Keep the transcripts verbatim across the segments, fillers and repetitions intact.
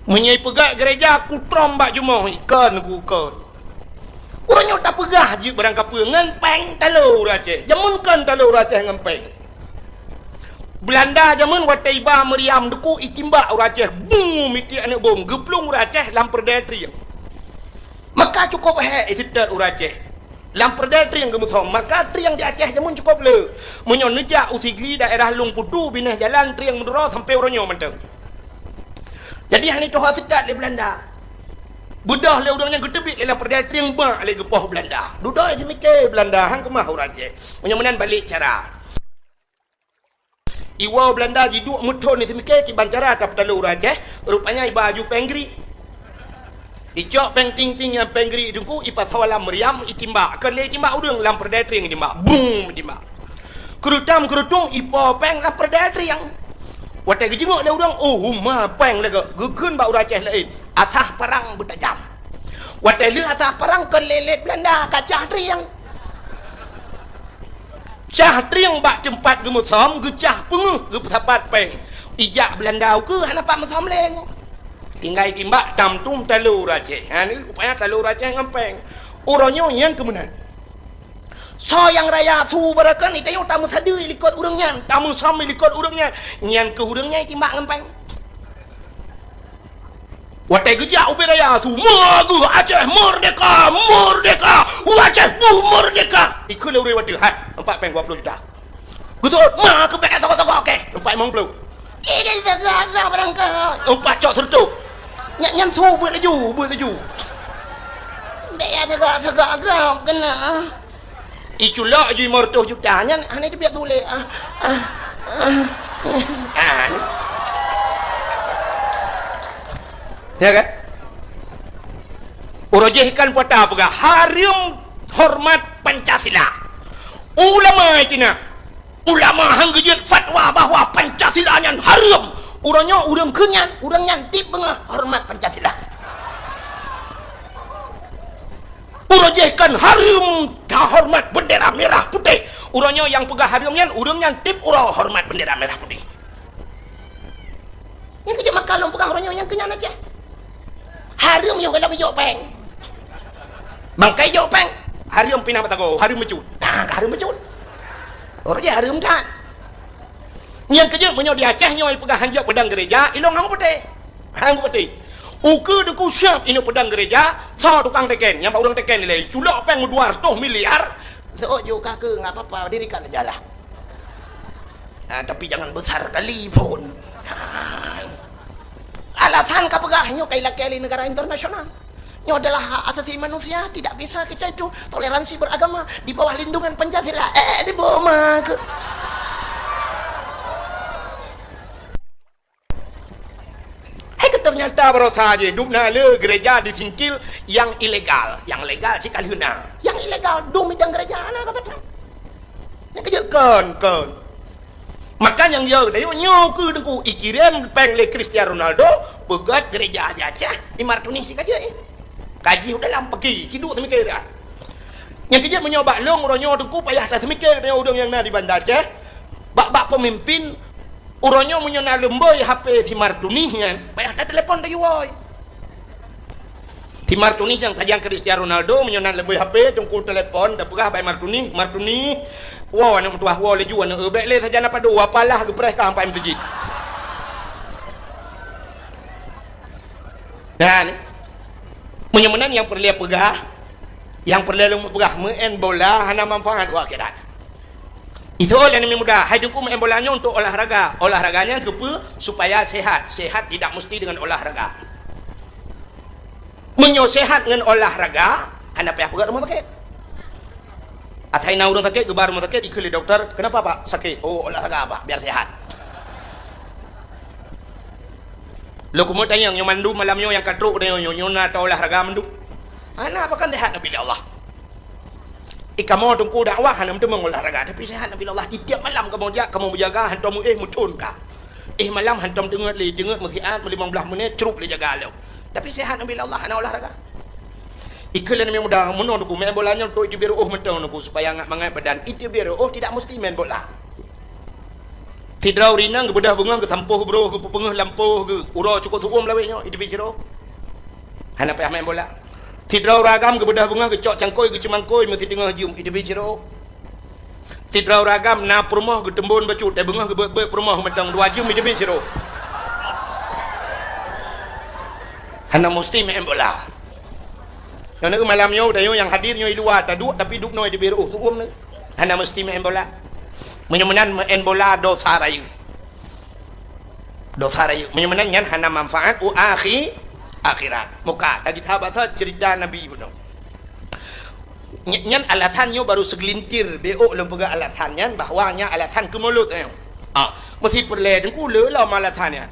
Meunyoe ipeugah gereja kutrom bak jumoh, ikon ku kon. Uroe nyoe tapeugah jeuet barang kapeue ngon péng talo ureuëng Aceh. Jameun kon talo ureuëng Aceh ngon péng. Beulanda jameun watée iba meuriam duku itimbak ureuëng Aceh, bum, mitiek aneuëk bom, geuplueng ureuëng Aceh lam peureudai trieng. Maka cukôp hék iseutôt ureuëng Aceh. Lam peureudai trieng geumeusom, maka trieng di Aceh jameun cukôp le. Meunyoe neujak u Sigli daerah Lueng Putu binéh jalan trieng meuduro sampoe uroe nyoe mantong. Jadi hana tuha seutôt lé Beulanda. Beudôh lé ureuëng nyan geuteubiet lé lam peureudai trieng bak lé geupoh Beulanda. Dudoe seumiké Beulanda han keumah ureuëng Aceh. Meunyoe meunan balek cara. Iwoe Beulanda jiduek meuthon seumiké kiban cara tapeutalo ureuëng Aceh, rupanya iba aju péng grik. Icok péng ting-ting nyang péng grik teungku ipasoe lam meuriam itimbak. Kon lé itimbak ureuëng lam peureudai trieng itimbak. Bum itimbak. Keurutam keurutung ipo péng lam peureudai trieng. Watée geujingok lé ureuëng, oh, uma péng lagée geukheun bak ureuëng Aceh laén. Asah parang beutajam. Watée lheueh asah parang kon lé lét Beulanda ka cah trieng. Cah trieng bak teumpat geumeusom geucah peungeuh geupeusapat péng. Ijak Beulanda ukeue hana pat meusom lé. Tinggai timbak tam tum talo ureuëng Aceh. Ha ni rupanya talo ureuëng Aceh ngon péng. Uroe nyoe nyang keumeunan. Soe nyang raya su barokon itanyoe tameusadeue likot ureuëng nyan, tameusom likot ureuëng nyan. Nyan keuh ureuëng nyan itimbak ngon péng. Watée geujak ubé raya su, "Ma geuh Aceh merdeka, merdeka, Aceh buh merdeka." Ikheun lé ureuëng watée, "Hai, empat péng dua puluh juta." Geuseuôt, "Ma keuh bék togok-togok keh, empat limong puluh." Ideh teuga-teuga barangkaho. Empat cok seureutôh. Nyan, nyan su beuet laju, beuet laju. Bék ya teuga-teuga gob keunan. Iculok ju lima ratus juta nyan hana teubiet sulet. Ah, ah, ah. Ah, ni. Ya kan? Uroe jih kan puata peugah hareuem hormat Pancasila. Ulama itina. Ulama han geujeuet fatwa bahwa Pancasila nyan hareuem. Uroe nyoe ureuëng kheun nyan, ureuëng nyan tieb beungoh hormat Pancasila. Uroe jih kan hareuem tahormat bendera merah putih. Uroe nyoe nyang peugah hareuem nyan, ureuëng nyan tieb uroe hormat bendera merah putih. Nyang keujeuet maka lôn peugah uroe nyoe nyang keunyan Aceh. Hareuem yoh galak jok péng. Bangkai jok péng. Hareuem pinah mata go, hareuem meucut. Nah, ka hareuem meucut. Uroe jih hareuem that. Nyang keujeuet meunyoe di Aceh nyoe peugah hanjeuet peudong gereja, ilong hang putih. Hang putih. Ukeue deungon siab inoe peudong gereja, soe tukang teken, nyang bak ureuëng teken ilée, culok péng dua ratus miliar. Seuôt ju ka keu nggak apa-apa, dirikan aja lah. Ah, tapi jangan besar kali pun. Ah. Alasan ka peugah nyoe kai lakée lé negara internasional. Nyoe adalah hak asasi manusia, tidak bisa kita itu toleransi beragama di bawah lindungan Pancasila. Eh, di bawah mah ke? Hai ke ternyata barosa je dubna le gereja di Singkil yang ilegal, yang legal cit ka lheueh na. Yang ilegal dum idang gereja na kata. Nyang keujeuet kon, kon. Maka nyang yo dayo nyoe keu deungku ikirém péng lé Cristiano Ronaldo peugét gereja aja cah imar tunih si kaji. Kaji udah lam pegi, ciduk semiké dah. Nyang keujeuet meunyoe bak lông uroe nyoe deungku payah tasemiké dayo udeueng nyang na di Banda Aceh. Bak-bak pemimpin Uroe nyoe meunyoe na leumboi H P si Martuni nyan, payah tatelepon tayue woe. Si Martuni nyang sajan Cristiano Ronaldo meunyoe na leumboi H P, teungku telepon, tapeugah bak Martuni, "Martuni, woe aneuk meutuwah, woe laju aneuk eu, bék lé sajan apa dua, apalah geupreh ka sampai meuseujid." Dan meunyoe meunan nyang peureulée peugah, nyang peureulée lôn peugah, meu'en bola hana manfaat u akhirat. Itu lé aneuk muda, hai teungku meu'en bola nyoe untuk olahraga. Olahraga nyan keupeue? Supaya sehat. Sehat tidak mesti dengan olahraga. Meunyoe sehat ngon olahraga, hana payah peugét rumoh sakét. Asai na ureuëng sakét, geuba rumoh sakét, ikheun lé dokto, "Kenapa, Pak, sakit?" "Oh, olahraga, Pak, biar sehat." Lôn keumeung tanyong, nyoe mandum malam nyoe nyang ka trok nyoe, nyoe, nyoe na ta olahraga mandum? Hana, apa kan sehat Nabi Allah. Eh, kamoe teungku dakwah hana meuteumé olahraga, tapi sehat Nabi Allah. Di tiap malam kamoe jak, kamoe meujaga, hantom éh meucon ka. Éh malam hantom teungeut lé, teungeut meusiat, meulimong blaih menit, crup lé jaga lom. Tapi sehat Nabi Allah, hana olahraga. Ikheun lé aneuk muda, meunoe teungku, meu'en bola nyoe untuk iteubiet reu'oh mantong teungku, supaya ngat mangat badan. Iteubiet reu'oh tidak mesti main bola. Sidroe ureueng inong geubeudôh beungoh, geusampôh broh, geupeupeungeuh lampôh, geu-, uroe cukôp siuem lawét nyoe, iteubiet sidroe. Hana payah maén bola. Sidroe ureueng agam geubeudôh beungoh, geucok cangkôi, geuceumangkôi, meusiteungoh jeuem, iteubiet sidroe. Sidroe ureueng agam na peurumoh, geuteumbon bacut, teubeungoh geubeuet-beuet peurumoh mantong dua jeuem, iteubiet sidroe. Hana musti maén bola. Nyoe malam nyoe, tanyoe nyang hadir nyoe i luwa taduek, tapi dubnoe iteubiet reuôh siuem nyoe. Hana musti maén bola. Meunyoe meunan maén bola dosa rayeuk. Dosa rayeuk. Meunyoe meunan nyan hana manfaat u akhi-, akhirat. Muka, tagita basa cerita Nabi bunoe. Ny-, nyan alasan nyoe baru segelintir, beuôk lôn peugah alasan nyan bahwa nyan alasan keu mulod nyoe. Ah, meusti peureulée teungku le lom alasan nyan.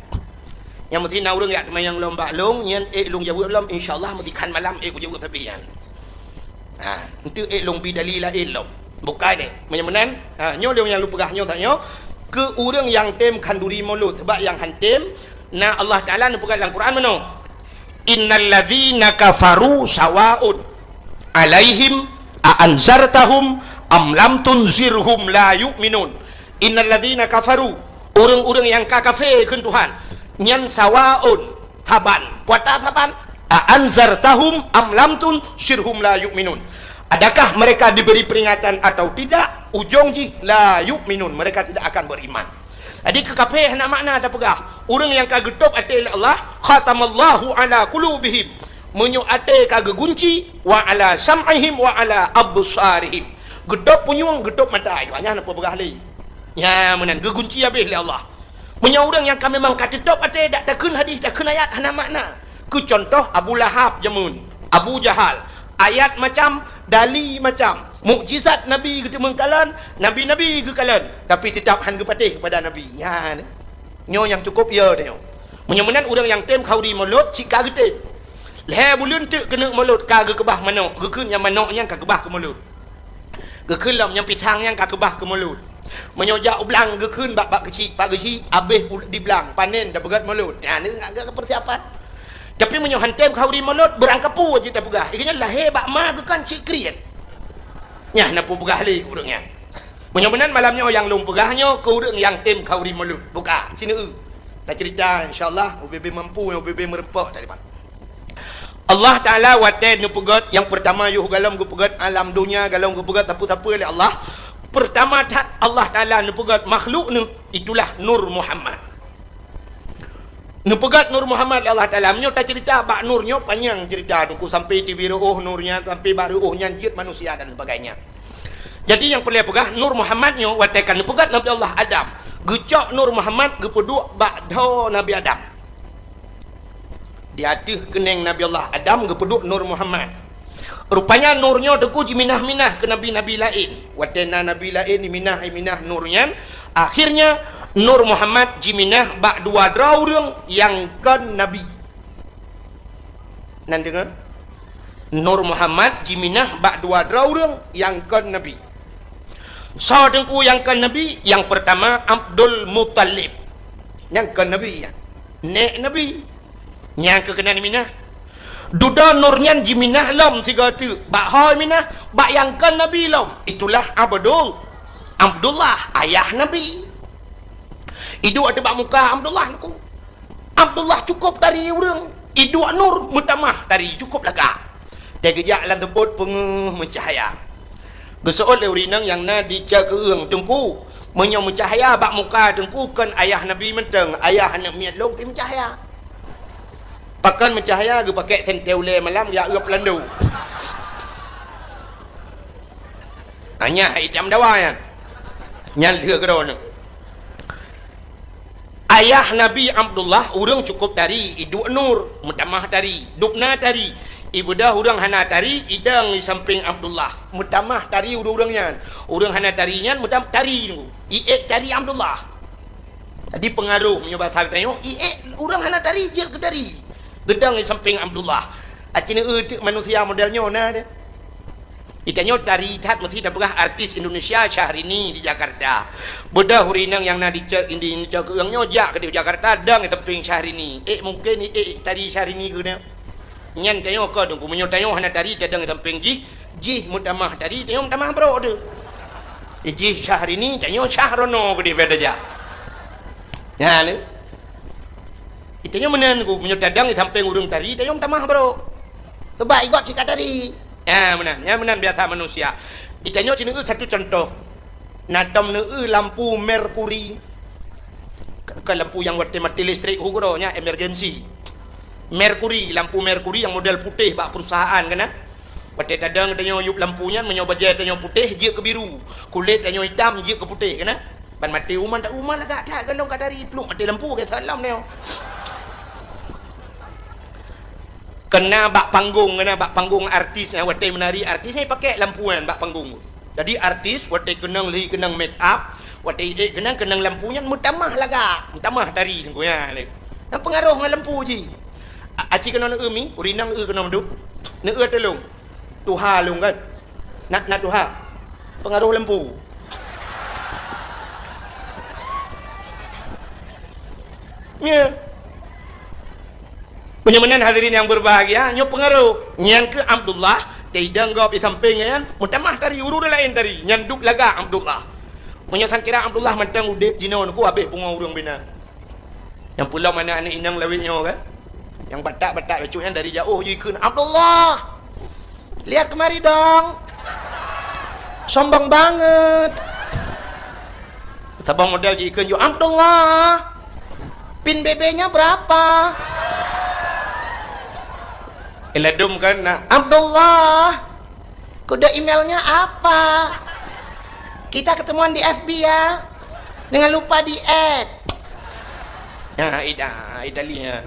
Nyang meusti na ureueng jak teumanyong lom bak lôn, nyan ék lôn jaweueb lom, insya Allah meusti khan malam ék kujaweueb sabe nyan. Ha, enteuk ék lôn bi dali laén lom. Bukai deh. Meunyoe meunan, ha, nyoe lôn nyang lôn peugah nyoe tanyoe, keu ureueng nyang tem khanduri mulod, sabab nyang han tem, na Allah Taala neupeugah lam Quran meunoe, "Innal ladzina kafaru sawaun alaihim a anzartahum am lam tunzirhum la yu'minun." Innal ladzina kafaru, ureueng-ureueng nyang ka kafé kheun Tuhan, nyan sawaun, saban. Peue ata saban? A anzartahum am lam tunzirhum la yu'minun. Adakah mereka diberi peringatan atau tidak? Ujong jih, la yu'minun, mereka tidak akan beriman. Jadi keu kafé hana makna tapeugah. Ureueng nyang ka geutôb até lé Allah, khatamallahu ala qulubihim. Meunyoe até ka geugunci, wa ala sam'ihim wa ala absarihim. Geutôb punyueng, geutôb mata, nyan hana peue peugah lé. Nyan meunan geugunci habéh lé Allah. Meunyoe ureueng nyang ka memang ka teutôb até, dak takheun hadis, takheun ayat, hana makna. Keu cuntoh Abu Lahab jameun, Abu Jahal, ayat macam, dali macam, mukjizat Nabi geuteumeung kalon, nabi-nabi geukalon, tapi teutap han geupatéh keupada Nabi. Nyan, nyoe nyang cukôp yo tanyoe. Meunyoe meunan ureueng nyang tem khanduri mulod cit ka geutem. Lhée buleuen teuk keuneuk mulod ka geukeubah manok, geukheun nyang manok nyan ka keubah keu mulod. Geukheun lom nyang pisang nyan ka keubah keu mulod. Meunyoe jak u blang geukheun bak, bak keuchik, bak keuchik, abéh u-, di blang, panen tapeugét mulod. Nyan ngat geupeursiapan. Tapi meunyoe han tem khanduri mulod, beurangkapeue jeuet tapeugah. Ikeu nyan lahé bak ma geukheun cit kriet. Nyan na peue peugah lé ureueng nyan. Meunyoe meunan malam nyoe nyang lôn peugah nyoe keu ureueng nyang tem khanduri mulod. Buka, sineuk. Tacerita insya Allah, ubé-bé mampu, ubé-bé meureumpok tadi, Pak. Allah Taala watée neupeugét nyang peurtama yoh golom geupeugét alam donya, golom geupeugét sapeue-sapeue lé Allah. Peurtama that Allah Taala neupeugét makhluk neuh, itulah Nur Muhammad. Neupeugét Nur Muhammad lé Allah Taala. Meunyoe tacerita bak Nur nyoe panyang cerita teungku, sampai teubiet reuôh Nur nyan, sampai bak reuôh nyan jeuet manusia dan sebagainya. Jadi nyang peureulée peugah Nur Muhammad nyoe watée ka neupeugét Nabi Allah Adam, geucok Nur Muhammad geupeuduek bak dhoe Nabi Adam. Di ateueh keunéng Nabi Allah Adam geupeuduek Nur Muhammad. Rupanya Nur nyoe teungku jiminah-minah keu nabi-nabi laén. Watée na nabi laén jiminah-minah Nur nyan, akhirnya Nur Muhammad jiminah bak dua droe ureueng nyang kon nabi. Nan deungoe? Nur Muhammad jiminah bak dua droe ureueng nyang kon nabi. Soe teungku nyang kon nabi? Nyang peurtama Abdul Muthalib. Nyang kon nabi nyan. Nék nabi. Nyang keu keunan minah. Dudoe Nur nyan jiminah lom sigoe teuk. Bak ho minah? Bak nyang kon nabi lom. Itulah Abdul, Abdullah, ayah nabi. Iduek ateueh bak muka Abdullah teungku. Abdullah cukôp tari ureueng. Iduek Nur meutamah tari cukôp lagak. Teugeujak lam teupot peungeuh meucahya. Geuseuôt lé ureueng inong nyang na di Cot Keueung, "Teungku, meunyoe meucahya bak muka Teungku kon ayah Nabi mantong, ayah aneuk miet lôn pih meucahya." Pakon meucahya? Geupakèk sentée ulée malam jak uep lando. Hanya hai itam dawa nyan. Nyan lheueh keudroe nyoe. Ayah Nabi Abdullah ureueng cukôp tari, iduek Nur, meutamah tari, dubna tari. Ibeudôh ureueng hana tari, idong di sampéng Abdullah, meutamah tari ureueng-ureueng nyan. Ureueng hana tari nyan meutam-, tari, iék tari Abdullah. Jadi peungaroh meunyoe basa geutanyoe, iék ureueng hana tari jeuet keu tari. Geudong di sampéng Abdullah. Aci neueu teuk manusia model nyoe na deh. Itanyoe tari that meusti tapeugah artis Indonesia Syahrini di Jakarta. Beudôh ureueng inong nyang na di Cot, di Cot Keueung nyoe jak keudeh Jakarta dong i sampéng Syahrini. Ék mungken ék tari Syahrini keunoe. Nyan tanyoe kon Teungku, meunyoe tanyoe hana tari tadong i sampéng jih, jih meutamah tari, tanyoe meutamah brok teuh. Jih Syahrini, tanyoe Syahrono keudeh beda jak. Nyan, eh. Itanyoe meunan ku, meunyoe tadong di sampéng ureuëng tari, itanyoe meutamah brok. Sebab igob cit ka tari. Ya, meunan. Ya, meunan biasa manusia. Itanyoe sineuk satu contoh. Na tom neueu lampu merkuri. Ke, ke lampu nyang watée mati listrik ukeue droe nyan emergency. Merkuri, lampu merkuri nyang model putéh bak perusahaan kan, eh? Watée tadong tanyoe yup lampu nyan, meunyoe bajée tanyoe putéh, jeuet keu biru. Kulét tanyoe itam, jeuet keu putéh kan, eh? Ban maté uma, tak uma lagak that, galong ka tari pluek maté lampu, ke salam nyoe. Kena bak panggung, kena bak panggung artis, eh, watée meunari artis, eh, pakai lampu nyan bak panggung. Jadi artis watée keunong lhi keunong make up, watée ék keunong, keunong lampu nyan meutamah lagak, meutamah tari teungku nyan lé. Nyan peungaroh ngon lampu jih. A-, aci keunoe neueu mi, urinang eu keunoe meudup. Neueu tulông. Tuha lôn kan. Nak, nak tuha. Peungaroh lampu. Nyan. Meunyoe meunan hadirin nyang berbahagia, nyoe peungaroh. Nyan keuh Abdullah, teidong gob di sampéng nyan, meutamah tari, ureuëng laén tari, nyan duek lagak Abdullah. Meunyoe sangkira Abdullah mantong udeb jinoe, nyoe ku habéh pungo ureuëng binan. Nyang pulom aneuk-aneuk inong lawét nyoe kan? Nyang batak-batak bacut nyan dari jaoh jikheun, "Abdullah! Lihat kemari dong! Sombong banget!" Saboh model jikheun, "Yo Abdullah! Pin B B-nya berapa?" Iladum kan, nah, "Abdullah! Kode emailnya apa? Kita ketemuan di F B ya. Jangan lupa di-add." Nah, ida, ida lihat.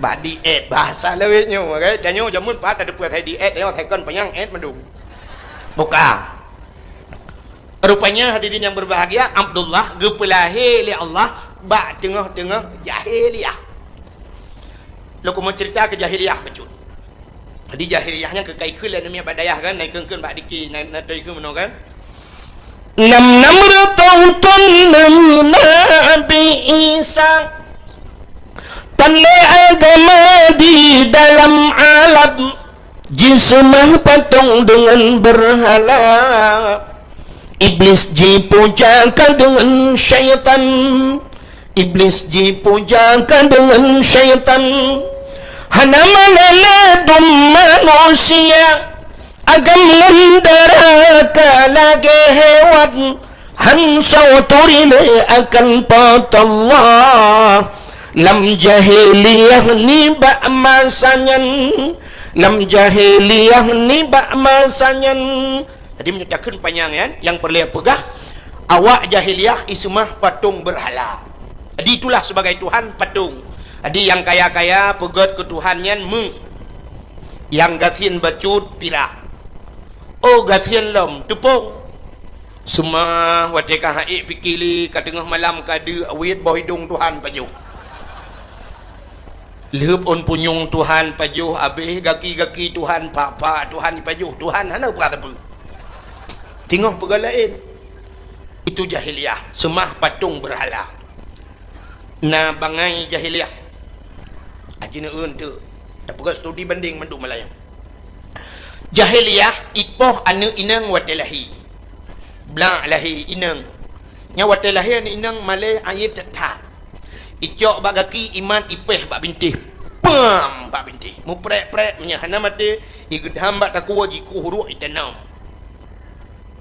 Bak di-add, bahasa lawét nyoe, kan? Tanyoe jameun pat ada peue di-add, tanyoe second panyang add mandum. Buka. Rupanya hadirin yang berbahagia, Abdullah geupeulahé lé Allah bak teungoh-teungoh jahiliyah. Lôn keumeung cerita keu jahiliyah bacut. Jadi jahiliyah nyan keu ka ikheun lé aneuk miet bak dayah kan, na ikheun-kheun bak diki, na, na ikheun meunoe kan. Nam-nam reutôh thôn neuh Nabi Isa, tan lé agama di dalam alam, jiseumah patong deungon beurhala. Iblis jipuja ka deungon syaitan. Iblis jipuja ka deungon syaitan, hana malée ladum manusia, agam ngon dara ka lagée hewan, han soe turi lé akan Po teu Allah. Lam jahiliyah nibak masa nyan, lam jahiliyah nibak masa nyan, Jadi meunyoe takheun panyang nyan, nyang peureulée peugah, awak jahiliyah iseumah patong beurhala. Jadi itulah sebagai tuhan patong. Jadi nyang kaya-kaya peugét keu tuhan nyan meu, nyang gasien bacut pirak. Oh gasien lom teupông. Seumah watée ka ha'ék pike lé ka teungoh malam ka deuek awét boh idong tuhan pajoh. Lheueb ôn punyueng tuhan pajoh, abéh gaki-gaki tuhan, pak-pak tuhan pajoh, tuhan hana peugah sapeue. Teungoh peugah laén. Itu jahiliyah, seumah patong beurhala. Na bangai jahiliyah. Aji neueun teuk. Tapeugah studi banding mandum malam. Jahiliyah ipoh aneuk inong watée lahé. Blak lahé inong. Nyan watée lahé aneuk inong malée ayeb that-that. Icok bak gaki imat ipéh bak bintéh. Pam bak bintéh. Muprek-prek meunyoe hana maté, igeudam bak takue jikueh ruek itanom.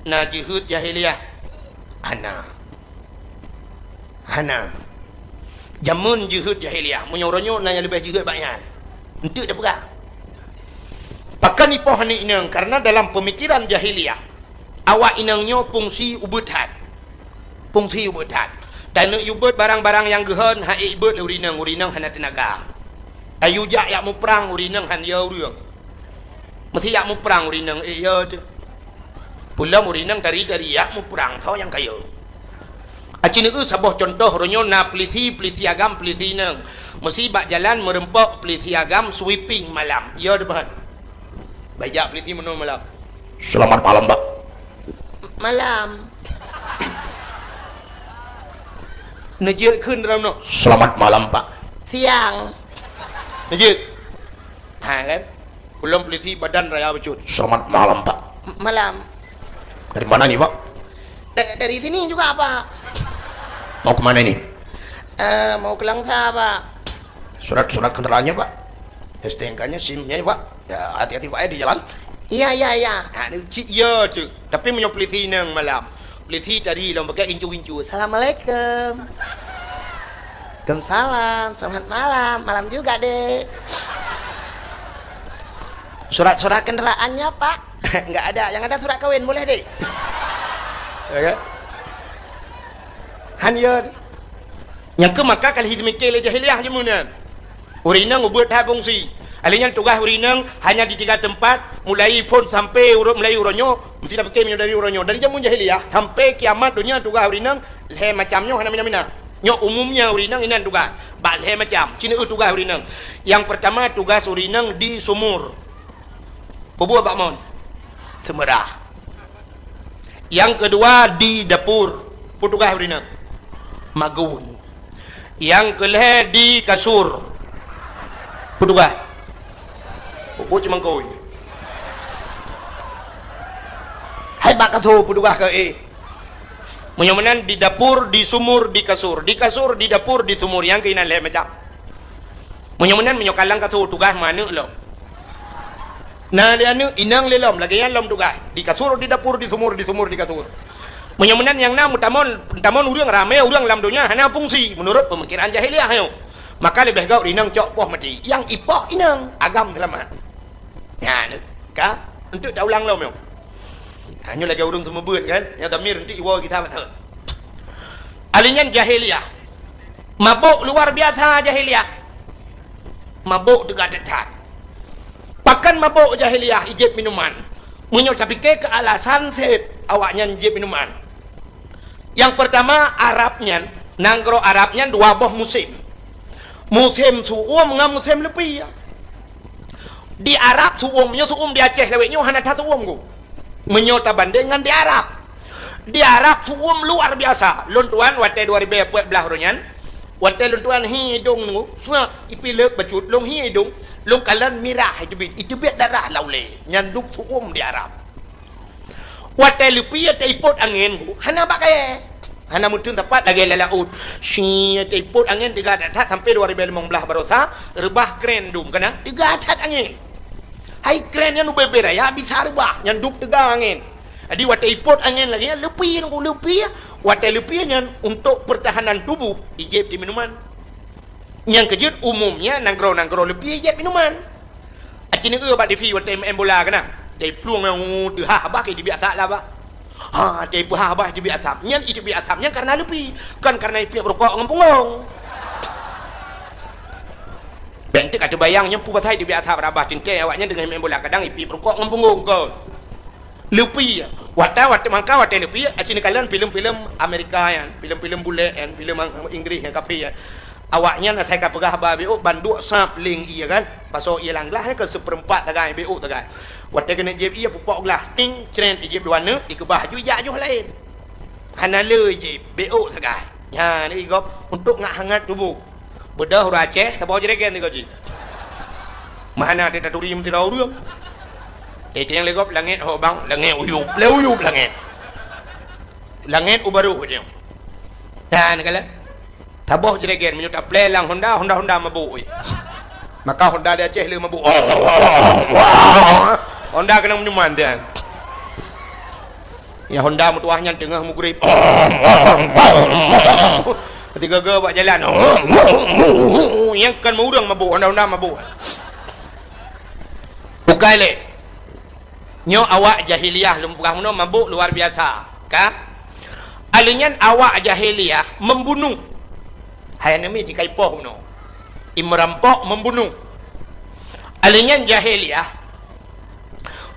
Na jeuheut jahiliyah? Hana. Hana. Jameun jeuheut jahiliyah, meunyoe uroe nyoe na nyang leubeh jeuheut bak nyan. Enteuk tapeugah. Pakon ipoh aneuk inong, karena dalam pemikiran jahiliyah, awak inong nyoe fungsi ubeut that. Fungsi ubeut that. Taneuk yue beuet barang-barang nyang geuhon, ha'ék beuet lé ureueng inong, ureueng inong hana teunaga. Ayu jak yak muprang, ureueng inong han yo ureueng. Meusi yak muprang ureueng inong, ék yo teuh. Peulom ureueng inong tari-tari yak muprang, soe nyang ka yo. Aci neueu saboh cuntoh, uroe nyoe na peulisi, peulisi agam, peulisi inong. Meusi bak jalan meureumpok peulisi agam sweeping malam. Yo teuh ban. Bak jak peulisi meunoe malam. Selamat malam, Pak. Malam. Neujeuet kheun dalam nyoe. Selamat malam, Pak. Siang. Neujeuet. Ha kan? Peulom peulisi badan raya bacut. Selamat malam, Pak. M-, malam. Dari mana ni, Pak? Da-, dari sini juga, Pak. Mau ke mana ini? Eh, mau ke Langsa, Pak. Surat-surat kendaraannya, Pak. S T N K-nya, SIM-nya, Pak. Ya, hati-hati, Pak, ya, di jalan. Iya, iya, iya. Ha, ni cit ya tu. Tapi meunyoe polisi inong malam. Polisi tadi lom pakai gincu-gincu. "Assalamualaikum." "Waalaikumsalam. Selamat malam. Malam juga, Dek." "Surat-surat kendaraannya, Pak?" "Enggak ada. Yang ada surat kawin, boleh, Dek?" Ya kan? Han ya. Nyang keu maka ka lheueh jimike lé jahiliyah jameun nyan. Ureueng inong ubeuet that fungsi. Alèh nyan tugaih ureueng inong hanya di tiga teumpat, mulai phôn sampai uroe, mulai uroe nyoe, meusti tapike meunyoe dari uroe nyoe. Dari jameun jahiliyah sampai kiamat donya tugaih ureueng inong lhèe macam nyoe hana mina-mina. Nyoe umumnya ureueng inong inan tugaih. Bak lhèe macam, ci neueu tugaih ureueng inong. Nyang peurtama tugaih ureueng inong di sumur. Peue buet bak mon? Seumeurah. Nyang keudua di dapur, peue tugaih ureueng inong? Magun. Nyang keulhèe di kasur, peue tugaih? Peue buet cumangkôi? Hai bak kasur peue tugaih keu éh? Meunyoe meunan di dapur, di sumur, di kasur. Di kasur, di dapur, di sumur, nyang keuh inan lhèe macam. Meunyoe meunan, meunyoe ka lam kasur tugaih meuaneuk lom. Na lé aneuk, inong lé lom, lagèe nyan lom tugaih. Di kasur, di dapur, di sumur, di sumur, di kasur. Meunyoe meunan nyang na meutamon, meutamon ureueng ramé ureueng lam donya hana fungsi meunurot peumikiran jahiliyah nyoe. Maka leubeh gèt inong cok poh maté. Nyang ipoh inong, agam seulamat. Nyan ka, eunteuk taulang lom nyoe. Ha, nyoe lagèe ureueng seumeubeuet kan, nyang dhamir eunteuk iwoe gita beutôi. Alèh nyan jahiliyah. Mabök luar biasa jahiliyah. Mabök teuga that-that. Pakon mabök jahiliyah ijép minuman? Meunyoe tapike keu alasan sép awaknyan jép minuman. Nyang peurtama, Arab nyan, nanggroe Arab nyan dua boh musém. Musém su'uem ngon musém leupie. Di Arab su'uem nyoe su'uem di Aceh lawét nyoe hana that su'uem ku. Meunyoe tabandeng ngon di Arab. Di Arab su'uem luar biasa. Lôn tuan watèe dua ribèe peuet blah uroe nyan, watèe lôn tuan hi idông nyoe, suak ipileuek bacut lôn hi idông, lôn kalon mirah iteubiet, iteubiet darah lam ulèe. Nyan dum su'uem di Arab. Watèe leupie taipot angén, hana bak kayèe. Hana meuteun sapat lagèe lam laôt. Shi, taipot angén teuga that-that sampoe dua ribèe limong blah baroesa, reubah kren dum keunan, teuga that angén. Hai kren nyan ubé-bé raya bisa reubah, nyan dum teuga angén. Jadi watèe ipot angén lagèe nyan, leupie nyan, leupie. Watèe leupie nyan untuk pertahanan tubuh, ijép di minuman. Nyang keujeuet umumnya nanggroe-nanggroe leupie ijép minuman. Aci neueu bak T V watèe maén bola keunan. Teuh plueng nyang teuhah bah ka iteubiet asap lah bah. Ha, teuh peuhah bah iteubiet asap. Nyan iteubiet asap nyan kareuna leupie, kon kareuna ipiep rukok ngon punggong. Bèk teuk ka teubayang nyan peue pasai iteubiet asap rot bah teuntèe awaknyan teungoh maén bola kadang ipiep rukok ngon punggong kon. Leupie. Watèe, watèe mangka watèe leupie, aci neukalon filem-filem Amerika nyan, filem-filem bulèk nyan, filem Inggris nyan kafé nyan. Awaknyan asai ka peugah haba beuôk, ban duek sab leng ie kan. Pasoe ie lam glah nyan keu seupeurempat sagai, beuôk sagai. Watèe keuneuk jieb ie pupok glah, ting, cret, ijeb dua neuk, ikeubah aju ijak ajoh laén. Hana le ijeb, beuôk sagai. Nyan igop untuk ngat hangat tuboh. Beudôh ureueng Aceh, saboh jregen sigoe jih. Meuhana teutaturi meusidroe ureueng. Teuh nyang lé gob langèt ho bang, langèt uyup, lé uyup langèt. Langèt u barôh jih. Nyan kalon. Saboh jregen meunyoe taplè lam Honda, Honda, Honda mabök. Maka Honda di Aceh le mabök. Honda keunong minuman dia. Ya Honda meutuah nyan teungoh mugréb. Tiga-tiga bak jalan. Nyang kon ureueng mabök, Honda-Honda mabök. Bukai lé. Nyoe awak jahiliyah lôn peugah meunoe mabök luar biasa, ka? Alèh nyan awak jahiliyah membunuh. Hai aneuk miet jikaipoh meunoe. Imerampok membunuh. Alèh nyan jahiliyah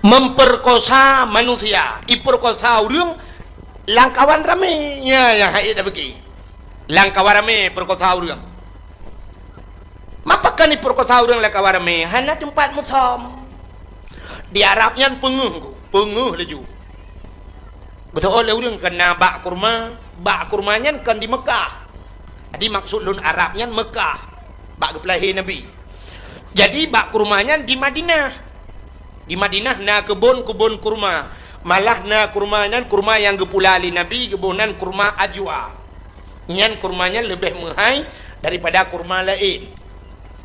memperkosa manusia, iperkosa ureueng lam kawan ramé. Nya nyang hai dak beuki. Lam kawan ramé perkosa ureueng. Mapa kan iperkosa ureueng lam kawan ramé? Hana teumpat musöm. Di Arab nyan peungeuh, peungeuh laju. Geuteuôt lé ureueng keu na bak kurma, bak kurma nyan kon di Meukah. Jadi maksud lôn Arab nyan Meukah, bak geupeulahé Nabi. Jadi bak kurma nyan di Madinah. Di Madinah na keubon-keubon kurma. Malah na kurma nyan kurma nyang geupula lé Nabi, geuboh nan kurma ajwa. Nyan kurma nyan leubeh meuhai daripada kurma laén.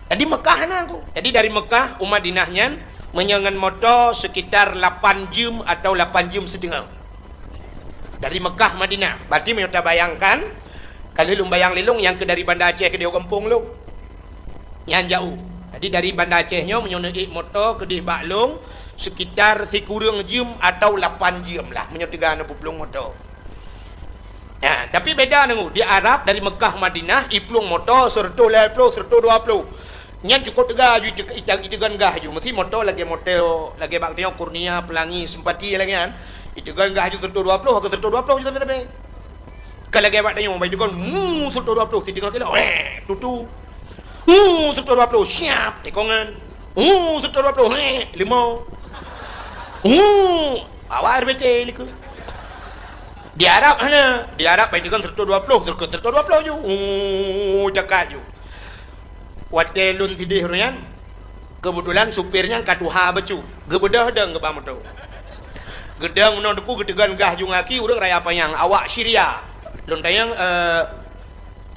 Jadi Mekah na ku. Jadi dari Mekah u Madinah nyan meunyoe ngon moto sekitar lapan jeuem atau lapan jeuem siteungoh. Dari Mekah Madinah. Berarti meunyoe tabayangkan, ka lheueh lôn bayang lé lôn nyang keu dari Banda Aceh keudéh u gampông lôn. Nyan jaoh. Jadi dari Banda Aceh nyoe meunyoe neuék moto keudéh bak lôn sekitar sikureueng jeuem atau lapan jeuem lah meunyoe teuga neupeuplong moto. Ha, tapi beda deungoe, di Arab dari Mekah Madinah iplueng moto seratus lhèe ploh, seratus dua ploh. Nyan cukôp teuga ju ite-, ite-, iteugon gah ju. Meusti moto lagèe moto, lagèe bak tanyoe Kurnia, Pelangi, Simpati lagèe nyan. Iteugon gah ju seratus dua ploh, ke seratus dua ploh ju tapi-tapi. Ka lagèe bak tanyoe, bak iteugon, mu, seratus dua ploh, siteungoh kilo, weh, tutu. Mu, seratus dua ploh, siap, tekongan. Mu, seratus dua ploh, weh, limau. Mu, awak R B T likot. Di Arab hana, di Arab bak iteugon seratus dua ploh, seratus dua ploh ju. Mu, cakak ju. Watèe lôn sidéh uroe nyan, keubeutulan supir nyan ka tuha bacut. Geubeudôh dong geuba moto. Geudong meunoe teungku geuteugon gah ju ngon aki ureueng Raya Panyang, awak Syria. Lôn tanyong, eh,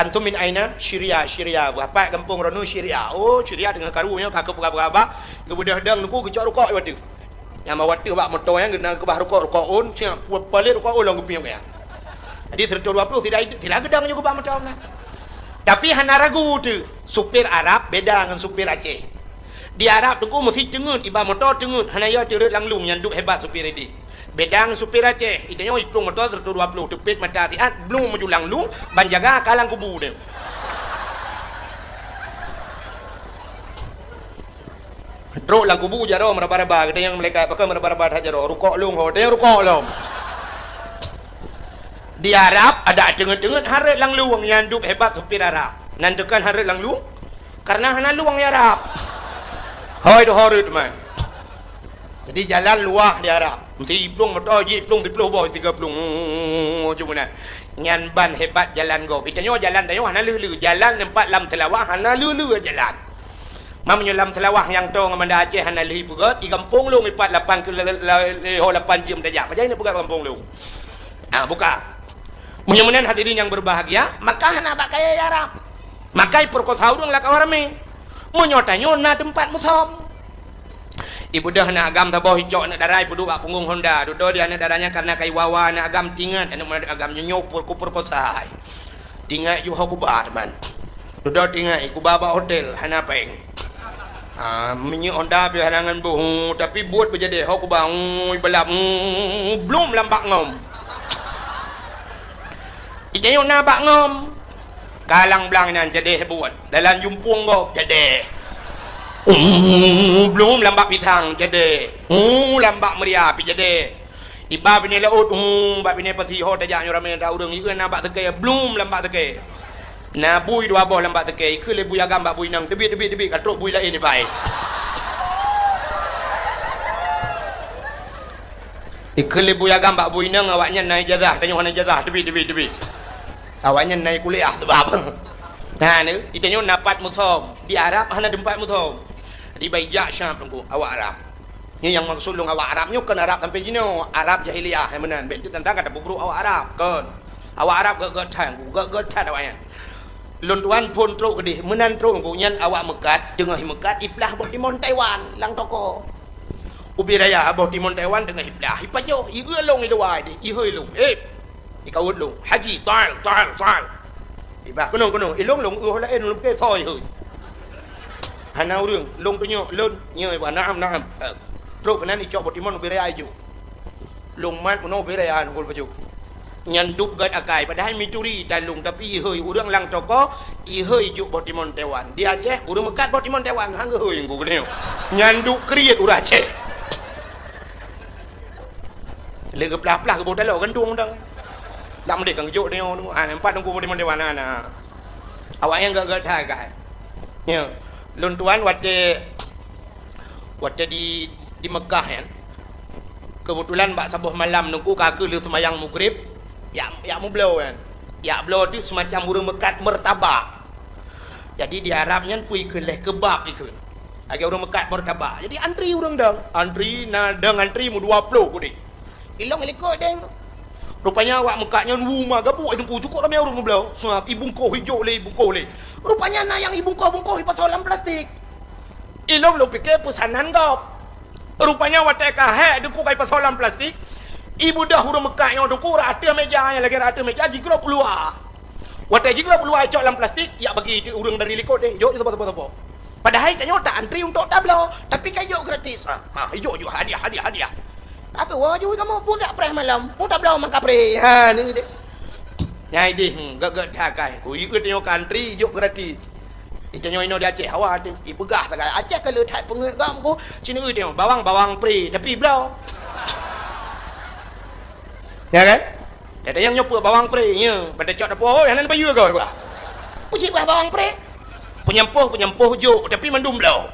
"Antum min aina?" "Syria, Syria." "Bak pat gampông droeneuh?" "Syria." "Oh, Syria teungoh karu nyoe ka keupeugah-peugah." Geubeudôh dong teungku geucok rukok di ateueh. Nyang bak ateueh bak moto nyan geukeubah rukok, rukok ôn, siap, palet rukok ôn lom geupiôh nyan. Jadi seratus dua ploh sira, sira geudong ju geuba moto nyan. Tapi hana ragu teuh, supir Arab beda ngon supir Aceh. Di Arab teungku meusti teungeut, iba moto teungeut, hana yo teureuet lam lueng nyan dub hebat supir idéh. Beda ngon supir Aceh, itanyoe iplueng moto seratus dua ploh, teupet mata siat, blung meujulang lueng, ban jaga ka lam kubu teuh. Trok lam kubu jaroe meuraba-raba, geutanyoe malaikat, pakon meuraba-raba that jaroe, rukok lom ho, teuh rukok lom. Di Arab, adak teungeut-teungeut hareuet lam lueng, nyan dub hebat supir Arab. Nan teukon hareuet lam lueng, karena hana lueng di Arab. Hôi teuh hareuet man. Jadi jalan luwah di Arab. Meusti iplueng moto jih, iplueng siploh boh, tiga plueng. Cuma nyan. Nyan ban hebat jalan gob. Itanyoe jalan tanyoe hana leu-leu. Jalan teumpat lam Seulawah hana leu-leu jalan. Meunyoe lam Seulawah nyang toe ngon Banda Aceh hana lheueh peugöt, di gampông lôn ipat lapan ke-, la-, la-, la-, ho lapan jeuem tajak. Pajan neupeugöt gampông lôn? Ah, buka. Meunyoe meunan hadirin yang berbahagia, maka hana bak kayèe Arab. Maka ipeurkosa ureueng lakau ramé. Meunyoe tanyoe na teumpat musöm. Ibeudôh aneuk agam saboh icok aneuk dara ipeuduek bak punggong honda. Dudoe di aneuk dara nyan karena ka iwa-wa aneuk agam tingat aneuk agam nyoe nyoe peurekosa. Tingat ju ho kuba teuma. Dudoe tingat kuba bak hotel hana péng. Ah, minyeuk honda pih hana ngon boh, tapi buet beujadeh ho kuba, ui, balap, ui, blom lam bak ngom. Itanyoe na bak ngom. Kalang blang nyan jadeh buet. Dalam jumpung gob jadeh. Uu, blom lam bak pisang jadeh. Uu, lam bak meuria pih jadeh. Iba binéh laôt, uu, bak binéh pasi ho tajak nyoe ramé atra ureueng. Ikheun na bak seukée, blom lam bak seukée. Na bui dua boh lam bak seukée. Ikheun lé bui agam bak bui inong, teubiet, teubiet, teubiet, ka trok bui laén ibai. Ikheun lé bui agam bak bui inong, awaknyan na ijazah, tanyoe hana ijazah, teubiet, teubiet, teubiet. Awaknyan na kuliah teubab. Nah, ni, itanyoe na pat musöm. Di Arab hana teumpat musöm. Jadi, bai jak Syam teungku, awak Arab. Nyoe nyang maksud lôn awak Arab nyoe kon Arab sampai jinoe, Arab jahiliyah nyang meunan. Bèk teuk tantang ka tapeubrôk awak Arab, kon. Awak Arab gèt-gèt that, gèt-gèt that awaknyan. Lôn tuan phôn trok keudeh, meunan trok teungku nyan awak meukat, teungoh meukat iplah boh timon Taiwan lam toko. Ubé raya boh timon Taiwan teungoh iplah, ipajoh, ieu lôn i luwa deh, ihôi lôn. Eh, ikawot lôn, "Haji, tal, tal, tal." Ibah, "Keunong, keunong." Ilôn lôn, "Ueh laén lôn pike soi hôi." Hana ureueng, lôn tunyok, lôn, nyoe ibah, "Naam, naam." Eh, trok keunan icok boh timon ubé raya ijok. Lôn mat meunoe ubé raya ngon pajoh. Nyan dub gèt akai, padahai mituri tan lôn, tapi ihôi ureueng lam toko, ihôi jok boh timon Taiwan. Di Aceh, ureueng meukat boh timon Taiwan, han geuhôi ngon geutanyoe. Nyan dub kriet ureueng Aceh. Lé geuplah-plah geuboh taloe gantung dang. Lam deh kan geujok tanyoe tu. Ha, nampak teungku boh timon Taiwan na, na. Awaknyan gèt-gèt that kan. Ya. Lôn tuan watèe, watèe di, di Mekah nyan. Keubeutulan bak saboh malam teungku ka keuh lheueh seumayang Maghrib, jak, jak meubloe nyan. Jak bloe teuk seumacam ureueng meukat martabak. Jadi di Arab nyan peue ikheun leh, kebab ikheun. Lagèe ureueng meukat martabak. Jadi antri ureueng dong. Antri, na dong antri meudua ploh keudeh. Ilôn likot deh. Rupanya awak meukat nyan wu ma gabuk, i teungku cukôp ramé ureuëng meubloe. Seungab ibungkoh, ijok lé, ibungkoh lé. Rupanya na nyang ibungkoh-bungkoh ipasoe lam plastik. Ilôn lôn pike peusanan gob. Rupanya watée ka hék teungku ka ipasoe lam plastik, ibeudôh ureuëng meukat nyoe teungku rot ateueh méja, nyang lagée rot ateueh méja jiglôb u luwa. Watée jiglôb u luwa icok lam plastik, jak bagi teuk ureuëng dari likot deh, jok saboh-saboh. Padahai tanyoe ta antri untuk tabloe, tapi ka ijok gratis. Ah, ah, ijok, ijok, hadiah, hadiah, hadiah. Aku woe ju kamoe pun dak preh malam, pun tabloe mangkapreh. Ha, ni deh. Nyai deh, hmm, gak-gak that kai. Ku ikut tanyoe ka antri, ijok gratis. Itanyoe inoe di Aceh, hawa teuh, ipeugah sagai. Aceh ka le that peungeuet gam ku, cina itanyoe bawang-bawang pre, tapi bloe. Ya kan? Kata nyang nyoe peue bawang pre, ya. Pada cok dapur, oh, yang nan payu kau, bah. Puji bah bawang pre. Penyempoh, penyempoh jok, tapi mandum bloe.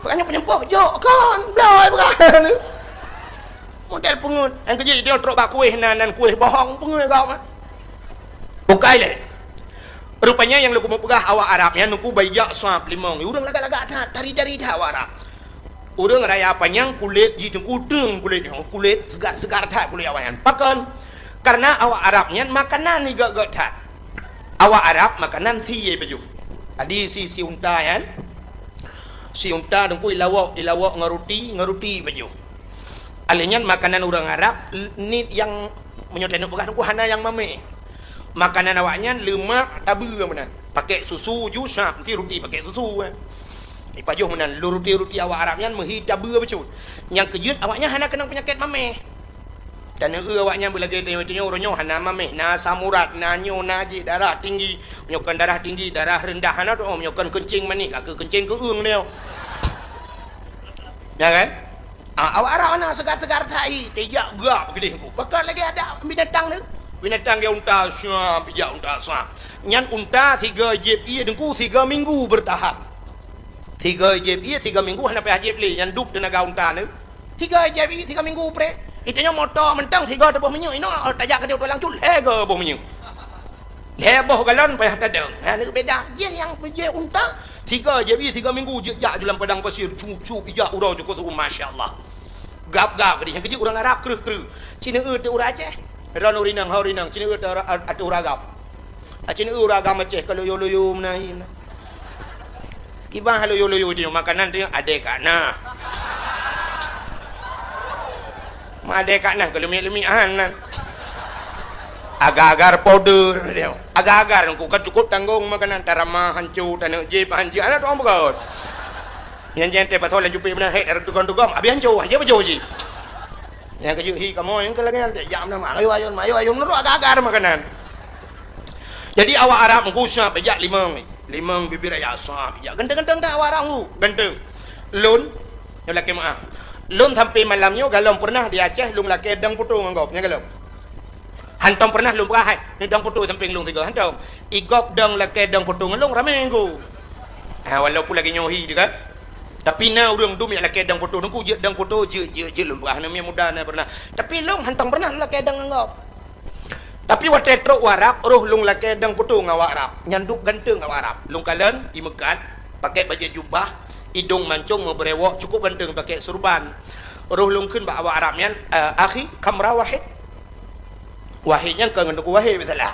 Bukannya penyempoh jok, kon bloe bukan. Model peungeuet. Yang kejut dia trok bak kueh nan, nan kueh bohong peungeuet kau mah. Bukai lé. Rupanya nyang lôn peugah awak Arab nyan nungku bai jak sab limong. Ureuëng lagak-lagak that, tari-tari that awak Arab. Ureuëng raya panyang kulét jih teungku teung kulét nyoe, kulét segar-segar that kulét awak nyan. Pakon? Karena awak Arab nyan makanan igak-gak that. Awak Arab makanan sie pajoh. Tadi si, si unta nyan, si unta teungku ilawok, ilawok ngon ruti, ngon ruti pajoh. Alèh nyan makanan ureuëng Arab, l-, ni nyang meunyoe taneuk peugah teungku hana nyang mamèh. Makanan awak nyan leumak tabeue meunan. Pakai susu ju sab, meusti ruti pakai susu, eh. Ipajoh meunan, lôn ruti-ruti awak Arab nyan meuhi tabeue bacut. Nyang keujeuet awak nyan hana keunong peunyakét mamèh. Taneuk awak nyan beulagèe tanyoe-tanyoe uroe nyoe hana mamèh, na asam urat, na nyoe, na jih, darah tinggi. Meunyoe kon darah tinggi, darah rendah hana teu'oh, meunyoe kon keuncing manéh, ka keu keuncing keueung nyoe. Ya kan? Ah, awak Arab na segar-segar that, tijak gak keudeh ku. Pakon lagèe adak binatang tu. Binatang geuh unta, siap, bijak unta, siap. Nyan unta sigoe jieb ie teungku sigoe minggu bertahan. Sigoe jieb ie sigoe minggu hana payah jieb lé, nyan dub teunaga unta tu. Sigoe jieb ie sigoe minggu preh. Itanyoe moto mantong sigoe teuboh minyeuk, inoe tajak keudeh u tulang cut, lhèe goe boh minyeuk. Lhèe boh galon payah tadong. Ha, neu beda. Jih nyang jih unta, sigoe jieb ie sigoe minggu jeuet jak ju lam padang pasir, cup-cup ijak uroe jukôt, masya Allah. Gab-gab, jadi nyang keujeuet ureuëng Arab kreueh-kreueh. Cina eu teu ureuëng Aceh. Ron ureuëng inong, ha ureuëng inong, cina eu teu ura-, ateueh ureuëng agam. Ah, cina eu ureuëng agam Aceh ka loyo-loyo meunan hi. Kiban loyo-loyo teuh makanan teuh adèe ka na. Madé ka na keu leumiek-leumiek han nan. Agar-agar powder, agar-agar ku kan cukup tanggong makanan, tarama hanco, taneuk jép hanco, hana tuang beugöt. Nyan jih teuh pasoe lam jupé meunan, hék, tareutugom-tugom, abéh hanco, hanco beujôh jih. Nyang keujeuet hi kamoe nyang keu lagèe nyan, jak meunan, ayo, ayo, ayo, ayo, meunurot agar-agar makanan. Jadi awak Arab meugusa bejak limong. Limong bibit raya sah, bijak ganteng-ganteng that awak Arab tu, ganteng. Lôn, nyoe lakèe meu'ah. Lôn sampoe malam nyoe galom pernah di Aceh lôn lakèe dong putô ngon gob, nyan galom. Hantom pernah lôn peugah hai, nyoe dong putô sampéng lôn sigoe, hantom. I gob dong lakèe dong putô ngon lôn ramé ngon gob. Ha, walaupun lagèe nyoe hi teuh kan. Tapi na ureuëng dum nyang lakèe dong putô, nungku jeuet dong putô, jeuet, jeuet, jeuet lôn peugah, na miet muda na pernah. Tapi lôn hantom pernah lôn lakèe dong ngon gob. Tapi watèe trok u Arab, roh lôn lakèe dong putô ngon awak Arab. Nyan duek ganteng awak Arab. Lôn kalon, imeukat, pakai bajèe jubah, idong mancong meubeurewok, cukup ganteng pakai surban. Roh lôn kheun bak awak Arab nyan, "Eh, akhi, kam ra wahid?" Wahid nyan kon ngon Teungku Wahid, beutôi lah.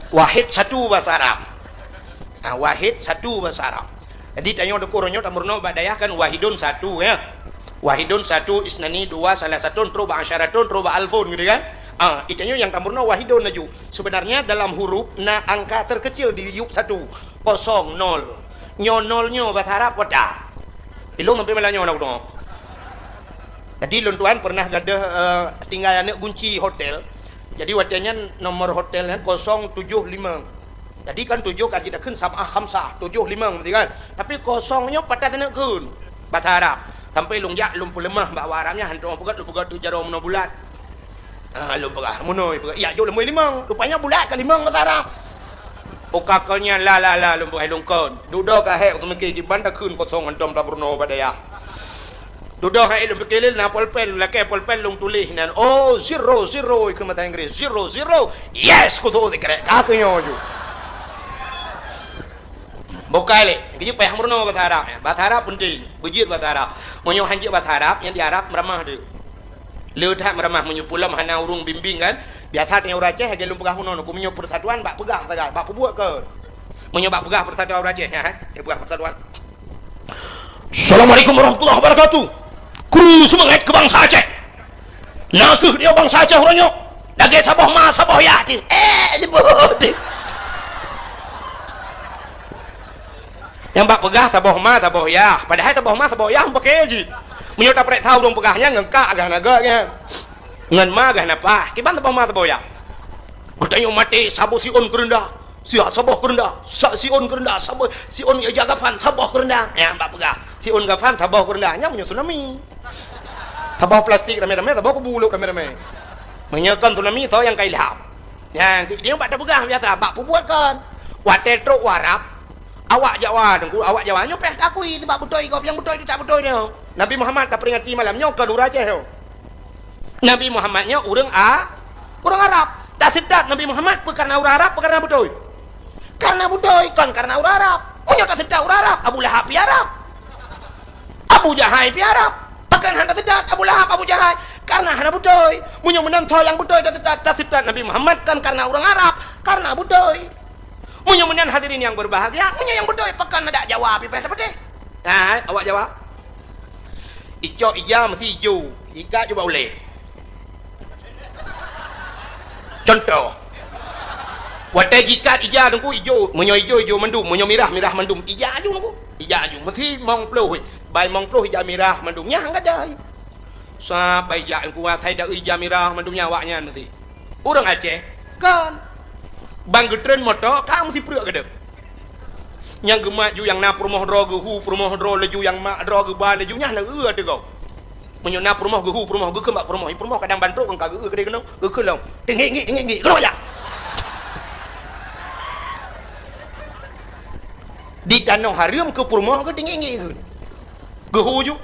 Wahid satu bahasa Arab. Ah, wahid satu bahasa Arab. Jadi tanyoe deuh uroe nyoe tameurunoe bak dayah kan wahidun satu, ya. Wahidun satu, isnani dua, salasatun, trok bak asyaratun, trok bak alfun gitu kan. Ah, itanyoe nyang tameurunoe wahidun laju. Sebenarnya dalam huruf na angka terkecil di yup satu, kosong, nol. Nyoe nol nyoe bahasa Arab wata. Ilôn sampai malam nyoe na kudoe. Jadi lôn tuan pernah gadoh, eh, tinggai aneuk gunci hotel. Jadi watèe nyan nomor hotel nyan kosong tujoh limong. Jadi kan tujoh ka jidakheun sab'ah khamsah, tujoh limong berarti kan. Tapi kosong nyoe pat that taneuk kheun bahasa Arab. Sampai lôn jak lôn peuleumah bak awak Arab nyan, hantom peugöt lôn peugöt tu jaroe meunoe bulat. Ah, lôn peugah meunoe peugah, "Yak jok lôn bui limong." Rupanya bulat ka limong bahasa Arab. Uka kon nyan la la la lôn peugah lôn kon. Dudoe ka hék, ku mike jiban takheun kosong hantom tameurunoe bak dayah. Dudoe hai lôn pike lé na polpen, lakèe polpen lôn tuléh nan, "Oh, zero, zero," ikheun bahasa Inggris, "Zero, zero, yes," kutôh sikrek, ka keu nyoe ju. Bukai lé, geujeuet payah meurunoe bahasa Arab, ya. Bahasa Arab penting, beujeuet bahasa Arab. Meunyoe han jeuet bahasa Arab, nyang di Arab meuramah tu. Le that meuramah meunyoe peulom hana ureuëng bimbéng kan. Biasa tanyoe ureuëng Aceh lagée lôn peugah bunoe, meunyoe persatuan bak peugah sagai, bak peubuet kon. Meunyoe bak peugah persatuan ureuëng Aceh, ha, eh, peugah persatuan. Assalamualaikum warahmatullahi wabarakatuh. Kru seumangat keu bansa Aceh. Na kheueh dia bansa Aceh uroe nyoe. Lagée saboh ma, saboh yah teuh. Eh, nyang bak peugah saboh ma, saboh yah. Padahai saboh ma, saboh yah meupaké jih. Meunyoe taprek tha ureuëng peugah nyan ngon kak gah na gak nyan. Ngon ma gah na pah. Kiban saboh ma, saboh yah. Geutanyoe maté saboh siôn keureundah. Siat saboh keureundah. Sa siôn keureundah. Saboh siôn ija gafan saboh keureundah. Nyang bak peugah. Siôn gafan saboh keureundah. Nyang meunyoe tsunami. Saboh plastik ramé-ramé, saboh kubu ulok ramé-ramé. Meunyoe kon tsunami, soe nyang ka ilham. Nyan, di, di bak tapeugah biasa, bak peubuet kon. Watée trok u Arab, awak Jawa, Teungku, awak Jawa nyoe pih takui, teuma beutôi gob, nyang beutôi teutab beutôi nyoe. Nabi Muhammad taperingati malam nyoe kon ureuëng Aceh nyoe. Nabi Muhammad nyoe ureuëng A-, ureuëng Arab. Taseutôt Nabi Muhammad peu kareuna ureuëng Arab, peu kareuna beutôi? Kareuna beutôi, kon kareuna ureuëng Arab. Meunyoe taseutôt ureuëng Arab, Abu Lahab pih Arab. Abu Jahai pih Arab. Pakon hana taseutôt Abu Lahab, Abu Jahai? Kareuna hana beutôi. Meunyoe meunan soe nyang beutôi taseutôt, taseutôt Nabi Muhammad kon kareuna ureuëng Arab, kareuna beutôi. Meunyoe meunan hadirin nyang berbahagia, meunyoe nyang beutôi, pakon adak Jawa pih payah tapatéh? Hai, awak Jawa. Icok ija meusi ijo, ikat jubah ulée. Contoh, watée jikat ija Teungku ijo, meunyoe ijo, ijo mandum, meunyoe mirah, mirah mandum, ija aju Teungku, ija aju. Meusi mong ploh, bai mong ploh ija mirah mandum, nyan gadai. Sapai ija Teungku asai da ija mirah mandum nyan awaknyan meusi. Ureuëng Aceh, kon. Ban geutreun moto, ka meusi preuek gadeup. Nyang geumat ju nyang na peurumoh droe geuhu peurumoh droe laju nyang mak droe geuba laju nyan na eu ateueh gob. Meunyoe na peurumoh geuhu peurumoh geukheun bak peurumoh, peurumoh kadang ban trok kon ka geu keudeh keunoe, geukheun lom. Tinggi-tinggi, tinggi-tinggi, keunoe jak. Di tanoh hareuem keu peurumoh geutinggi-tinggi kheun. Geuhu ju.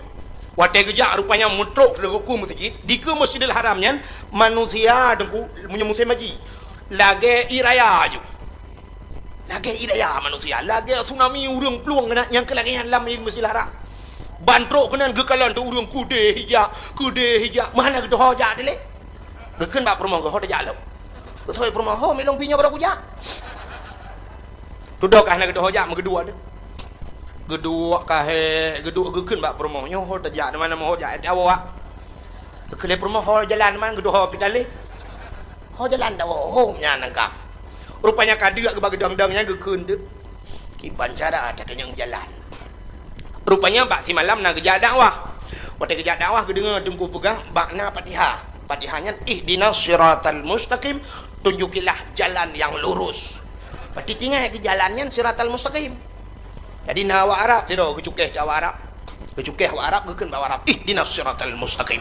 Watée geujak rupanya meutrok teugeuku meuseujid, dikeue Masjidil Haram nyan manusia Teungku meunyoe musém haji. Lagée ie raya ju. Lagée ie raya manusia, lagée tsunami ureuëng plueng keunan nyang keu lagée nyan lam ie Masjidil Haram. Ban trok keunan geukalon teuh ureuëng keudeh ija, keudeh ija, meuhana geuteuho jak dilée. Geukheun bak peurumoh geuh ho tajak lom. Geuteuho peurumoh ho milong pi nyoe barô kujak. Tudoh ka hana geuteuho jak meugeuduek teuh. Geuduek ka he, geuduek geukheun bak peurumoh nyoe ho tajak di mana meuho jak awak. Geukheun lé peurumoh ho jalan man geuduek ho pitaléh. Ho jalan dawa ho nyan nangka. Rupanya ka deuk geuba geudong-dong nyan geukheun teuh. Kiban cara tatanyong jalan. Rupanya bak simalam na geujak dakwah. Watée geujak dakwah geudeungoe Teungku peugah bak na Fatihah. Fatihah nyan ihdinas siratal mustaqim, tunjukilah jalan yang lurus. Berarti tinggai keu jalan nyan siratal mustaqim. Jadi na awak Arab sidroe geucukéh cit awak Arab. Geucukéh awak Arab geukheun bak awak Arab, ihdinas siratal mustaqim.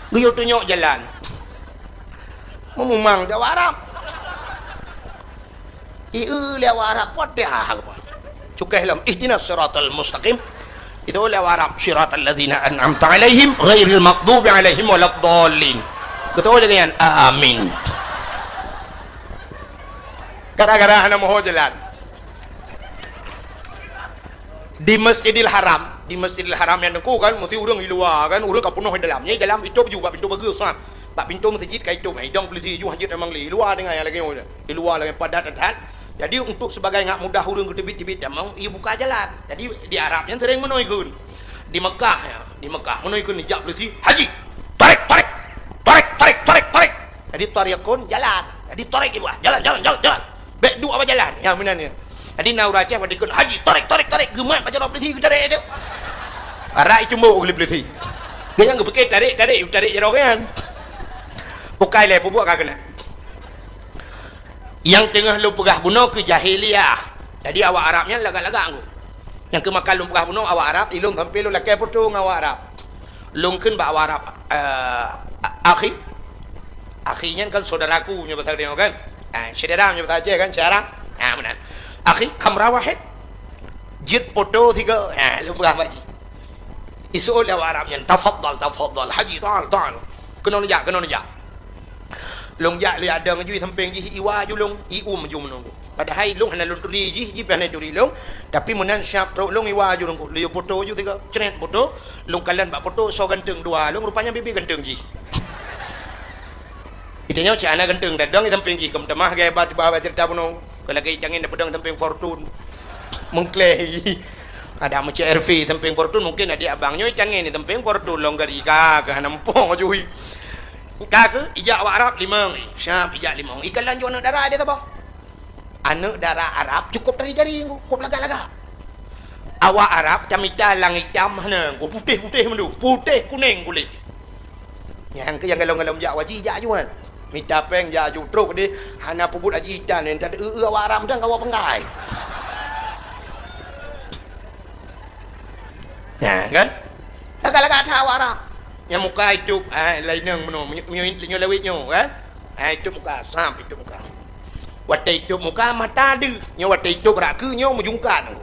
Geuyue tunyok jalan. Meumumang di awak Arab. Ieu lé awak Arab, Fatihah. Cukéh lom, ihdinas siratal mustaqim. Itu lé awak Arab, siratal ladzina an'amta 'alaihim, ghairil maghdubi 'alaihim waladdallin. Beutôi lagée nyan, amin. Gara-gara hana meuho jalan. Di Masjidil Haram, di Masjidil Haram nyan Teungku kan, meusti ureuëng di luwa kan, ureuëng ka peunoh di dalam. Nyan di dalam itôb ju bak pintoe bagoe, bak pintoe meuseujid ka itôb, idong peulisi ju hanjeuet tamong lé. Di luwa tinggai lagée nyoe. Di luwa lagée padat that. Jadi untuk sebagai ngak mudah ureuëng geuteubiet-teubiet tamong, ibuka jalan. Jadi di Arab nyan sering meunoe ikheun. Di Mekah ya, di Mekah meunoe ikheun dijak peulisi, "Haji, tarik, tarik. Tarik, tarik, tarik, tarik." Jadi tarikun jalan. Jadi tarik ibu, jalan, jalan, jalan, jalan. Bék duek bak jalan. Ya meunan ya. Jadi na ureuëng Aceh watée ikheun, "Haji, tarik, tarik, tarik." Geumat bak jaroe peulisi geutarek teuh. Arak itumbok geuh lé peulisi. Geuhnyan geupike tarik, tarik, tarik jaroe nyan. Bukai lé peubuet ka keunan. Nyang teungoh lôn peugah bunoe keu jahiliyah. Jadi awak Arab nyan lagak-lagak ngku. Nyang keumakan lôn peugah bunoe awak Arab, ilôn sampai lôn lakée foto ngon awak Arab. Lôn kheun bak awak Arab, eh, akhi. Akhi nyan kan saudaraku nyoe bahasa Aceh kan. Ah, syedara nyoe bahasa Aceh kan, syedara. Ah, meunan. Akhi, kamera wahid. Jeuet foto sigoe. Ah, lôn peugah bak jih. Iseuôt lé awak Arab nyan, "Tafaddal, tafaddal, Haji, ta'al, ta'al." Keunoe neujak, keunoe neujak. Lôn jak lé adong ju sampéng jih iwa ju lôn, ium ju meununggu. Padahai lôn hana lôn turi jih, jih pih hana turi lôn. Tapi meunan siap trok lôn iwa ju lôn, lôn foto ju tiga, cret foto, lôn kalon bak foto soe ganteng dua lôn, rupanya bibi ganteng jih. Ita nyoe cit hana ganteng, tadong i sampéng jih, keu meutamah gaya ba, ba, ba ceurita bunoe. Keu lagèe i Cangén na peudong sampéng Fortune. Meukleh. Ada meucé R V sampéng Fortune, mungkin adik abang nyoe i Cangén i sampéng Fortune lôn gari ka, keu hana muphom aju i. Ka keuh, ijak awak Arab limong, eh, siap ijak limong. Ikalon ju aneuk dara di saboh. Aneuk dara Arab cukôp tari-tari, cukôp lagak-lagak. Awak Arab tamita lang itam hana, putéh-putéh mandum, putéh kunéng kulét. Nyang keu nyang galom-galom jak haji jak aju kan. Mita péng jak aju trok deh, hana peubuet haji itan, nyan tadi eu-eu awak Arab dan kawa penggai. Nah, kan? Lagak-lagak that awak Arab. Nyang muka itôb, ah, laineng meunoe, meunyo-, meunyo-, meunyoe lawét nyoe, kan? Ah, itôb muka, sam itôb muka. Watèe itôb muka, mata deuh. Nyoe watèe itôb rak keu nyoe meujungkat.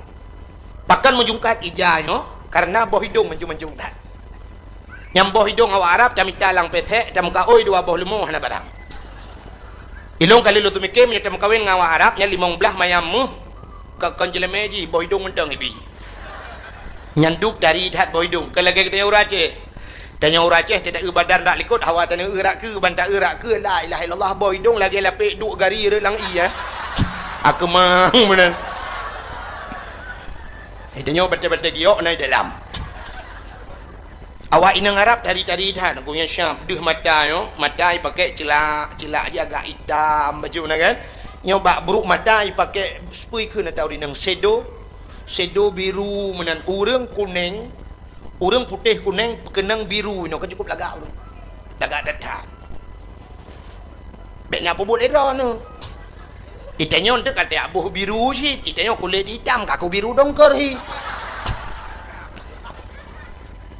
Pakon meujungkat ija nyoe, karena boh idông mancung-mancung that. Nyang boh idông awak Arab tamita lang pesek, tameukaôi dua boh leumo hana barang. Ilông kali lôn teumike meunyoe tameukawen ngon awak Arab, nyan limong blaih mayam méuh, ka kon jeulemé jih, boh idông mantong ibi. Nyan dub tari that boh idông, kon lagèe geutanyoe ureueng Aceh. Tanyoe ureueng Aceh, teudak eu badan rak likot, hawa tanyoe eu rak keu, ban ta eu rak keu, la ilaha illallah, boh idông lagèe lapék duek gari rot lam ie, eh. Akeumang meunan. Eh, tanyoe batèe-batèe giok na i dalam. Awak inong Arab tari-tari that, gobnyan siap deuh mata nyoe, mata ipakèk ceulak, ceulak jih agak itam baju na kan. Nyoe bak brôk mata ipakèk seupui kheun atau rineng sedo, sedo biru meunan, ureueng kunéng, ureueng putéh kunéng peukeunong biru inoe kan cukôp lagak ureueng. Lagak that-that. Bèk na peubuet lé droeneuh. Itanyoe teuk ka teuak boh biru cit, itanyoe kulét itam, ka ku biru dongkor hi.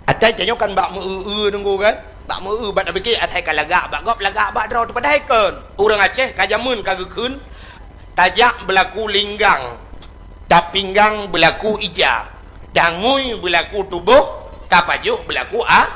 Atai tanyoe kan bak meu-eu-eu nunggu kan? Bak meu-eu, bak tapike asai ka lagak bak gob, lagak bak droe teuh padahai kon. Ureueng Aceh ka jameun ka geukheun, tajak beulaku linggang, tapinggang beulaku ija, tangui beulaku tuboh, tapajoh beulaku a-,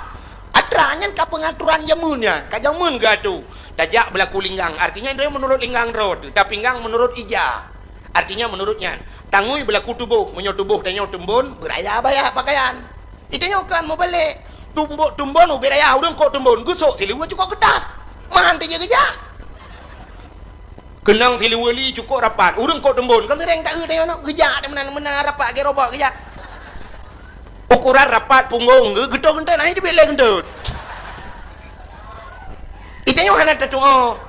atra. Nyan ka peungaturan jameun nyan, ka jameun geuatô. Tajak beulaku linggang, artinya droe meunurot linggang droe teuh, tapinggang meunurot ija, artinya meunurot nyan. Tangui beulaku tuboh, meunyoe tuboh tanyoe teumbon, beuraya baya pakaian. Itanyoe kan meubalek. Tumbok teumbon ubé raya, ureueng kok teumbon, geusok siluweue cukôp keutat. Meuhan teujak geujak. Keunong siluweue li cukôp rapat, ureueng kok teumbon, kan seuréng taeu tanyoe nyoe, geujak meunan, meunan rapat, gét robot geujak. Ukuran rapat punggong geu-, geutot geuntot, nah, itu bileh geuntot. Itanyoe hana tatuoh.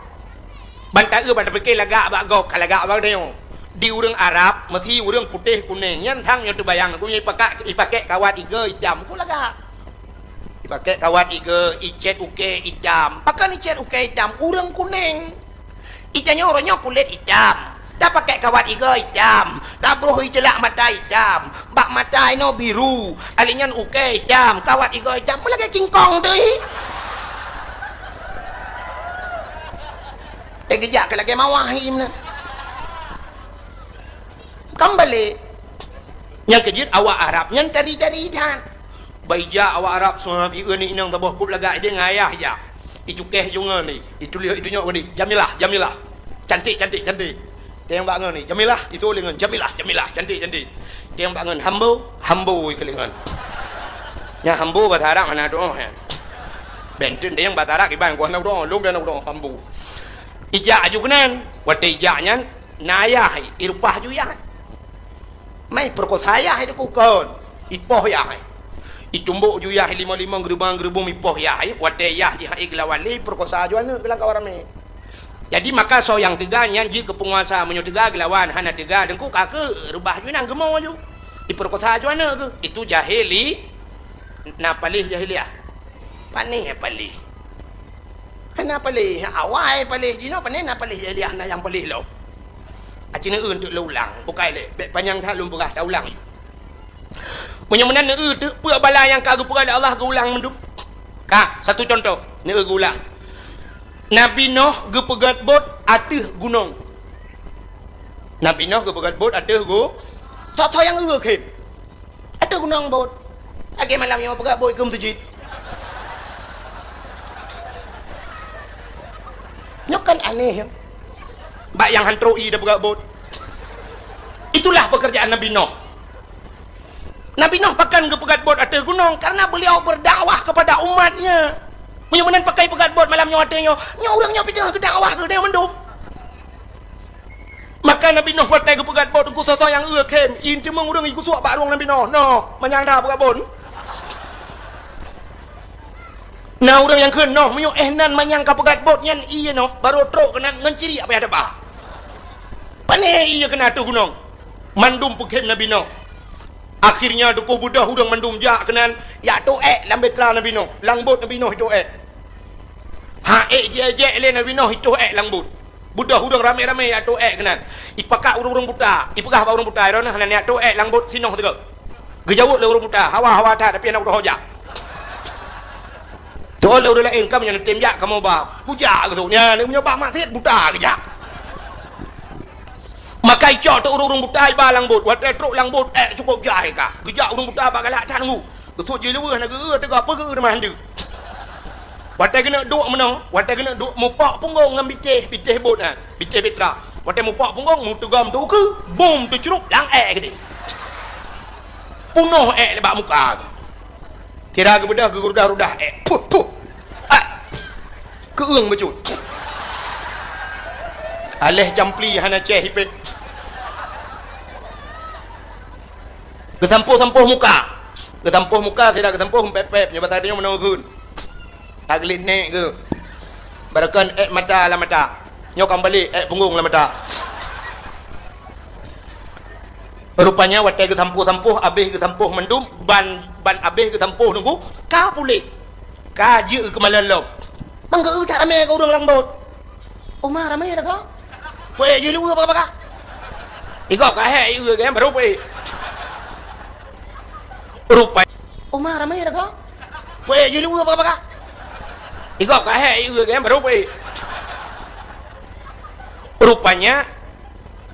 Ban taeu, ban tapike lagak bak gob, ka lagak bak tanyoe. Di ureueng Arab, meusi ureueng putéh kunéng, nyan sang nyoe teubayang, gobnyan ipakak, ipakèk kawat igoe itam, ku lagak. Ipakèk kawat igoe, icèt ukèe itam. Pakon icèt ukèe itam? Ureueng kunéng. Itanyoe uroe nyoe kulét itam. Tapakèk kawat igoe itam. Tabroh iceulak mata itam. Bak mata inoe biru. Alèh nyan ukèe itam. Kawat igoe itam. Meulagèe kingkong teuh. Teugeujak keu lagèe mawah hi meunan. Kan balek. Nyang keujeuet awak Arab nyan tari-tari that. Bak ijak awak Arab seumah ieu ni inong saboh kup lagak idéh ngon ayah ijak. Icukéh ju ngon ni. Ituléh itunyok ngon ni. Jamilah, Jamilah. Cantik, cantik, cantik. Teuh bak ngon ni. Jamilah, itu lé ngon. Jamilah, Jamilah. Cantik, cantik. Teuh bak ngon. Hambo, Hambo ikeu lé ngon. Nya Hambo bahasa Arab hana doh nyan. Benten teuh bahasa Arab iban ku hana doh, lôn hana doh Hambo. Ijak aju keunan. Watèe ijak nyan, na ayah, irupah ju yah. Mai peurekosa yah itu ku kon. Ipoh yah. Itumbok ju yah limong-limong, geurubong-geurubong ipoh yah. Watèe yah jih hai geulawan lé peurekosa ju aneuk geulangkawa ramé. Jadi maka soe nyang teuga nyan jeuet keu peunguasa, meunyoe teuga geulawan, hana teuga deungku ka keu reubah ju inong geumo ju. Ipeurekosa ju aneuk geuh. Itu jahili na paléh jahiliah. Panéh paléh. Hana paléh, awai paléh jinoe, panéh na paléh jahiliah na nyang paléh lom. Aci neueu teuk lôn ulang, bukai lé, bèk panyang that lôn peugah, taulang ju. Meunyoe meunan neueu teuk peue bala nyang ka geupeugah lé Allah geuulang mandum. Ka, satu contoh, neueu geuulang. Nabi Noh geupeugöt bot ateueh gunong. Nabi Noh geupeugöt bot ateueh gu-, soe-soe nyang eu khem. Ateueh gunong bot. Lagèe malam nyoe peugöt bot keu meuseujid. Nyoe kan aneh, ya. Bak nyang han trok ie da peugöt bot. Itulah pekerjaan Nabi Noh. Nabi Noh pakon geupeugöt bot ateueh gunong? Karena beliau berdakwah kepada umatnya. Meunyoe meunan pakai peugöt bot malam nyoe watèe nyoe, nyoe ureueng nyoe pih teuh geudang awah keu geutanyoe mandum. Maka Nabi Noh watèe geupeugöt bot teungku soe-soe nyang eu khém, in teumeung ureueng jigusok bak rueng Nabi Noh, "Noh, manyang that peugöt bot." Na ureueng nyang kheun, "Noh, meunyoe éh nan manyang ka peugöt bot nyan ié noh, barô trok keunan ngon ciriek payah teuba." Pané ié keunan ateueh gunong. Mandum peukhém Nabi Noh. Akhirnya teungku beudôh ureueng mandum jak keunan, jak tôk èk lam bahtera Nabi Noh, lam bot Nabi Noh itôk èk. Ha èk jijak lé Nabi Noh itôk èk lam bot. Beudôh ureueng ramé-ramé jak tôk èk keunan. Ipakat ureueng-ureueng buta, ipeugah bak ureueng buta, "Droeneuh hana neujak tôk èk lam bot sinoh teuh." Geujaweueb lé ureueng buta, "Hawa, hawa that, tapi hana kutoh jak." Teuh lé ureueng laén, "Kamoe nyan tem jak, kamoe ba." "Kujak," geuseuôt. Nyan, meunyoe bak maksiet buta geujak. Maka icok teuh ureueng-ureueng buta iba lam bot. Watèe trok lam bot, èk cukôp jai ka. Geujak ureueng buta bak galak that teungku. Geuseuôt jileuweue hana geu-eu teuga peue geu-eu teuma han deuh. Watèe geuneuk duek meunoe, watèe geuneuk duek mupok punggong lam bitéh, bitéh bot nyan, bitéh bahtera. Watèe mupok punggong, meuteugom teuh ukeue, bum teucrup lam èk keudéh. Punoh èk bak muka. Kira geubeudôh geurudah-rudah èk. Puh, puh. Ah. Keueung bacut. Aléh campli hana cèh ipét. Geusampôh-sampôh muka. Geusampôh muka, sira geusampôh pép-pép, nyoe basa tanyoe meunoe geukheun. Ka geulet nèk geuh. Barokon èk mata lam mata. Nyoe ka meubalek èk punggong lam mata. Rupanya watèe geusampôh-sampôh, abéh geusampôh mandum, ban, ban abéh geusampôh teungku, ka puléh. Ka jeuet keu malon lom. Ban geu-eu that ramé keu ureueng lam bot. Uma ramé lagoe. Peuék jih luweue baka-baka. Igob ka hék ié geuh barô peuék. Rupa-, uma ramé lagoe. Peuék jih luweue baka-baka. Igob ka hék ié geuh barô peuék. Rupanya,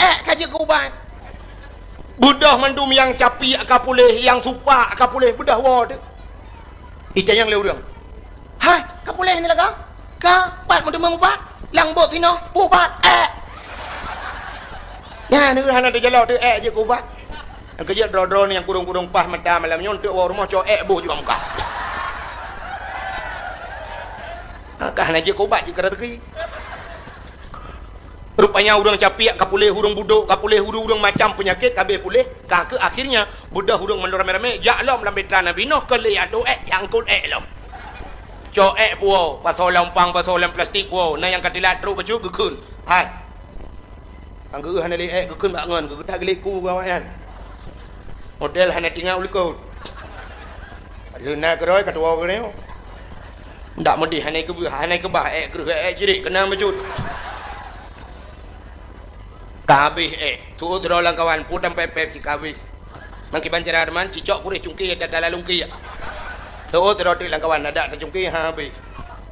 èk ka jeuet keu ubat. Beudôh mandum nyang capiek ka puléh, nyang supak ka puléh, beudôh woe teuh. Itanyong lé ureueng, "Hai, ka puléh ni lagoe? Ka, pat meuteumé ubat? Lam bot sinoe, ubat èk." Nyan, hana teujalok teuh èk jeuet keu ubat. Nyang keujeuet droe-droe nyang kudong-kudong paih mata malam nyoe, eunteuk woe rumoh cok èk boh juga muka. Ka hana jeuet keu ubat, jeuet keu raseuki. Rupanya ureueng capiek ka puléh, ureueng budôk ka puléh, ureueng-ureueng macam peunyakét ka abéh puléh, ka keuh akhirnya beudôh ureueng mandum ramé-ramé jak lom lam bahtera Nabi Noh keu lé atô èk, angkot èk lom. Cok èk puwoe, pasoe lam umpang, pasoe lam plastik puwoe, na nyang ka teulat trok bacut geukheun. Hai. Nyang geu hana lé èk geukheun bak ngon, geutak geuliku bak awaknyan. Model hana tinggai u likot. Leuna keudroe ka tuwoe keudroe. Ndak meudeh hana keubah, hana keubah èk kreueh èk cirit keunong bacut. Ka habéh èk, tuwoe sidroe lam kawan, peue tam pép-pép cit ka habéh. Nang kiban cara teuma, cicok puréh cungké tata lalungké. Tuwoe sidroe teuk lam kawan, adak tacungké ha habéh.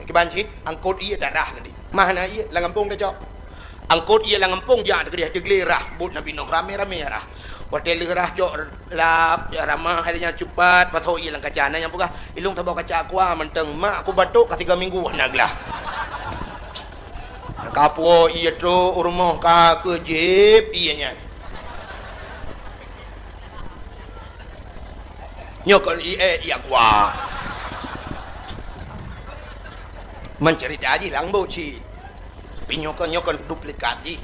Kiban cit, angkot ié tarah tadi. Mah na ié lam gampông tacok. Angkot ié lam gampông jak teukeudeh teuglé rah, bot Nabi Noh ramé-ramé rah. Watèe lheueh rah cok lap, ramah hai nyan cupat, pasoe ié lam kaca. Na nyang peugah, "Ilong saboh kaca aqua mantong, mak ku batuk ka tiga minggu hana glah." Ka puwoe ié trok u rumoh ka keuh jieb ié nyan. Nyoe kon ié, ié aqua. Mencerita jih lam bot cit. Tapi nyoe kon, nyoe kon duplikat jih.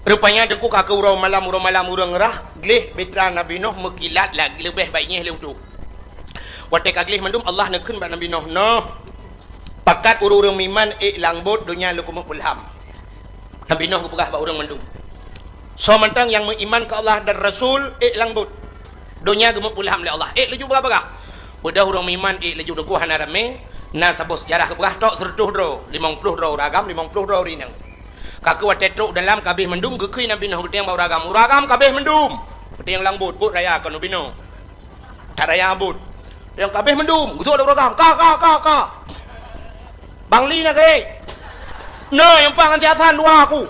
Rupanya teungku ka keuh uroe malam, uroe malam ureueng rah, gleh bahtera Nabi Noh meukilat la-, leubeh baik nyeh lé utoe. Watèe ka gleh mandum Allah neukheun bak Nabi Noh, "Noh, pakat ureueng-ureueng meuiman ék lam bot donya lôn keumeung peulham." Nabi Noh geupeugah bak ureueng mandum, "Soe mantong nyang meuiman keu Allah dan Rasul ék lam bot. Donya geumeupeulham lé Allah." Ék laju bagah-bagah. Beudôh ureueng meuiman ék laju teungku hana ramé, na saboh seujarah geupeugah trok seureutôh droe, limong ploh droe ureueng agam, limong ploh droe ureueng inong. Ka keuh watèe trok dalam ka abéh mandum geukheun Nabi Noh geutanyong bak ureueng agam. Ureueng agam ka abéh mandum. Geutanyong lam bot, bot raya kon ubinoe. That raya bot. Nyang ka abéh mandum, geutrok lé ureueng agam. Ka, ka, ka, ka. Bang Li na keuh. Na nyang pah ngon si Hasan dua aku.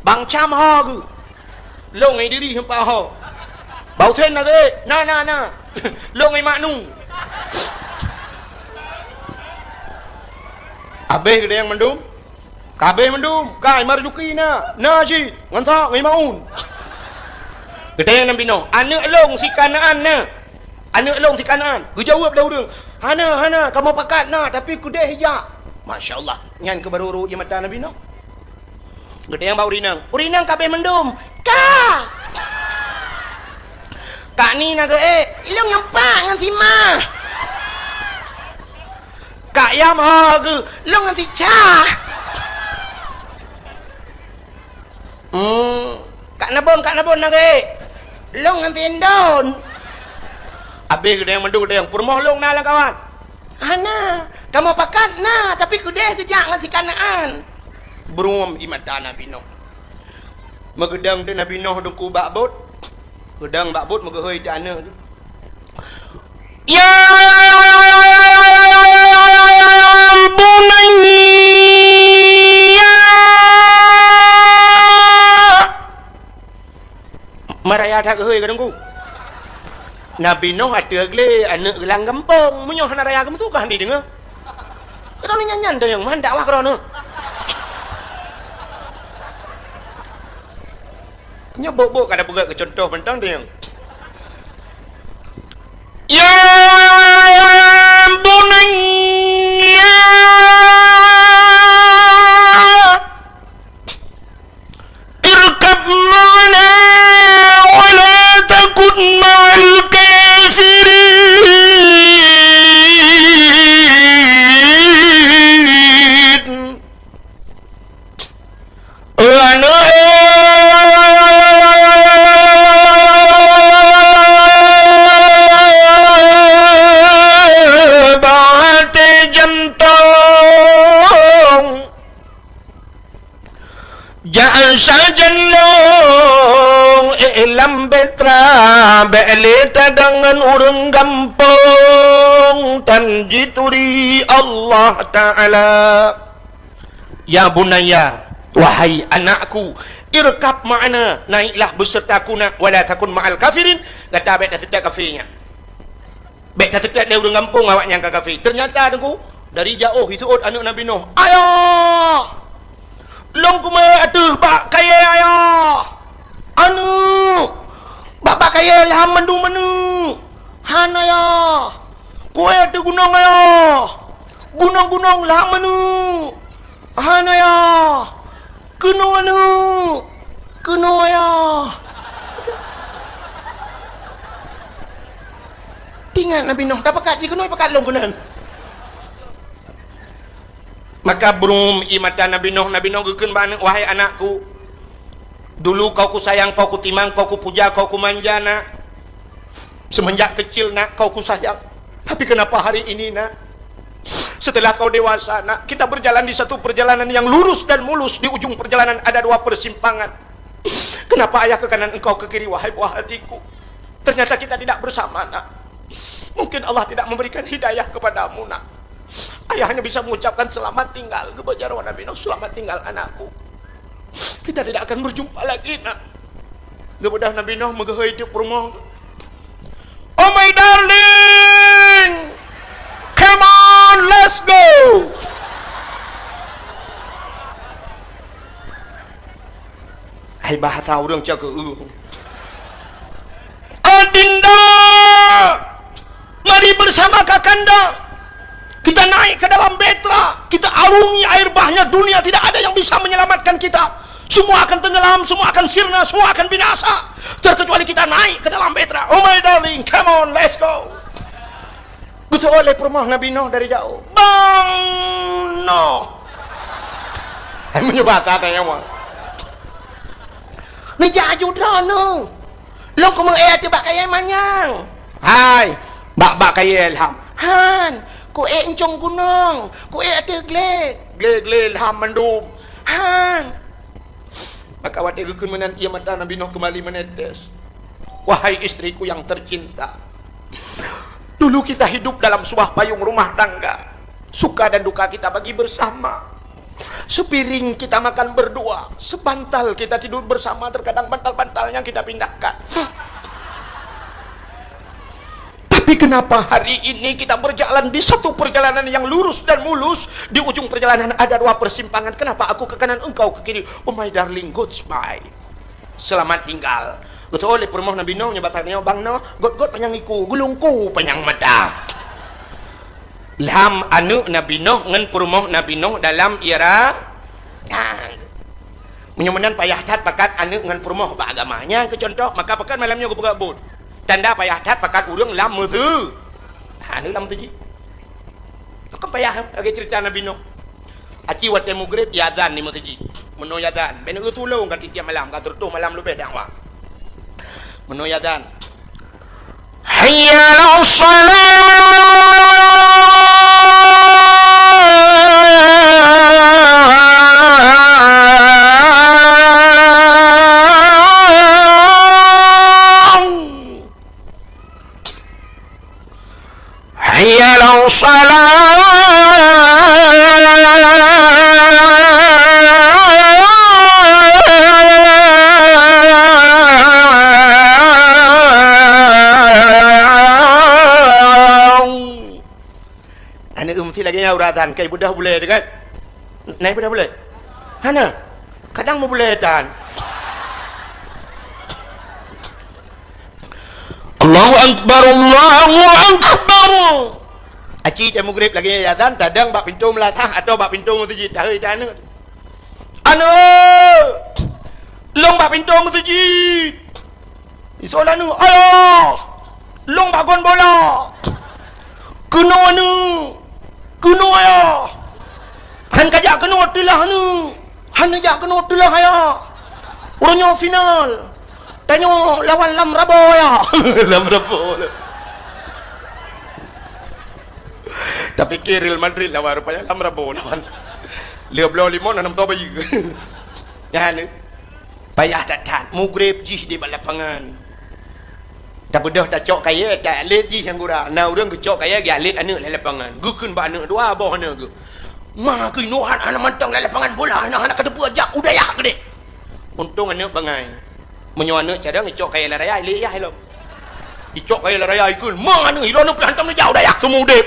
Bang Cam ho geuh. Long ai diri nyang pah ho. Bang Husen na keuh. Na, na, na. Long ai Mak Nu. Abéh geutanyong mandum. Ka abéh mandum, ka i Marzuki na, na cit, ngon sa, ngon i Maun. Geutanyong Nabi Noh, "Aneuk lôn si Kanaan na?" Aneuk lôn si Kanaan. Geujaweueb lé ureuëng, "Hana, hana, kamoe pakat na, tapi keudeh jak." Masya Allah, nyan keuh barô rhot ie mata Nabi Nuh. Geutanyong bak ureuëng inong, "Ureuëng inong, ka abéh mandum?" "Ka." "Kak ni na geuék?" "Ilong nyang pat ngon si ma." "Kak yam ho geuh?" "Ilong ngon si ca." "Hmm, Kak Nabon, Kak Nabon na geuék?" "Ilong ngon si Indon." Abéh geutanyong mandum, geutanyong, "Peurumoh lôn na lam kawan?" "Hana, kamoe pakat na, tapi keudeh geujak ngon si Kanaan." Brum ie mata Nabi Nuh. Meugeudong teuk Nabi Nuh Teungku bak bot. Geudong bak bot, meugeuhôi teuk aneuk. "Ya bunayya." Maraya that geuhôi ka Teungku. Nabi Nuh ateueh glé aneuk geulang gampông. Meunyoe hana raya geumeusu ka hana jideungoe. Droeneuh nyan-nyan teunyong man dakwah droeneuh. Nyoe bok-bok ka tapeugah keu cuntoh mantong teunyong. Ya bunayya irkab ma'ana wa la takun ma'al kafirin. Aneuk, bah até jantong. Jak sajan lôn, eh, lam Petra, bék lé tadong ngon ureuëng gampông, tan jituri Allah Taala. Ya bunayya, wahai anakku, irkab ma'ana, naiklah besertaku nak, wala takun ma'al kafirin, gata bék taseutôt kafé nyan. Bék taseutôt lé ureuëng gampông awaknyan ka kafé. Teunyata Teungku, dari jaoh jiseuôt aneuk Nabi Nuh, "Ayah! Lôn kumeuék ateueh bak kayée, Ayah! Aneuk! Bak-bak kayée lham mandum aneuk! Han, Ayah! Kuék ateueh gunong, Ayah! Gunong-gunong lham aneuk!" "Han, Ayah! Keunoe aneuk! Keunoe, Ayah!" Teuingat Nabi Nuh, tapakat jih keunoe pakat lôn keunan. Maka brum ie mata Nabi Nuh, Nabi Nuh geukheun bak aneuk, "Wahai anakku, dulu kau kusayang, kau kutimang, kau kupuja, kau kumanja, nak. Seumenjak kecil, nak, kau kusayang. Tapi kenapa hari ini, nak? Setelah kau dewasa, nak, kita berjalan di satu perjalanan yang lurus dan mulus. Di ujung perjalanan ada dua persimpangan. Kenapa ayah ke kanan, engkau ke kiri, wahai buah hatiku? Ternyata kita tidak bersama, nak. Mungkin Allah tidak memberikan hidayah kepadamu, nak." Ayah hanya bisa mengucapkan, "Selamat tinggal," geubeujaroe Nabi Nuh, "Selamat tinggal, anakku. Kita tidak akan berjumpa lagi, nak." Geubeudôh Nabi Nuh meugeuhôi teuk peurumoh. "Oh my darling, come on, let's go." Hai bahasa ureuëng cok keu, "Adinda, mari bersama kakanda. Kita naik ke dalam Petra, kita arungi air bahnya, dunia tidak ada yang bisa menyelamatkan kita. Semua akan tenggelam, semua akan sirna, semua akan binasa. Terkecuali kita naik ke dalam Petra. Oh my darling, come on, let's go." Geuseuôt lé peurumoh Nabi Nuh dari jaoh, "Bang Nuh!" Hai meunyoe bahasa tanyoe mah. "Neujak aju droeneuh. Lôn kumeuék ateueh bak kayée manyang." "Hai, bak-bak kayée lham." "Han, kuék ncong gunong, kuék ateueh glé." "Glé-glé lham mandum." "Han." Maka watée geukheun meunan, ie mata Nabi Nuh keumbali meunetes. Wahai istriku yang tercinta, dulu kita hidup dalam sebuah payung rumah tangga. Suka dan duka kita bagi bersama. Sepiring kita makan berdua, sebantal kita tidur bersama, terkadang bantal-bantalnya kita pindahkan. Tapi kenapa hari ini kita berjalan di satu perjalanan yang lurus dan mulus, di ujung perjalanan ada dua persimpangan? Kenapa aku ke kanan, engkau ke kiri? Oh my darling, goodbye. Selamat tinggal. Geuseuôt lé peurumoh Nabi Nuh nyoe basa nyoe, bang Nuh, gôt-gôt panyang iku, geulungku panyang mata. Lham aneuk Nabi Nuh ngon peurumoh Nabi Nuh dalam ira-, nah, meunyoe meunan payah that pakat aneuk ngon peurumoh bak agama. Nyan keuh cuntoh, maka pakat malam nyoe geupeugah buet. Tanda payah that pakat ureuëng lam meuseu-, ha, aneuk lam meuseujid. Kan payah lagée ceurita Nabi Nuh. Aci watée mugreb, iazan di meuseujid. Meunoe iazan, bèk neueu tulông ka tiep-tiep malam, ka sireutoh malam leubeh dakwah. Meunoe iazan, "Hayya 'alas shalah!" Hayya 'alas shalah. Aneuk meusti lagée nyan uroe azan, kai beudoh bulée teuh kan? Nyan beudoh bulée? Hana. Kadang meubulée tan. Allahu Akbar, Allahu Akbar. Aci tée mugreb lagée azan, tadong bak pintoe meulasah atau bak pintoe meuseujid, tahôi tan aneuk. "Aneuk, lôn bak pintoe meuseujid." Isoe lé aneuk, "Ayah, lôn bak gon bola." "Keunoe aneuk, keunoe ayah." "Han kajak keunoe, teulah aneuk." "Han neujak keunoe, teulah ayah. Uroe nyoe final. Tanyoe lawan Lam Rabo, ayah." Lam Rabo. Tapike Real Madrid lawan, rupanya Lam Rabo lawan. Lheueh bloe limong, na nam toh bayeue. Nyan, payah that-that. Mugreb jih di bak lapangan. Tabeudôh tacok kayée, ta-, lét jih nyang gura. Na ureuëng geucok kayée, geualét aneuk lam lapangan. Geukheun bak aneuk dua boh aneuk geuh. "Ma keunoe han, hana mantong lam lapangan bola, hana, hana kateupeue jak u dayah keudeh." Untông aneuk bangai. Meunyoe aneuk cadang, icok kayée lam raya, ilét yah ilom. Icok kayée lam raya, ikheun, "Ma aneuk, ilôn pih hantom neujak u dayah, seumeu udeb."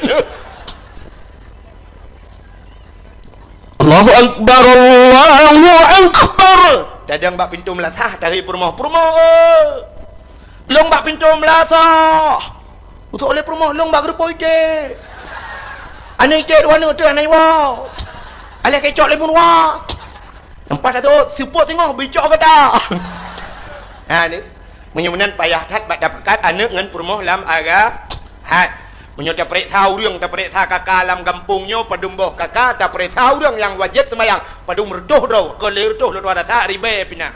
Allahu Akbar, Allahu Akbar. Tadong bak pintoe meulasah, tahôi peurumoh, "Peurumoh, eh, lôn bak pintoe meulasah." Usoe lé peurumoh, "Lôn bak geureupoh iték." "Aneuk iték dua aneuk teuh hana iwoe. Alah keucok lé meuruwa." Nampak tak tu? Seupôt singoh bicok gata. Ha ni. Meunyoe meunan payah that bak tapakat aneuk ngon peurumoh lam agama. Hat. Meunyoe tapareksa ureuëng, tapareksa kaka lam gampông nyoe, padum boh kaka, tapareksa ureuëng nyang wajéb seumayang, padum reutôh droe, kon lhée reutôh lôn tuan rasa ribée pih na.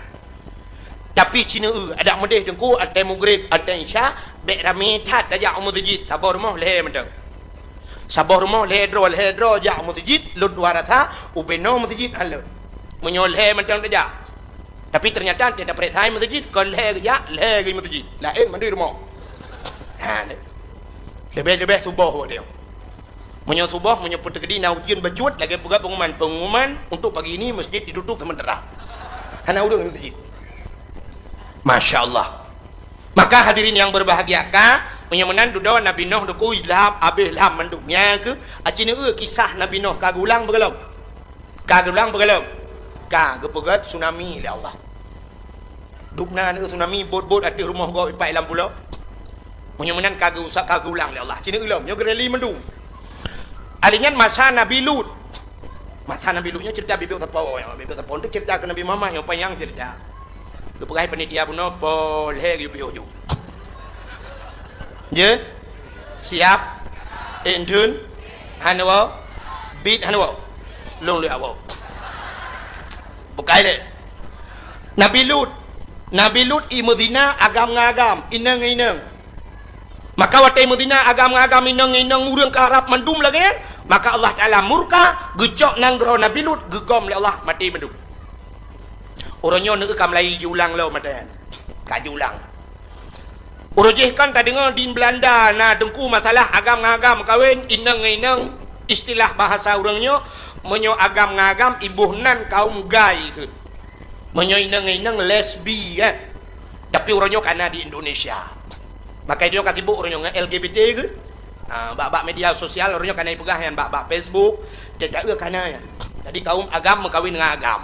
Tapi ci neueu, adak meudeh teungku, watée mugreb, watée isya, bék ramé that tajak u meuseujid, saboh rumoh lhée mantong. Saboh rumoh lhée droe, lhée droe jak u meuseujid, lôn tuan rasa, ubé noe meuseujid hana lôn. Meunyoe lhée mantong tajak. Tapi teunyata watée tapareksa meuseujid, kon lhée geujak, lhée geuh meuseujid. Laén mandum rumoh. Ha, leubeh-leubeh suboh watée nyoe. Meunyoe suboh, meunyoe peuteukeudi na ujeuen bacut, lagée peugah pengumuman, "Pengumuman untuk pagi ini masjid ditutup sementara." Hana ureuëng lam masjid. Masya Allah. Maka hadirin yang berbahagia, ka, meunyoe meunan dudoe Nabi Nuh dikeue ilham, habéh ilham mandum. Nyan keuh, aci neueu kisah Nabi Nuh ka geulang beugalom. Ka geulang beugalom. Ka geupeugét tsunami lé Allah. Dubna aneuk tsunami bot-bot ateueh rumoh gob ipat lam pulo. Meunyoe meunan ka geuusak, ka geulang lé Allah. Ci neueu lom, nyoe geureli mandum. Ari nyan masa Nabi Lut. Masa Nabi Lut nyoe cerita bibiek sapo, ya, bibiek sapo. Untuk cerita ke Nabi Muhammad nyoe panyang cerita. Geupeugah panitia bunoe poh lhée geuyue piôh ju. Jeuet? Siap? Indun? Hana woe? Bit hana woe? Lôn lé awoe. Bukai lé. Nabi Lut. Nabi Lut i meuzina agam ngon agam, inong ngon inong. Maka watée meuzina agam ngon agam, inong ngon inong, ureuëng ka rab mandum lagée nyan, maka Allah Taala murka, geucok nanggroe Nabi Lut, geugom lé Allah, maté mandum. Uroe nyoe neueu ka mulai jiulang lom mata nyan. Ka jiulang. Uroe jih kan tadeungoe di Belanda na teungku masalah agam ngon agam meukawen, inong ngon inong, istilah bahasa ureuëng nyoe, meunyoe agam ngon agam iboh nan kaum gay kheun. Meunyoe inong ngon inong lesbi, kan. Tapi uroe nyoe ka na di Indonesia. Maka nyoe ka sibuk uroe nyoe ngon L G B T kheun. Ah, bak-bak media sosial uroe nyoe ka na ipeugah nyan bak-bak Facebook, teuka ka na nyan. Jadi kaum agam meukawen ngon agam.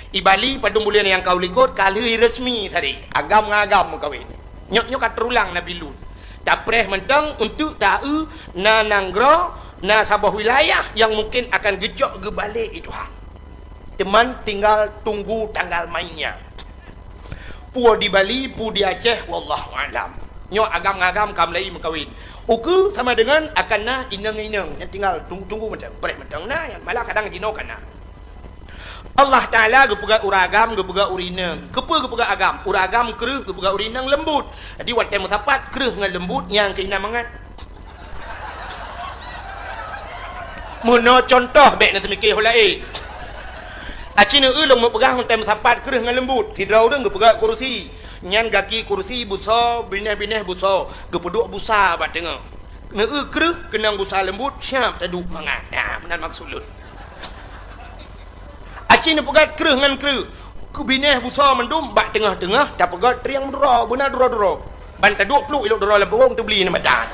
Di Bali padum buleuen nyang ka u likot ka lheueh resmi tadi, agam ngon agam meukawen. Nyoe, nyoe ka teurulang Nabi Lut. Tapreh mantong untuk ta-eu na nanggroe, na saboh wilayah nyang mungken akan geucok geubalek lé Tuhan. Teuma tinggal tunggu tanggal mainnya. Peue di Bali, peue di Aceh, wallahu a'lam. Nyoe agam ngon agam ka mulai meukawen. Ukeue sama deungon akan na inong-inong, nyan tinggal tunggu-tunggu mantong, preh mantong na, nyan malah kadang jinoe ka na. Allah Taala geupeugah ureueng agam, geupeugah ureueng inong. Keupeue geupeugah agam? Ureueng agam kreueh, geupeugah ureueng inong leumbut. Jadi watèe meusapat kreueh ngon leumbut, nyang keu inan mangat. Meunoe cuntoh, bèk na seumiké ho laén. Aci neueu lôn meupeugah watèe meusapat kreueh ngon leumbut. Sidroe ureueng geupeugah kurusi. Nyan gaki kurusi busoe, binéh-binéh busoe, geupeuduek busa bak teungoh. Neueu kreueh keunong busa leumbut, siap taduek mangat. Nah, meunan maksud lôn. Aci neupeugah kreueh ngon kreueh, keu binéh busoe mandum bak teungoh-teungoh tapeugah triang meuduro, beuna duro-duro. Ban taduek pluek ilok duro lam pungong teubli nyan mata.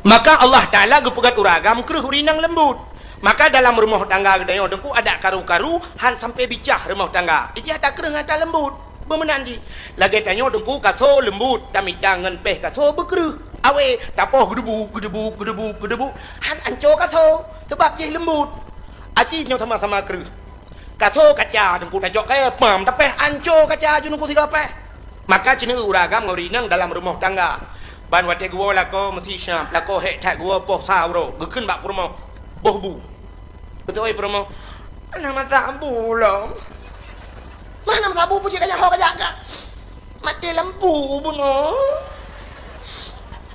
Maka Allah Taala geupeugah ureueng agam kreueh ureueng inong leumbut. Maka dalam rumoh tangga geutanyoe Teungku adak karu-karu han sampai bicah rumoh tangga. Ijih ata kreueh ngon ata leumbut. Beumeunan jih. Lagèe tanyoe Teungku kasoe leumbut, tamita ngon péh kasoe beukreueh. Awé, tapoh geudeubuk, geudeubuk, geudeubuk, geudeubuk. Han anco kasoe, seubab jih leumbut. Aci nyoe sama-sama kreueh. Kasoe kaca Teungku tacok kayèe, pam tapéh anco kaca aju Teungku sigoe péh. Maka ci neueu ureueng agam ngon ureueng inong dalam rumoh tangga. Ban watèe geuwoe lakoe meusi siap, lakoe hék that geuwoe poh sa uroe, geukheun bak peurumoh, boh bu. Geuteu'oh peurumoh, "Hana meusabu lom." "Mah hana meusabu, peue cit ka jak ho ka jak ka? Maté lampu bunoe."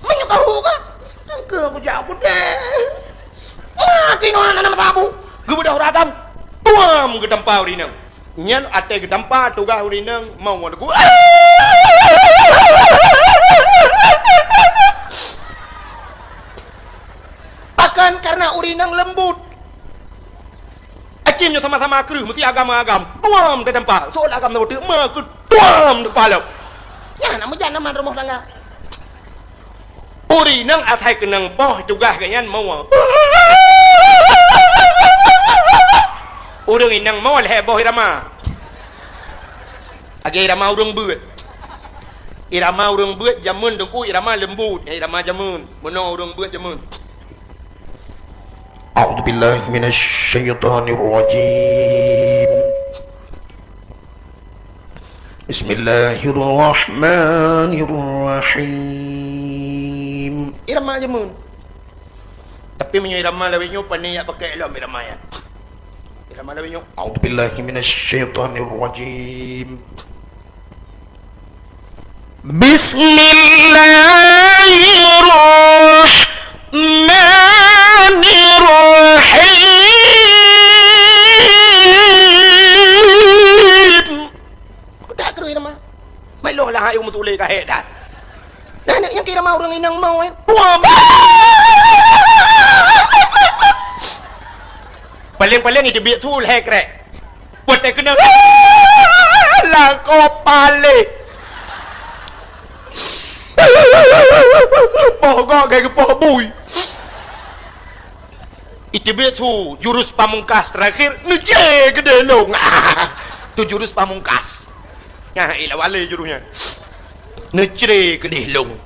"Meunyoe ka hu ka, engkeu kujak u keudè." "Mah keunoe hana meusabu." Geubeudôh ureueng agam, tuam geutampa ureueng inong. Nyan watèe geutampa tugaih ureueng inong mau ngon lagu. Pakon? Karena ureueng inong leumbut. Aci nyoe sama-sama kreueh, meusi agam-agam. Tuam teutampa. Soe agam na beutôi, ma keu tuam teutampa lom. Nyan na meujan aman rumoh tangga. Ureueng inong asai keunong poh tugaih geuh nyan moe. Ureueng inong moe lhèe boh irama. Lagèe irama ureueng beuet. Irama ureueng beuet jameun Teungku, irama leumbut, irama jameun. Meunoe ureueng beuet jameun. A'udzubillahi minasyaitonirrajim. Bismillahirrahmanirrahim. Irama jameun. Tapi meunyoe irama lawét nyoe, pane jak pakai lom irama nyan. Irama lawét nyoe, a'udzubillahi minasyaitonirrajim. Bismillahirrahmanirrahim. Keutak kreueh irama. Mai lôn lah ayong meutuléh ka hék that. Nah, nyoe nyang keu irama ureueng inong moe, eh. Wah, paléng-paléng iteubiet su lhèe krek. Watèe keunong, lakoe paléh. Poh gok geupoh bui. Iteubiet su jurus pamungkas terakhir, neucre keudéh lông. Tu jurus pamungkas. Nah, ilah walé jurus nyan. Neucre keudéh lông.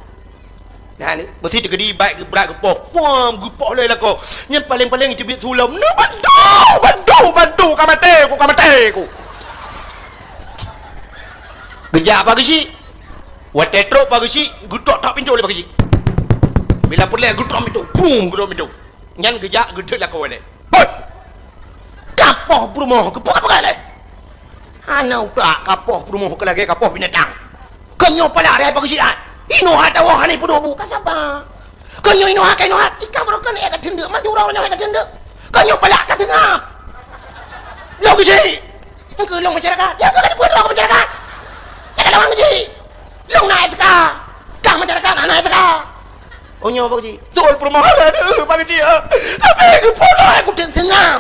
Nah, ni, meusi teukeudi bak geubrat geupoh. Puam, geupoh lé lakoe. Nyan paléng-paléng iteubiet su lom. Neubantu, bantu, bantu, ka maté ku, ka maté ku. Geujak Pak Geuchik. Watèe trok Pak Geuchik, geutok-tok pintoe lé Pak Geuchik. Bila peureulèe geutok pintoe, brum, geutok pintoe. Nyan geujak geudeuk lakoe lé. Hoi! Kapoh peurumoh keuh peugah-peugah lé. Hana utak kapoh peurumoh keuh lagèe kapoh binatang. Kon nyoe palak raya Pak Geuchik ai. Inoe hatawoe hana peuduek bu ka saba. Kon nyoe inoe hai ka inoe hai, tika barokon ék ka teundeuk, maju ureueng nyoe hai ka teundeuk. Kon nyoe palak ka seungab. Lôn Geuchik. Nyang keu lôn masyarakat, nyang keu ka dipeue droe keu masyarakat. Nyang ka lawan Geuchik. Lôn na S K. Kang masyarakat hana S K. Oh, nyoe Pak Geuchik. Beutôi peurumoh lôn, eh, Pak Geuchik, eh. Tapi keupeue lôn, eh, kutem seungab.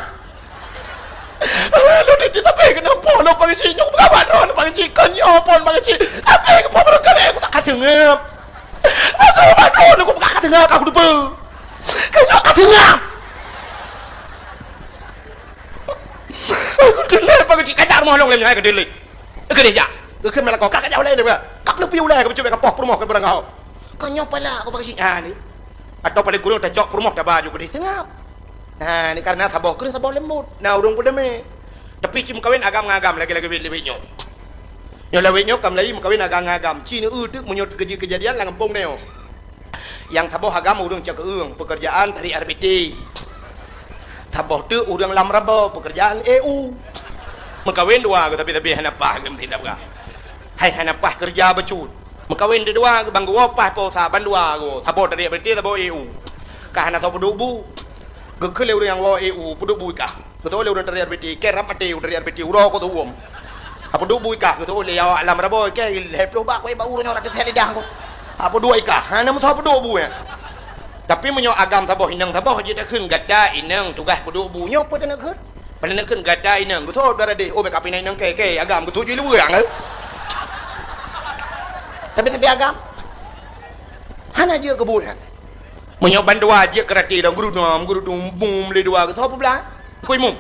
Eh, lôn teutab, tapi keunoe po lôn Pak Geuchik. Nyoe peugah bak droeneuh Pak Geuchik. Kon nyoe phon Pak Geuchik. Tapi keupeue barokon, eh, kutak ka seungab. Beutôi bak droeneuh kupeugah ka seungab, ka kuteupeue. Kon nyoe ka seungab. Keudeulée Pak Geuchik, kajak rumoh lôn lé nyoe keudeulée. Keudeh jak. Geukheun meulakoe, ka kajak ulée deh, ka peuleupi ulée, ka peucubit ka poh peurumoh keu beurangkaho. Kon nyoe palak Pak Geuchik, ha ni. Atawa paléng kureueng tacok peurumoh taba ju keudeh seungab. Ha ni, kareuna saboh keureung saboh leumbot. Na ureuëng peudamé. Tapi cit meukawen agam ngon agam lagée-lagée wét-wét nyoe. Nyoe lawét nyoe ka meulayeue meukawen agam ngon agam. Ci neu-eu teuk meunyoe teukeujeuet keujadian lam gampông nyoe. Nyang saboh agam ureuëng cok keueueng, peukeurjaan tarék R B T. Saboh teuk ureuëng lam raba, peukeurjaan E U. Meukawen dua geuh, tapi-tapi hana paih geuh meusidab gah. Hai hana paih keureuja bacut. Meukawen deudua geuh, ban geuwoe paih po sa, ban dua geuh. Saboh tarék R B T, saboh E U. Ka hana soe peuduek bu. Geukheun lé ureuëng nyang woe E U, peuduek bu i kah. Geuteuôt lé ureuëng tarék R B T, kée rab maté ureuëng tarék R B T, uroe keu tuwom. Apeuduek bu i kah, geuteuôt lé awak lam raba, kée lhée ploh bak, kue bak uroe nyoe rata sét lidah ko. Apeuduek i kah, hana meusoe peuduek bu nyan. Tapi meunyoe agam saboh inong saboh jeuet takheun gata inong tugaih peuduek bu nyoe peue taneuk kheun? Peue taneuk kheun gata inong, geusoe dara deh, oh bék kapinai inong kée, kée agam geutuju luweue ngai. Tapi tapi agam hana jeuet keu bu nyan. Meunyoe bandua jeuet keurati dong geurunom, geurunom, bum lé dua geusoe peublah. Kui mum.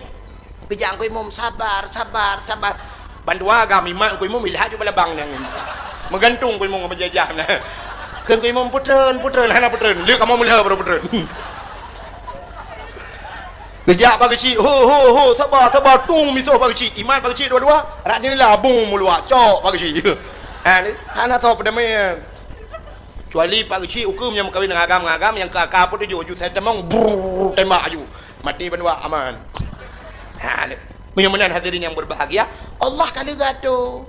Geujak kui mum, sabar, sabar, sabar. Bandua gam imat kui mum ilhak ju balabang nyan. Meugantung kui mum bajajah na. Kheun kui mum putreun, putreun, hana putreun. Lé kamoe meulheueh baru putreun. Geujak Pak Geuchik, ho, ho, ho, sabar, sabar, tung misoh Pak Geuchik. Imat Pak Geuchik dua-dua, rak jeundela bum meuluak, cok Pak Geuchik. Ha, ni, hana soe peudamé. Kecuali Pak Geuchik ukeue meunyoe meukawen ngon agam-agam nyang ka, ka peutujoh ju sai tamong, brrrr, tembak ju. Maté bandua aman. Ha, meunyoe meunan hadirin yang berbahagia, Allah ka leuga tu.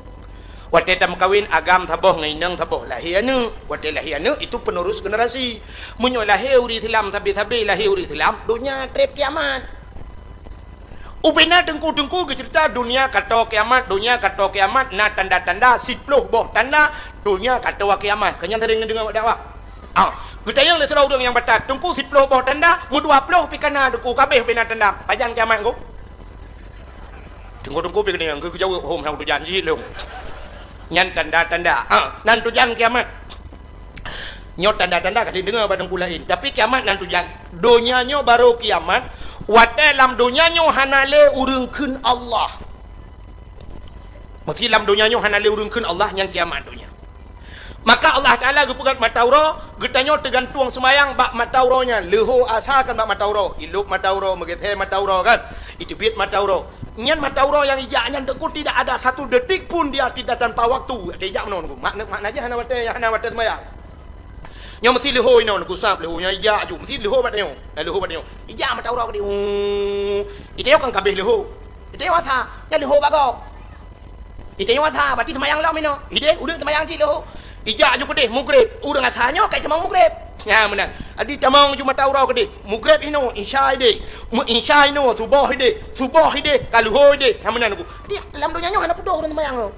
Watée tameukawen agam saboh ngon inong saboh lahé aneuëk. Watée lahé aneuëk itu penerus generasi. Meunyoe lahé ureuëng Islam sabe-sabe lahé ureuëng Islam, donya treb kiamat. Ubena teungku-teungku geuceurita donya kato kiamat, donya kato kiamat na tanda-tanda siploh boh tanda donya kato kiamat. Keu nyang sering neudeungoe bak dakwah. Ah, geutanyong lé sidroe ureuëng nyang batat, "Teungku siploh boh tanda, meudua ploh pih kana teungku kabeh ubena tanda. Pajan kiamat teungku?" Teungku-teungku pih keudeh geujaweueb hom hana tujan jih lom. Nyan tanda-tanda. Ah, nan tujan kiamat. Nyoe tanda-tanda ka lheueh deungoe bak teungku laén, tapi kiamat nan tujan. Donya nyoe barô kiamat, watée lam donya nyoe hana lé ureuëng kheun Allah. Meusé lam donya nyoe hana lé ureuëng kheun Allah, nyan kiamat donya. Maka Allah Taala geupeugét mata uroe, geutanyoe teugantueng seumayang bak mata uroe nyan, leuho asa kan bak mata uroe, ilop mata uroe, meugeusé mata uroe kan, iteubiet mata uroe. Nyan mata uroe nyang ijak nyan teungku tidak ada satu detik pun dia tidak tanpa waktu. Watée ijak meunoe teungku. Mak, mak, makna jih hana watée, hana watée seumayang. Nyoe meusi leuho inoe, neugusab leuho nyoe ijak ju, meusi leuho bak tanyoe. Na leuho bak tanyoe. Ijak mata uroe keudeh. Uu. Itanyoe kan kabeh leuho. Itanyoe asa, nyan leuho bak gob. Itanyoe asa, berarti seumayang lom inoe. Ideh, udeuek seumayang cit leuho. Ijak ju keudeh, mugreb. Ureuëng asa nyoe kai tamong mugreb. Nyan meunan. Adi tamong ju mata uroe keudeh. Mugreb inoe, isya ideh. Meu isya inoe, suboh ideh. Suboh ideh, ka leuho ideh. Nyan meunan ku. Di lam donya nyoe hana peudoh ureuëng seumayang nyoe.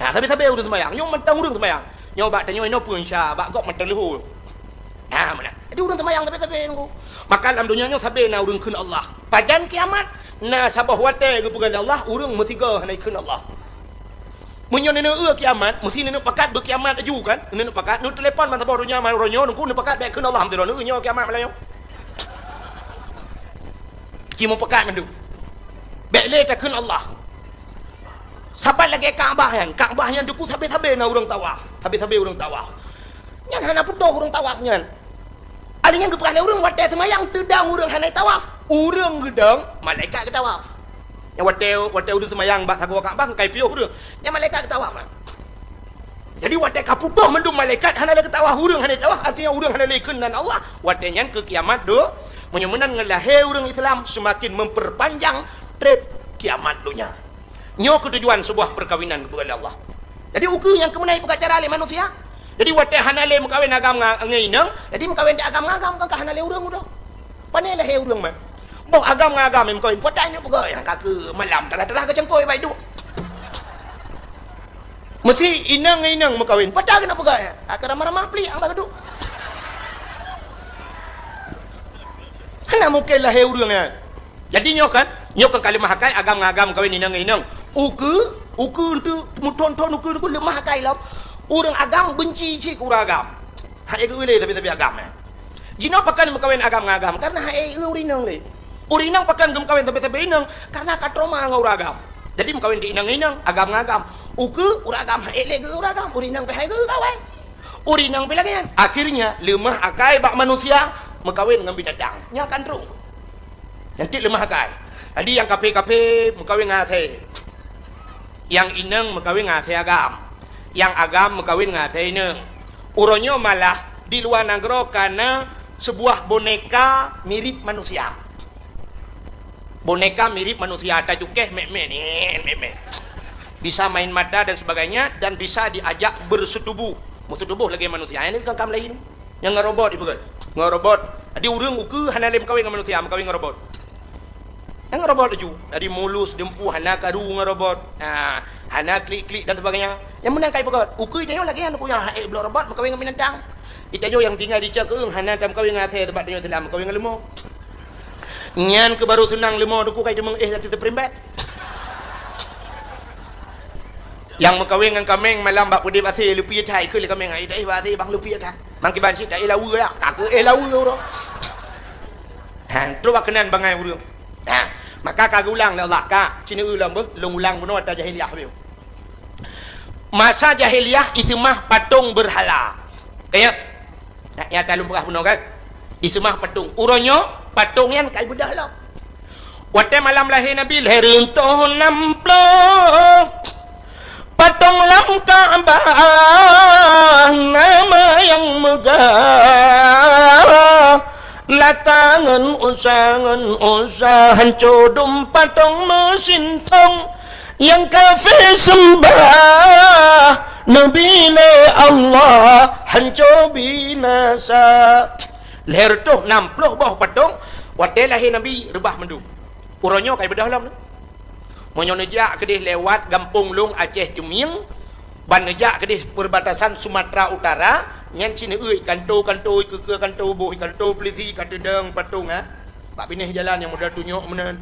Ha, sabe-sabe ureuëng seumayang. Nyoe mantong ureuëng seumayang. Nyoe bak tanyoe inoe peue isya, bak gob mantong leuho. Ha, meunan. Jadi ureuëng seumayang sabe-sabe nunggu. Maka lam donya nyoe sabe na ureuëng kheun Allah. Pajan kiamat, na saboh watée geupeugah lé Allah, ureuëng meusigoe hana ikheun Allah. Meunyoe neuneuk eu kiamat, meusi neuneuk pakat beukiamat laju kan? Neuneuk pakat, neutelepon ban saboh donya, man uroe nyoe, nungku neupakat bék kheun Allah, meusidroe neueu nyoe kiamat malam nyoe. Ci meupakat mandum. Bék lé takheun Allah. Saban lagée Ka'bah nyan, Ka'bah nyan teungku sabe-sabe na ureuëng tawaf, sabe-sabe ureuëng tawaf. Nyan hana peudoh ureuëng tawaf nyan. Ali nyan geupeugah lé ureuëng watée seumayang teudong ureuëng hana tawaf. Ureuëng geudong, malaikat geutawaf. Nyan watée, watée ureuëng seumayang bak sagoe Ka'bah kai piôh ureuëng. Nyan malaikat geutawaf. Jadi watée ka putôh mandum malaikat hana lé geutawaf ureuëng hana tawaf, artinya ureuëng hana lé kheun nan Allah. Watée nyan keu kiamat do, meunyoe meunan ngon lahé ureuëng Islam seumaken memperpanjang treb kiamat donya. Nyoe keutujuan sebuah perkawinan geupeugah lé Allah. Jadi ukeue nyang keumeunai peugah cara lé manusia. Jadi watée hana lé meukawen agam ngon inong, jadi meukawen di agam ngon agam kan ka hana lé ureuëng udah. Pane lahé ureuëng man. Boh agam ngon agam meukawen, peue tai nyoe peugah nyang ka keu malam teulah-teulah geucengkôi bai duek. Meusi inong ngon inong meukawen, peue tai keuneuk peugah nyan? Ka ramah-ramah plik ang bah duek. Hana mungken lahé ureuëng nyan. Jadi nyoe kan, nyoe kan ka leumah akai agam ngon agam kawin inong ngon inong. Ukeue, ukeue untuk meuthon-thon ukeue tu leumah akai lom. Ureuëng agam benci cit keu ureuëng agam. Hai geuh lé tapi-tapi agam nyan. Jinoe pakon meukawen agam ngon agam karena hai ureuëng inong lé. Ureueng inong pakon geumeukawen sabe-sabe inong, karena ka trauma ngon ureueng agam. Jadi meukawen di inong-inong, agam ngon agam. Ukeue ureueng agam han ék lé keu ureueng agam, ureueng inong pih han ék keu kawen. Ureueng inong pih lagèe nyan. Akhirnya, leumah akai bak manusia, meukawen ngon binatang. Nyan kan trok. Nyan cit leumah akai. Jadi nyang kaphé-kaphé meukawen ngon asèe. Nyang inong meukawen ngon asèe agam. Nyang agam meukawen ngon asèe inong. Uroe nyoe malah di luwa nanggroe ka na seubuah boneka mirip manusia. Boneka mirip manusia, tacukéh mèk-mèk, nèt, mèk-mèk. Bisa main mata dan sebagainya, dan bisa diajak bersetubuh. Meusetubuh lagèe manusia. Ini kan kam lain. Nyang ngon robot ipeugah. Ngon robot. Jadi ureueng ukeue hana lé meukawen ngon manusia, meukawen ngon robot. Nyang ngon robot laju. Jadi mulus, dumpeue, hana karu ngon robot. Ha, hana klik-klik dan sebagainya. Nyang meunan ka ipeugah. Ukeue tanyoe lagèe nyan, ukeue nyang han ék bloe robot, meukawen ngon binatang. Di tanyoe nyang tinggai di Cakeueng hana tameukawen ngon asèe, sabab tanyoe Islam, meukawen ngon leumo. Nyan keuh baru seunang leumo, teungku, ka iteumeung éh ateueh teuperimbet. Nyang meukawen ngon kaméng malam bak peudeh bak asèe, leupie that, ikheun lé kaméng, "Ai, taéh bak asèe bang, leupie that." Mangkiban cit taéh laweue yak, ka keuh éh laweue uroe. Ha, trok bak keunan bangai ureueng. Ha, maka ka geulang lé Allah, ka, ci neueu lom beuh, lôn ulang bunoe ata jahiliyah beuh. Masa jahiliyah iseumah patong beurhala. Ka ingat? Nah, nyang ka lôn peugah bunoe kan? Iseumah patong. Uroe nyoe, patong nyan ka ibeudôh lom. Watèe malam lahé Nabi, lhèe reutôh nam ploh, patong lam Ka'bah, nama nyang meugah. Lata ngon Uzza, ngon Uzza, hanco dum patong meusintong. Nyang kafé seumbah Nabi lé Allah, hanco binasa. Lhèe reutôh nam ploh boh patong, watèe lahé Nabi reubah mandum. Uroe nyoe ka ibeudôh lom. Meunyoe neujak keudeh lewat gampông lôn Aceh Ceumieng, ban neujak keudeh perbatasan Sumatera Utara, nyan ci neueu kanto-kanto, ikeue-keue kanto, boh kanto peulisi ka teudong patong, ha. Bak binéh jalan nyang model tunyok meunan,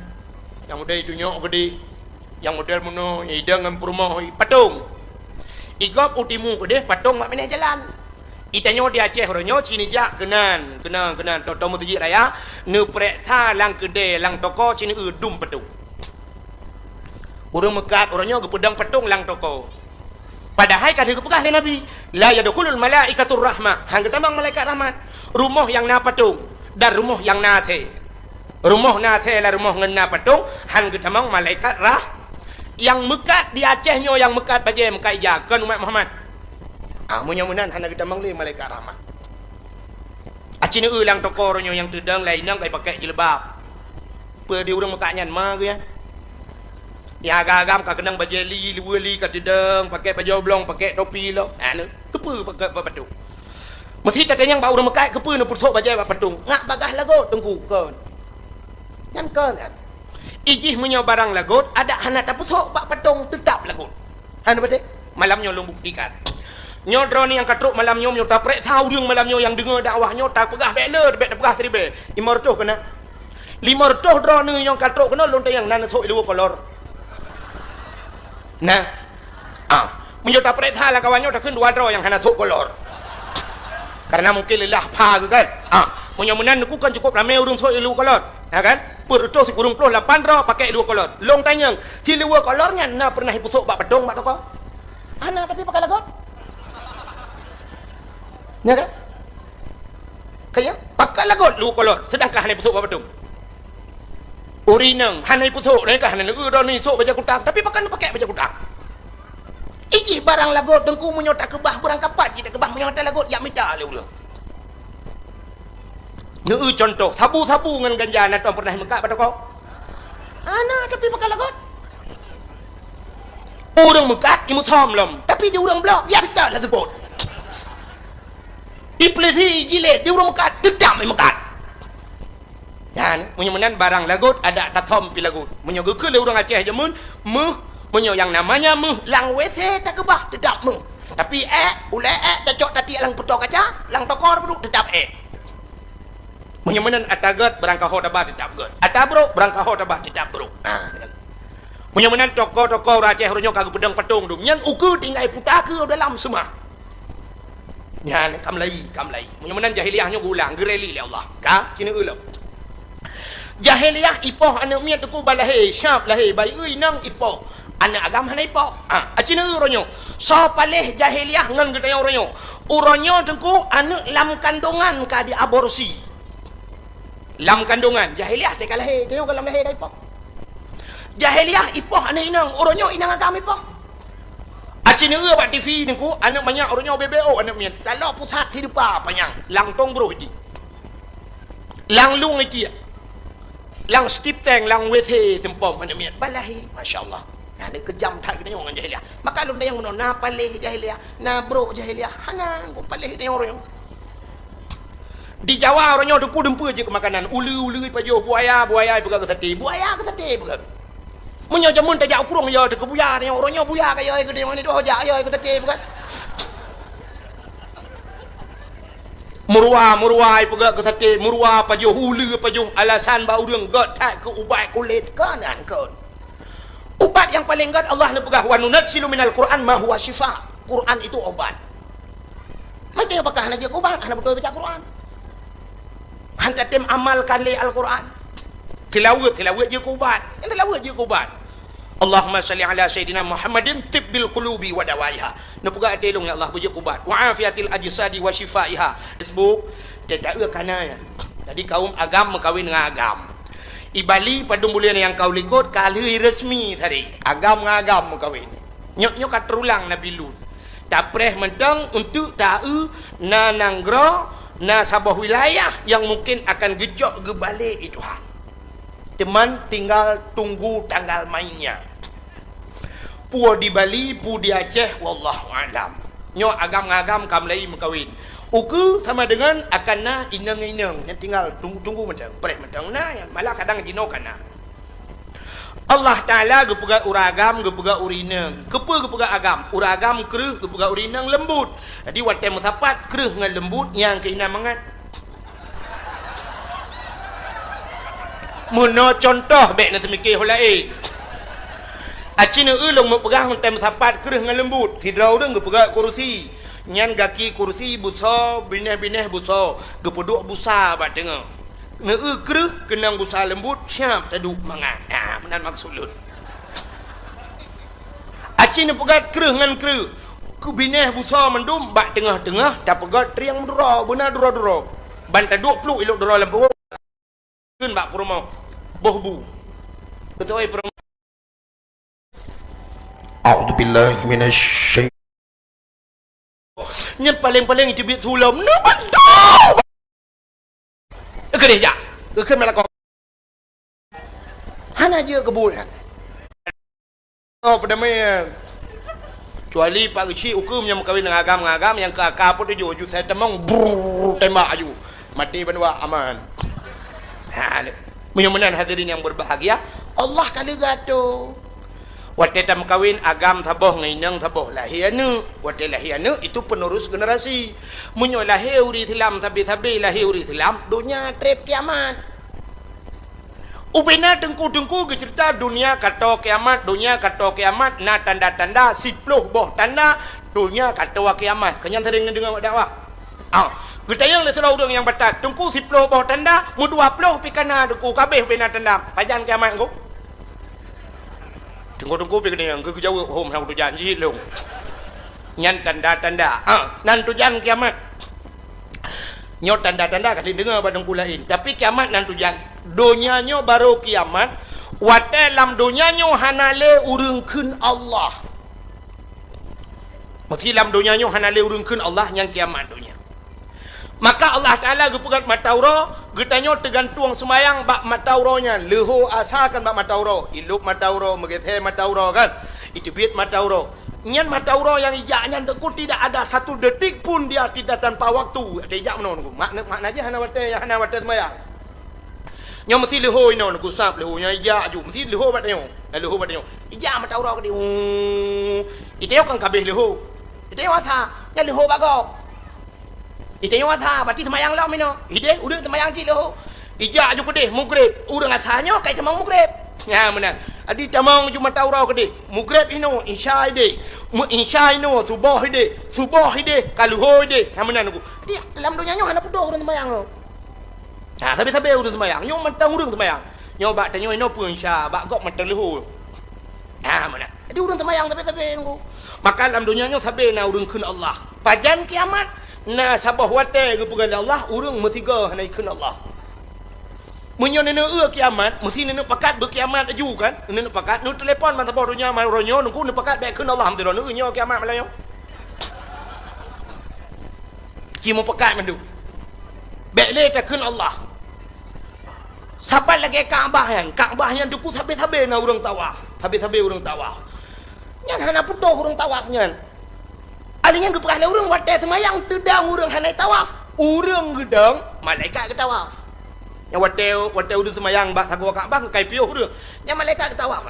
nyang model tunyok geude, nyang model meunoe, idong ngon peurumoh, patong. Igob u timu keudeh patong bak binéh jalan. Itanyoe di Aceh uroe nyoe ci neujak keunan, keunan, keunan, tô-tô meuseujid raya, neupeureksa lam keudè, lam toko ci neueu dum patong. Ureueng meukat uroe nyoe geupeudong patong lam toko. Padahai ka lheueh geupeugah lé Nabi, "La yadkhulul malaikatur rahmah." Han geutamong malaikat rahmat. Rumoh nyang na patong dan rumoh nyang na asèe. Rumoh na asèe lam rumoh ngon na patong, han geutamong malaikat rah-, nyang meukat di Aceh nyoe nyang meukat bajèe meukat ija, kon umat Muhammad. Ah, meunyoe meunan hana geutamong lé malaikat rahmat. Aci neueu lam toko uroe nyoe nyang teudong laén nyang ka ipakék jilbab. Peue di ureueng meukat nyan ma geuh nyan? Nyang agam-agam ka keunong bajèe li, luweue li ka teudong, pakék bajèe oblong, pakék topi lom. Ha, neu, keupeue pakék bak patong? Meusti tatanyong bak ureueng meukat, keupeue neupeusok bajèe bak patong? Ngat bagaih lagot, Teungku, kon. Nyan kon, kan? Ijih meunyoe barang lagot, adak hana tapeusok bak patong, teutab lagot. Hana beutôi? Malam nyoe lôn buktikan. Nyoe droeneuh nyang ka trok malam nyoe, meunyoe tapeureksa ureueng malam nyoe nyang deungoe dakwah nyoe, tapeugah bèk le, bèk tapeugah siribèe. Limong reutôh keunan. Limong reutôh droeneuh nyang ka trok keunoe lôn tanyong na neusok iluweue kolor. Nah. Ah, meunyoe tapeureksa lam kawan nyoe takheun dua droe nyang hana sok kolor. Karena mungkin leulah pha geuh kan. Ah, meunyoe meunan neukheun kan cukup ramé ureueng sok iluweue kolor. Ya kan? Peuet reutôh sikureueng ploh lapan droe pakék iluweue kolor. Lôn tanyong, siluweue kolor nyan na pernah ipeusok bak patong bak toko? Hana, tapi pakai lagot. Ya kan? Kaya, pakai lagot luweue kolor, sedangkan hana ipeusok bak patong. Ureueng inong hana ipeusok, nyan kan hana neueu droeneuh isok bajèe kutang, tapi pakon neupakék bajèe kutang. Ijih barang lagot Teungku meunyoe takeubah, beurangkapat jih takeubah meunyoe hana lagot, jak mita lé ureueng. Neueu cuntoh, sabu-sabu ngon ganja na tom pernah imeukat bak toko? Hana, tapi pakai lagot. Ureueng meukat imeusom lom, tapi di ureueng bloe biasa that seupôt. Ipeulisi jilét di ureueng meukat, teutap imeukat. Nyan, meunyoe meunan barang lagot, adak tasom pih lagot. Meunyoe geukheun lé ureueng Aceh jameun, meuh, meunyoe nyang namanya meuh, lam W C takeubah, teutap meuh. Tapi ék, ulèe ék, tacok tatiek lam peutoe kaca, lam toko peuduek, teutap ék. Meunyoe meunan ata gèt, beurangkaho taba, teutap gèt. Ata brôk, beurangkaho taba, teutap brôk. Ha, kan. Meunyoe meunan toko-toko ureueng Aceh uroe nyoe ka geupeudong patong dum. Nyan ukeue tinggai puta keu dalam seumah. Nyan, ka meulayi, ka meulayi. Meunyoe meunan jahiliyah nyoe geuulang, geureli lé Allah. Ka, ci neueu lom. Jahiliyah ipoh aneuk miet teungku ba lahé, syab lahé, bayeue inong ipoh. Aneuk agam hana ipoh. Ha, aci neu uroe nyoe. Soe paléh jahiliyah ngon geutanyoe uroe nyoe? Uroe nyoe teungku aneuk lam kandongan ka diaborsi. Lam kandongan, jahiliyah teuka lahé, tanyoe ka lam lahé ka ipoh. Jahiliyah ipoh aneuk inong, uroe nyoe inong agam ipoh. Aci neu bak T V teungku, aneuk manyak uroe nyoe B B O aneuk miet. Taloe pusat hidupa panyang, langtong broh di. Lam lueng itiek. Lam stip tank, lam W C seumpom aneuk miet. Ba lahé, masya Allah. Nyan keujam that geutanyoe ngon jahiliyah. Maka lôn tanyong bunoe, na paléh jahiliyah, na brok jahiliyah. Hana, kok paléh geutanyoe uroe nyoe. Di Jawa uroe nyoe dumpeue-dumpeue jeuet keu makanan. Uleue-uleue pajoh, buaya, buaya peugah keu saté. Buaya keu saté peugah. Meunyoe jameun tajak u krueng, ya, teuh keu buya, tanyong uroe nyoe buya ka, ya, keu tanyong ni doh jak, ya, keu saté peugah. Meuruwa, meuruwa ipeugah keu saté, meuruwa pajoh, uleue pajoh, alasan bak ureueng gét that keu ubat kulét, kon nyan kon. Ubat nyang paleng gét Allah neupeugah, "Wa nunazzilu minal Qur'an ma huwa syifa." Quran itu obat. Maka pakon hana jeuet keu ubat, hana beutôi baca Quran. Han tatem amalkan lé Al-Quran. Tilaweuet, tilaweuet jeuet keu ubat. Nyang tilaweuet jeuet keu ubat. Allahumma shalli ala sayyidina Muhammadin tibbil qulubi wa dawaiha. Neupeugah até lôn, ya Allah, beujeuet keu ubat. Wa afiatil ajsadi wa syifaiha. Facebook, teuta-eu kana nyan. Jadi kaum agam meukawen ngon agam. I Bali padum buleuen nyang ka u likot ka lheueh resmi tadi. Agam ngon agam meukawen. Nyoe, nyoe ka teurulang Nabi Lut. Tapreh mantong untuk ta-eu na nanggroe, na saboh wilayah nyang mungken akan geucok geubalek i Tuhan. Teuma tinggal tunggu tanggal mainnya. Peue di Bali, peue di Aceh, wallahu a'lam. Nyoe agam ngon agam ka mulai meukawen. Ukeue sama dengan akan na inong-inong nyang tinggal tunggu-tunggu mantong, preh mantong na, malah kadang jinoe ka na. Allah Taala geupeugah ureueng agam, geupeugah ureueng inong. Keupeue geupeugah agam? Ureueng agam kreueh, geupeugah ureueng inong leumbut. Jadi watée meusapat kreueh ngon leumbut nyang keuh na mangat. Meunoe contoh, bék na teumike ho laén. Aci neu lôn meupeugah ngon tem sapat kreueh ngon leumbut. Sidroe ureueng geupeugah kursi. Nyan gaki kursi busoe, binéh-binéh busoe, geupeuduek busa bak teungoh. Neu kreueh keunong busa leumbut, siap taduek mangat. Ah, meunan maksud lôn. Aci neupeugah kreueh ngon kreueh. Keu binéh busoe mandum bak teungoh-teungoh tapeugah triang meuduro, beuna duro-duro. Ban taduek pluek ilok duro lam peurumoh. Kheun bak peurumoh. Boh bu. Keutoe peurumoh. A'udzubillahi minasy syaithan. Nyan paleng-paleng itu biet sulom. Neubeutôi. Keudeh jak. Keu kheun meulakoe. Hana jeuet keu buet nyan. Oh, peudamé. Kecuali Pak Geuchik ukeue nyang meukawen ngon agam-agam nyang keu aka peutujoh ju sai tamong, brrr, tembak aju. Maté bandua aman. Ha, meunyoe meunan hadirin yang berbahagia, Allah ka leuga tu. Watée tameukawen agam saboh ngon inong saboh lahé aneuëk. Watée lahé aneuëk itu penerus generasi. Meunyoe lahé ureuëng Islam sabe-sabe lahé ureuëng Islam, donya treb kiamat. Ubena teungku-teungku geuceurita donya ka toe kiamat, donya ka toe kiamat na tanda-tanda siploh boh tanda donya ka toe kiamat. Keu nyan sering neudeungoe bak dakwah. Ah, geutanyong lé sidroe ureuëng nyang batat, "Teungku, siploh boh tanda, meudua ploh pih ka na teungku, ka abéh ubena tanda. Pajan kiamat teungku?" Teungku-teungku pih geutanyong, geujaweueb, "Hom, hana kutujan, jih lôn." Nyan tanda-tanda. Ah, nan tujan kiamat. Nyoe tanda-tanda ka lheueh deungoe bak teungku laén. Tapi kiamat nan tujan. Donya nyoe barô kiamat. Watée lam donya nyoe hana lé ureuëng kheun Allah. Meusé lam donya nyoe hana lé ureuëng kheun Allah, nyan kiamat donya. Maka Allah Taala geupeugét mata uroe, geutanyoe teugantueng seumayang bak mata uroe nyan. Leuho asa kan bak mata uroe, ilop mata uroe, meugeusé mata uroe kan, iteubiet mata uroe. Nyan mata uroe nyang ijak nyan teungku tidak ada satu detik pun dia tidak tanpa waktu. Ada ijak meunoe teungku. Makna, makna jih hana watée, hana watée seumayang. Nyoe meusi leuho inoe, neugusab leuho nyoe ijak aju. Meusi leuho bak tanyoe. Na leuho bak tanyoe. Ijak mata uroe keudeh. Uu. Itanyoe kan ka abéh leuho. Itanyoe asa, nyan leuho bak gob. Itanyoe asa, berarti seumayang lom inoe. Ideh, ureuëng seumayang cit leuho. Ijak aju keudeh, mugreb. Ureuëng asa nyoe kai tamong mugreb. Nyan meunan. Adi tamong ju mata uroe keudeh. Mugreb inoe, isya ideh. Meu isya inoe, suboh ideh. Suboh ideh, ka leuho ideh. Nyan meunan teungku. Adi lam donya nyoe hana peudoh ureuëng seumayang nyoe. Ha, sabe-sabe ureuëng seumayang. Nyoe mantong ureuëng seumayang. Nyoe bak tanyoe inoe peue Isya, bak gob mantong leuhô. Ha, meunan. Jadi ureuëng seumayang sabe-sabe nunggu. Maka lam donya nyoe sabe na ureuëng kheun Allah. Pajan kiamat, na saboh watée geupeugah lé Allah, ureuëng meusigoe hana jikheun Allah. Meunyoe neuneuk eu kiamat, meusti neuneuk pakat beukiamat laju kan? Neuneuk pakat, neutelepon ban saboh donya, ban uroe nyoe, nunggu neupakat bék kheun Allah, alhamdulillah, neueu nyoe kiamat malam nyoe. Ci meupakat mandum. Bék lé takheun Allah. Sapat lagée Ka'bah nyan. Ka'bah nyan teungku sabe-sabe na ureuëng tawaf. Sabe-sabe ureuëng tawaf. Nyan hana putôh ureuëng tawaf nyan. Ali nyan geupeugah lé ureuëng watée seumayang teudong ureuëng hana tawaf. Ureuëng geudong, malaikat geutawaf. Nyang watée, watée ureuëng seumayang bak sagoe Ka'bah kai piôh ureuëng. Nyang malaikat geutawaf.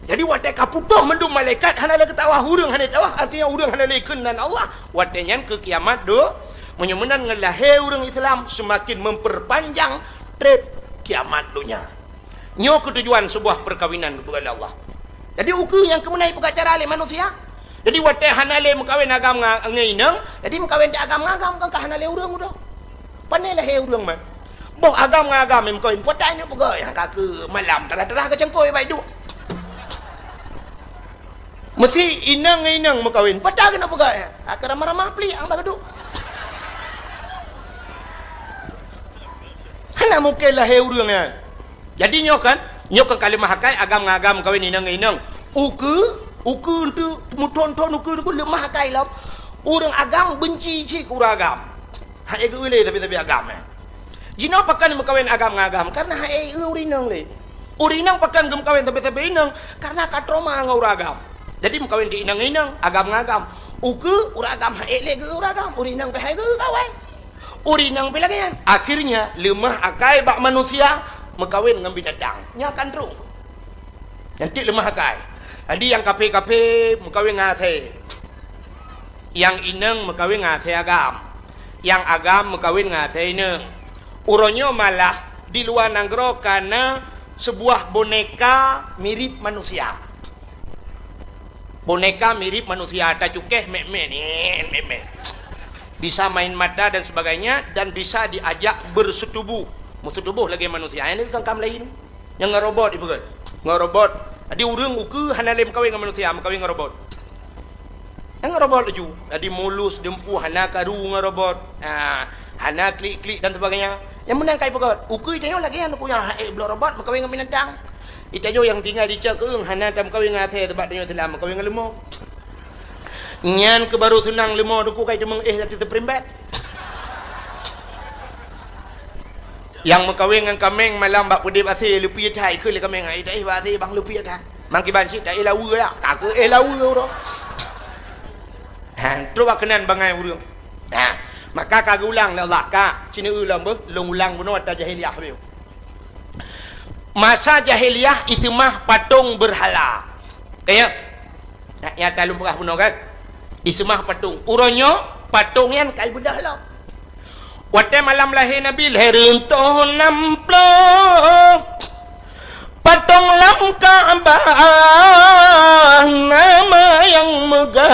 Jadi watée ka putôh mandum malaikat hana lé geutawaf ureuëng hana tawaf, artinya ureuëng hana lé kheun nan Allah. Watée nyan keu kiamat dok. Meunyoe meunan ngon lahé ureuëng Islam seumaken memperpanjang treb kiamat donya. Nyoe keutujuan seubuah peukawinan geupeugah lé Allah. Jadi ukeue nyang keumeunai peugah cara lé manusia. Jadi watée hana lé meukawen agam ngon inong, jadi meukawen di agam ngon agam kan ka hana lé ureuëng udah. Pane lahé ureuëng man. Boh agam ngon agam meukawen, peue ta inong peugah nyang ka keu malam tarah-tarah keucangkôi baik duek. Meusti inong ngon inong meukawen, peue ta keuneuk peugah nyang ka keu ramah-ramah plik ang bak duek. Hana mungken lahé ureuëng nyan. Jadi nyoe kan, nyoe kan ka leumah akai agam ngon agam meukawen inong ngon inong. Ukeue, ukeue enteuk meuthon-thon ukeue nyoe leumah akai lom. Ureuëng agam beunci cit keu ureuëng agam. Hai geu lé tapi-tapi agam eh. Jinoe pakon meukawen agam ngon agam karena hai ureuëng inong lé. Ureuëng inong pakon geumeukawen tapi-tapi inong karena ka trauma ngon ureuëng agam. Jadi meukawen di inong ngon inong, agam ngon agam. Ukeue ureuëng agam hai lé geu ureuëng agam, ureuëng inong pih hai geu kawen. Ureuëng inong pih lagée nyan. Akhirnya leumah akai bak manusia meukawen ngon binatang. Nyan kan trok. Nyan cit leumah akai. Jadi nyang kaphé-kaphé meukawen ngon asée. Nyang inong meukawen ngon asée agam. Nyang agam meukawen ngon asée inong. Uroe nyoe malah di luwa nanggroe ka na seubuah boneka mirip manusia. Boneka mirip manusia, tacukéh mek-mek, nek, mek-mek. Bisa main mata dan sebagainya dan bisa diajak bersetubuh. Meusetubuh lagée manusia. Nyan ka kam laén. Nyang ngon robot ipeugét. Ngon robot. Jadi ureuëng ukeue hana lé meukawen ngon manusia, meukawen ngon robot. Nyang ngon robot laju. Jadi mulus, dumpeue, hana karu ngon robot. Ha, hana klik-klik dan sebagainya. Nyang meunan ka ipeugét. Ukeue tanyoe lagée nyan, ukeue nyang hai bloe robot meukawen ngon binatang. Itanyoe nyang tinggai di cok keueng hana tameukawen ngon asée, sabab tanyoe Islam meukawen ngon leumo. Nyan keuh baru seunang leumo, duku kai teumeuéh lati teuprimbet. Nyang meukawen ngon kaméng malam bak peudeb asée, leupie that, ikheun lé kaméng, "Ai, taéh bak asée bang, leupie that." Mang kiban cit taéh laweue yak, ka keuh éh laweue uroe. Han, trok bak keunan bangai ureuëng. Ha, maka ka geuulang lé Allah, ka, ci neueu lom beuh, lôn ulang bunoe ata jahiliyah beuh. Masa jahiliyah iseumah patong beurhala. Kaya? Nyak nyata lôn peugah bunoe kan? Iseumah patong. Uroe nyoe patong nyan ka ibeudôh lom. Watée malam lahé Nabi lhée reutôh nam ploh. Patong lam Ka'bah nama nyang meugah.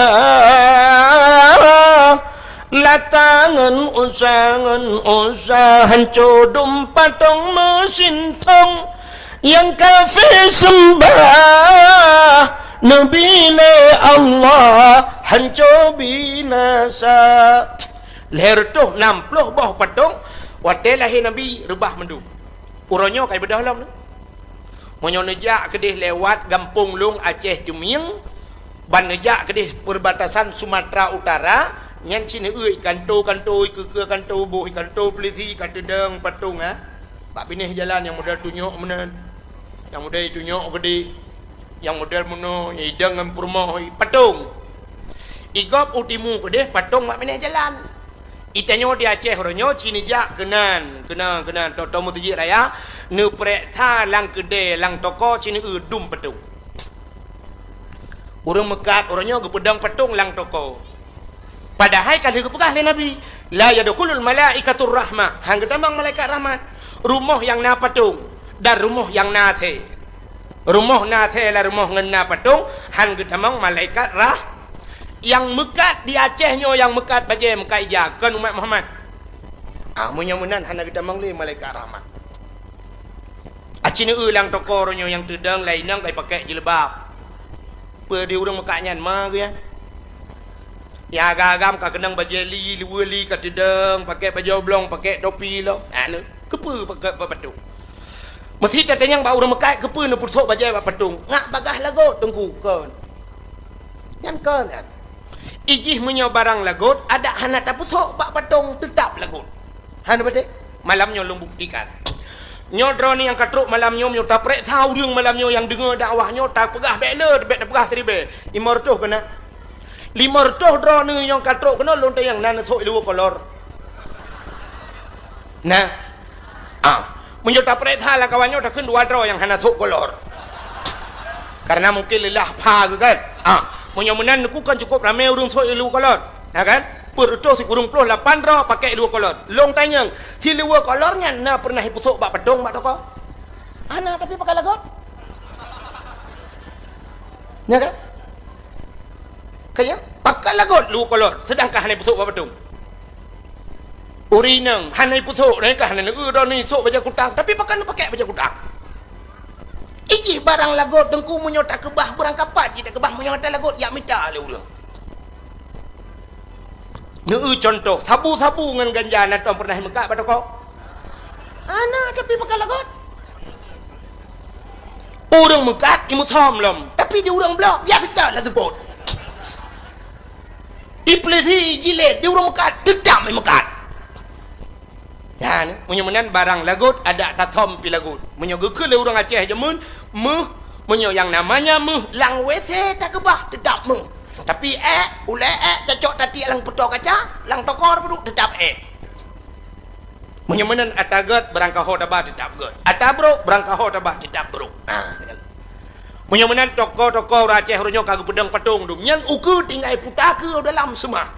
Lata ngon Uzza, ngon Uzza, hanco dum patong meusintong nyang kafé seumbah Nabi lé Allah hanco binasa. Lhée reutôh nam ploh boh patong, watée lahé Nabi reubah mandum. Uroe nyoe ka ibeudôh lom. Meunyoe neujak keudeh lewat gampông lôn Aceh Teumieng, ban neujak keudeh perbatasan Sumatera Utara, nyan ci neueu ikanto-kanto, ikeue-keue kanto, boh ikanto peulisi ka teudong patong, ha. Bak binéh jalan nyang model tunyok meunan, nyang model tunyok keudeh, nyang model meunoe, nyang idong ngon peurumoh, patong. Igob u timu keudeh patong bak binéh jalan. Itanyoe di Aceh uroe nyoe ci neujak keunan, keunan, keunan, to-, to meuseujid raya, neupeureksa lam keudée, lam toko ci neueu dum patong. Ureuëng meukat uroe nyoe geupeudong patong lam toko. Padahai ka lheueh geupeugah lé Nabi, "La yadkhulul malaikatur rahmah," han geutamong malaikat rahmat, rumoh nyang na patong dan rumoh nyang na asée. Rumoh na asée lam rumoh ngon na patong, han geutamong malaikat rah-, nyang meukat di Aceh nyoe, nyang meukat bajée, meukat ija, kon umat Muhammad. Ah, meunyoe meunan hana geutamong lé malaikat rahmat. Aci neueu lam toko uroe nyoe nyang teudong lai nang kai pakai jilbab. Peue di ureuëng meukat nyan ma geuh nyan? Nyang agam-agam ka keunong bajée li, luweue li ka teudong, pakai bajée oblong, pakai topi lom. Anu, keupeue pakai bak patong? Meusi tatanyong bak ureuëng meukat, keupeue neupeusok bajée bak patong? Ngat bagaih lagot teungku kon. Nyan kon nyan. Ijih meunyoe barang lagot, adak hana tapeusok bak patong, teutab lagot. Hana beutôi? Malam nyoe lôn buktikan. Nyoe droeneuh nyang ka trok malam nyoe, meunyoe tapareksa ureuëng malam nyoe nyang deungoe dakwah nyoe, tapeugah bék le, bék tapeugah siribée. Limong reutôh keunan. Limong reutôh droeneuh nyang ka trok keunoe lôn tanyong na neusok luweue kolor. Nah. Ah, meunyoe tapareksa lam kawan nyoe takheun dua droe nyang hana sok kolor. Karena mungkin leulah pha geuh kan. Ah, meunyoe meunan neuku kan cukup ramé ureuëng sok luweue kolor. Ya kan? Peuet reutôh sikureueng ploh lapan droe pakai luweue kolor. Lôn tanyong, si luweue kolor nyan na pernah ipeusok bak patong bak toko? Hana, tapi pakai lagot. Ya kan? Kaya, pakai lagot luweue kolor, sedangkan hana ipeusok bak patong. Ureuëng inong hana ipeusok, nyan ka hana neueu droeneuh isok bajée kutang, tapi pakon neupakai bajée kutang? Ijih barang lagot teungku meunyoe takeubah beurangkapat jih takeubah meunyoe hana lagot jak mita lé ureuëng. Neueu contoh, sabu-sabu ngon ganja na tom pernah imeukat bak toko? Hana, tapi pakai lagot. Ureuëng meukat imeusom lom, tapi di ureuëng bloe biasa that lam seupôt. Ipeulisi jilét di ureuëng meukat, teutab imeukat. Nyan, meunyoe meunan barang lagot adak tasom pih lagot. Meunyoe geukheun lé ureuëng Aceh jameun, méuh, meunyoe nyang namanya méuh lam WC takeubah teutab méuh. Tapi ék, ulée ék tacok tatiek lam peutoe kaca, lam toko peuduek teutab ék. Meunyoe meunan ata gét beurangkaho taba teutab gét. Ata brok beurangkaho taba teutab brok. Ah, kan. Meunyoe meunan toko-toko ureuëng Aceh uroe nyoe ka geupeudong patong dum. Nyan ukeue tinggai puta keu dalam seumah.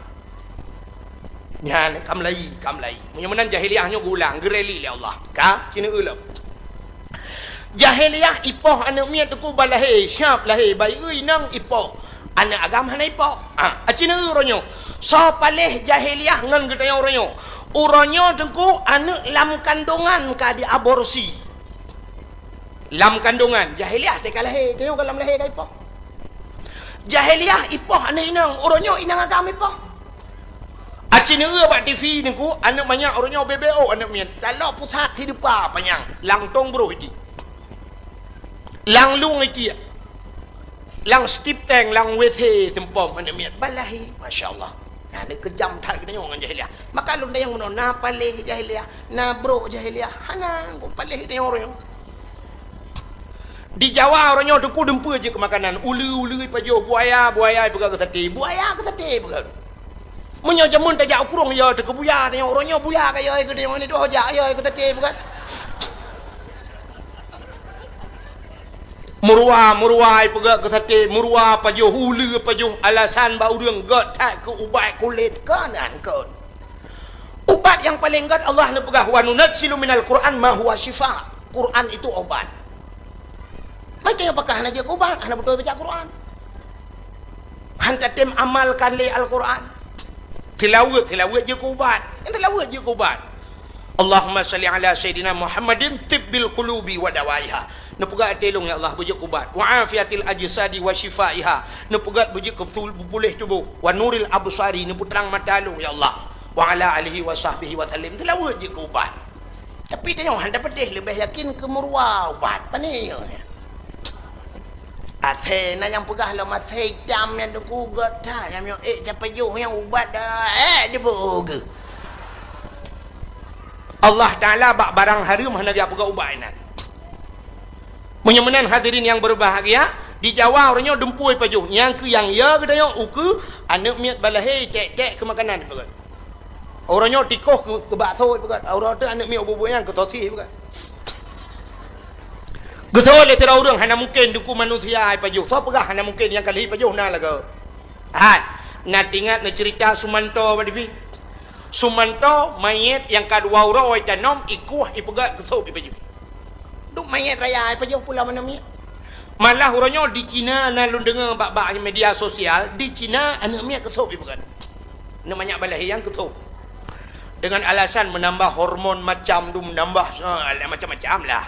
Nyan ka meulayi, ka meulayi. Meunyoe meunan jahiliyah nyoe geulang, geureli lé Allah. Ka, ci neueu lom. Jahiliyah ipoh aneuëk miet teungku bak lahé, siab lahé, bayeue inong ipoh. Aneuëk agam hana ipoh. Ah, aci neueu uroe nyoe. Soe paléh jahiliyah ngon geutanyoe uroe nyoe? Uroe nyoe teungku aneuëk lam kandongan ka diaborsi. Lam kandongan, jahiliyah teuka lahé, tanyoe ka lam lahé ka ipoh. Jahiliyah ipoh aneuëk inong, uroe nyoe inong agam ipoh. Aci neueu bak TV teungku, aneuëk manyak uroe nyoe B B O aneuëk miet. Taloe pusat sideupa panyang, lam tong broh iti. Lam lueng iti. Lam stip tank, lam WC seumpom aneuëk miet. Balahi, masya Allah. Nah, ni keujam that geutanyoe ngon jahiliyah. Maka lôn tanyong meunoe, na paléh jahiliyah, na brok jahiliyah. Hana, kok paléh geutanyoe uroe nyoe. Di Jawa uroe nyoe teungku dumpeue jeuet keu makanan. Uleue-uleue ipajoh, buaya, buaya ipeugah keu saté. Buaya keu saté ipeugah. Meunyoe jameun tajak u krueng yo teuh keu buya, tanyoe uroe nyoe buya ka yo keu tanyoe ni doh jak yo keu saté ipeugah. Meuruwa, meuruwa ipeugah keu saté, meuruwa pajoh, uleue pajoh, alasan bak ureuëng gét that keu ubat kulét keunan kon. Ubat nyang paleng gét Allah neupeugah, "Wa nunazzilu minal Qur'an ma huwa syifa." Quran itu obat. Macam nyang pakah hana jeuet keu ubat, hana beutôi baca Quran. Han tatem amalkan lé Al-Quran. Tilaweuet, tilaweuet jeuet keu ubat. Nyang tilaweuet jeuet keu ubat. Allahumma salli ala Sayyidina Muhammadin tibbil qulubi wa dawaiha. Neupeugah até lôn, ya Allah, beujeuet keu ubat. Wa afiatil ajsadi wa syifaiha. Neupeugah beujeuet keu betul, puléh tuboh. Wa nuril absari, neupeutrang mata lôn, ya Allah. Wa ala alihi wa sahbihi wa sallim. Tilaweuet jeuet keu ubat. Tapi tanyoe hana tapeudeh leubeh yakin keu meuruwa ubat. Pane nyoe? Asèe na nyang peugah lom asèe itam nyan teungku gét that, nyang miyueb ék tapajoh nyang ubat dah, ék diboh geuh. Allah Taala bak barang hareuem hana geujak peugah ubat inan. Meunyoe meunan hadirin nyang berbahagia, di Jawa uroe nyoe dumpeue ipajoh, nyang keu nyang ya geutanyoe ukeue aneuëk miet balahé ték-ték keu makanan ipeugét. Uroe nyoe tikoh keu, keu bakso ipeugét, uroe teuh aneuëk miet ubeut-ubeut nyan keu sosis ipeugét. Geusoe lé sidroe ureuëng hana mungken teungku manusia ipajoh. Soe peugah hana mungken nyang ka lheueh ipajoh na lagoe? Hat, na teuingat neuceurita Sumanto bak TV? Sumanto manyét nyang ka dua uroe itanom, ikueh, ipeugét keu sop ipajoh. Duek manyét raya ipajoh pulang aneuëk miet. Malah uroe nyoe di Cina na lôn deungoe bak, bak media sosial, di Cina aneuëk miet keu sop ipeugét. Aneuëk manyak balahé nyang keu sop. Dengan alasan menambah hormon macam tu, menambah, eh, macam-macam lah.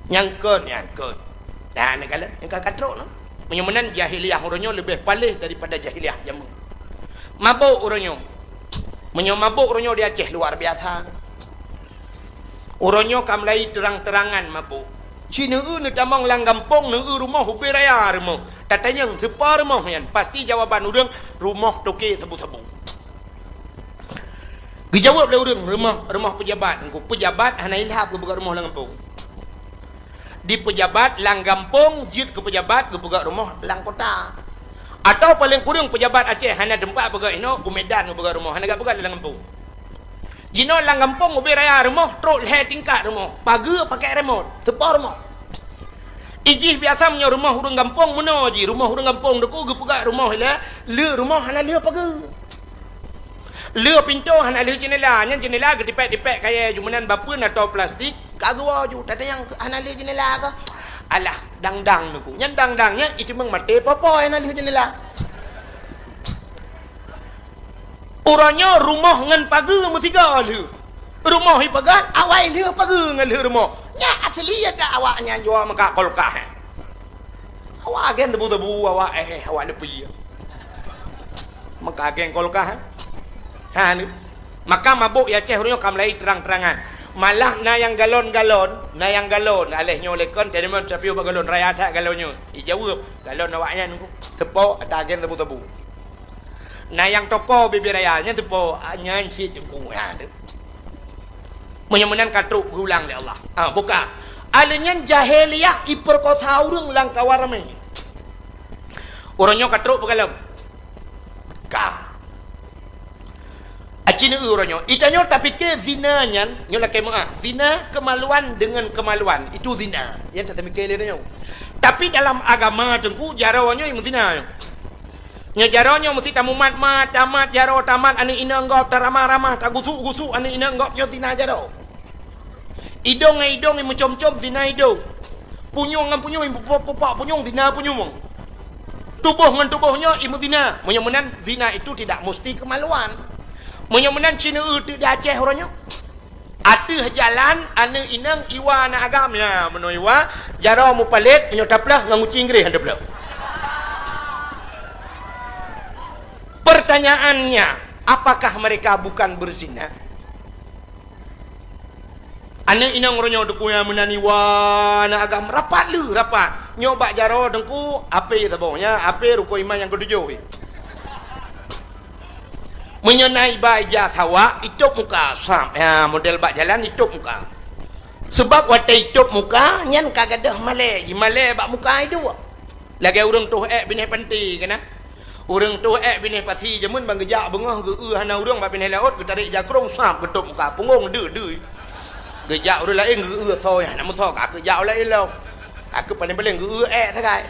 Nyang kon, nyang kon. Nah, neukalon, nyang ka katrok tu. Meunyoe meunan jahiliyah uroe nyoe leubeh paléh daripada jahiliyah jameun. Mabök uroe nyoe. Meunyoe mabök uroe nyoe di Aceh luar biasa. Uroe nyoe ka mulai terang-terangan mabök. Ci neueu neutamong lam gampông, neueu rumoh ubé raya rumoh. Tatanyong sipa rumoh nyan, pasti jawaban ureuëng rumoh toke sabu-sabu. Geujaweueb lé ureuëng rumoh, rumoh peujabat. Engku peujabat hana ilhab geupeugah rumoh lam gampông. Di peujabat lam gampông jeuet keu peujabat geupeugah rumoh lam kota. Atawa paleng kureueng peujabat Aceh hana teumpat peugah inoe, u Medan geupeugah rumoh, hana geupeugah lam gampông. Jinoe lam gampông ubé raya rumoh trok lhée tingkat rumoh, pageue pakai remot, seupôt rumoh. Ijih biasa meunyoe rumoh ureuëng gampông meunoe jih, rumoh ureuëng gampông deuk geupeugah rumoh ilée, le rumoh hana le pageue. Le pintoe hana le jeunela, nyan jeunela geutipék-tipék kayée ju meunan bapeuen atau plastik, ka geuwoe ju, tatanyong hana le jeunela kah? Alah, dang-dang neuku. Nyan dang-dang nyan iteumeung maté popo hana le jeunela. Uroe nyoe rumoh ngon pageue meusigoe lheueh. Rumoh ipagat, awai lheueh pageue ngon lheueh rumoh. Nyan asli ya tak awak nyan jua meukat kulkas, eh. Awak agen tebu-tebu, awak, eh, awak leupie. Meukat agen kulkas, eh. Ha, ni. Maka mabök ya Aceh uroe nyoe ka mulai terang-terangan. Malah na nyang galon-galon, na nyang galon. Aléh nyoe lekon, teurimong tapi ubak galon raya that galon nyoe. Ijaweueb, galon awak nyan teupok ata agen tebu-tebu. Na nyang toko bibir raya nyan teupok, ah, nyan cit teupok. Ha, tu. Meunyoe meunan ka trok geulang lé Allah. Ah, buka. Aleuh nyan jahiliyah ipeurkosa ureuëng lam kawan ramé. Uroe nyoe ka trok peugalom. Ka. Aci neueu uroe nyoe. Itanyoe tapike zina nyan, nyoe lakée meuah. Zina kemaluan dengan kemaluan. Itu zina. Nyan tapike lé tanyoe. Tapi dalam agama teungku, jaroe nyoe meuzina nyoe. Nyoe jaroe nyoe meusti tamumat-mat, tamat jaroe, tamat aneuëk inong gob, taramah-ramah, tagusuk-gusuk aneuëk inong gob nyoe zina jaroe. Idong ngon idong imeucom-com zina idong. Punyueng ngon punyueng, ipupok-pupok punyueng zina punyueng. Tuboh ngon tuboh nyoe imeuzina. Meunyoe meunan zina itu tidak musti kemaluan. Meunyoe meunan ci neueu teuk di Aceh uroe nyoe. Ateueh jalan aneuëk inong iwa aneuëk agam, ya, meunoe iwa, jaroe mupalét, meunyoe taplôh ngon guci Inggréh han taplôh. Pertanyaannya, apakah mereka bukan berzina? Aneuëk inong uroe nyoe teungku nyang meunan iwa aneuëk agam rapat lheueh rapat. Nyoe bak jaroe teungku, ape saboh nyan, ape rukon iman nyang keutujôh. Meunyoe na iba ija sawak, itôb muka, sab. Ya, model bak jalan itôb muka. Sebab watée itôb muka, nyan ka gadôh malée, jimalée bak muka iduek. Lagée ureuëng toh ék binéh panti keunan. Ureuëng toh ék binéh pasi jameun ban geujak beungoh geu-eu hana ureuëng bak binéh laôt, geutarek jakrong sab geutôb muka, punggong deuh-deuh. Geujak ureuëng laén geu-eu soe nyang hana meusoe, ka keu jak ulée ilong. Ka keu paleng-paleng geu-eu ék sagai.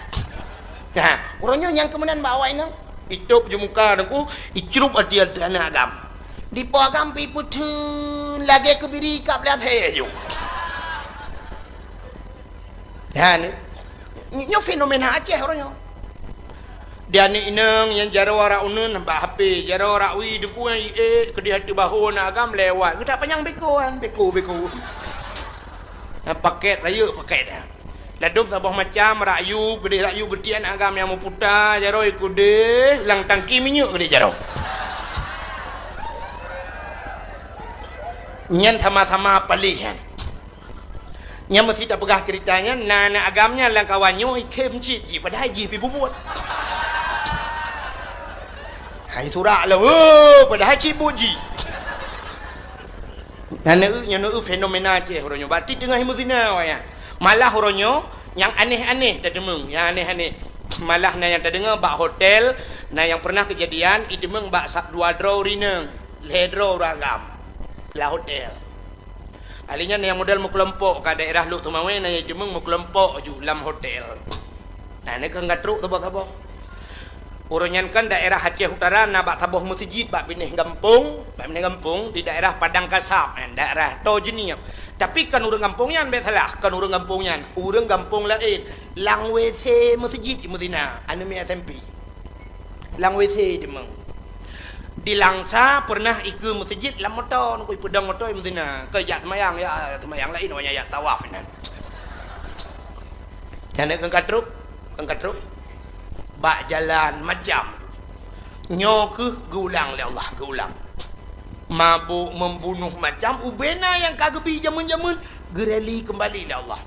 Nah, uroe nyoe nyang keumeunan bak awak inong. Itôb ju muka teungku, icrup ateueh aneuëk agam. Dipo agam pi peutheun lagée keubiri kab lhée ju. Nah, ni. Nyoe fenomena Aceh uroe nyoe. Di aneuëk inong nyang jaroe rak uneuen bak H P, jaroe rak wie teungku nyang iék keudeh ateueh bahô aneuëk agam lewat. Geutak panyang beko kan, beko, beko. Nah, paket rayeuk paket dah. Ladôm saboh macam, rak yub keudeh rak yub geutiek aneuëk agam nyang meuputa, jaroe keudeh lam tangki minyeuk keudeh jaroe. Nyan sama-sama paléh nyan. Nyang meusti tapeugah ceurita nyan, na aneuëk agam nyan lam kawan nyoe ikhém cit jih, padahai jih pi bubuet. Hai surak lah, oh, padahai cit buet jih. Na neueu, nyoe neueu fenomena Aceh uroe nyoe. Berarti teungoh imeuzina awaknyan. Malah uroe nyoe nyang aneh-aneh tateumeung, nyang aneh-aneh. Malah na nyang tadeungoe bak hotel, na nyang pernah keujadian iteumeung bak sa-, dua droe ureuëng inong, lhée droe ureuëng agam lam hotel. Ahli nyan nyang model meukelompok ka daerah Lhokseumawe, na nyang jimeueng meukelompok ju lam hotel. Nah, nyan keuh ka trok saboh-saboh. Uroe nyan kan daerah Aceh Utara na bak saboh meuseujid bak binéh gampông, bak binéh gampông di daerah Padang Kasab, eh, daerah Toh Jeunieb. Tapi kon ureuëng gampông nyan, bék salah, kon ureuëng gampông nyan, ureuëng gampông laén. Lam W C meuseujid imeuzina, aneuëk miet S M P. Lam W C teuma. Di Langsa pernah ikeue meuseujid lam moto, ngon ipeudong moto meusinan. Keu jak seumayang, ya, seumayang laén, awaknyan jak tawaf inan. Nyan keu ka trok, keu ka trok. Bak jalan macam. Nyoe keuh geuulang lé Allah, geuulang. Mabök, membunuh, macam ubena nyang ka geubi jameun-jameun, geureli keumbali lé Allah.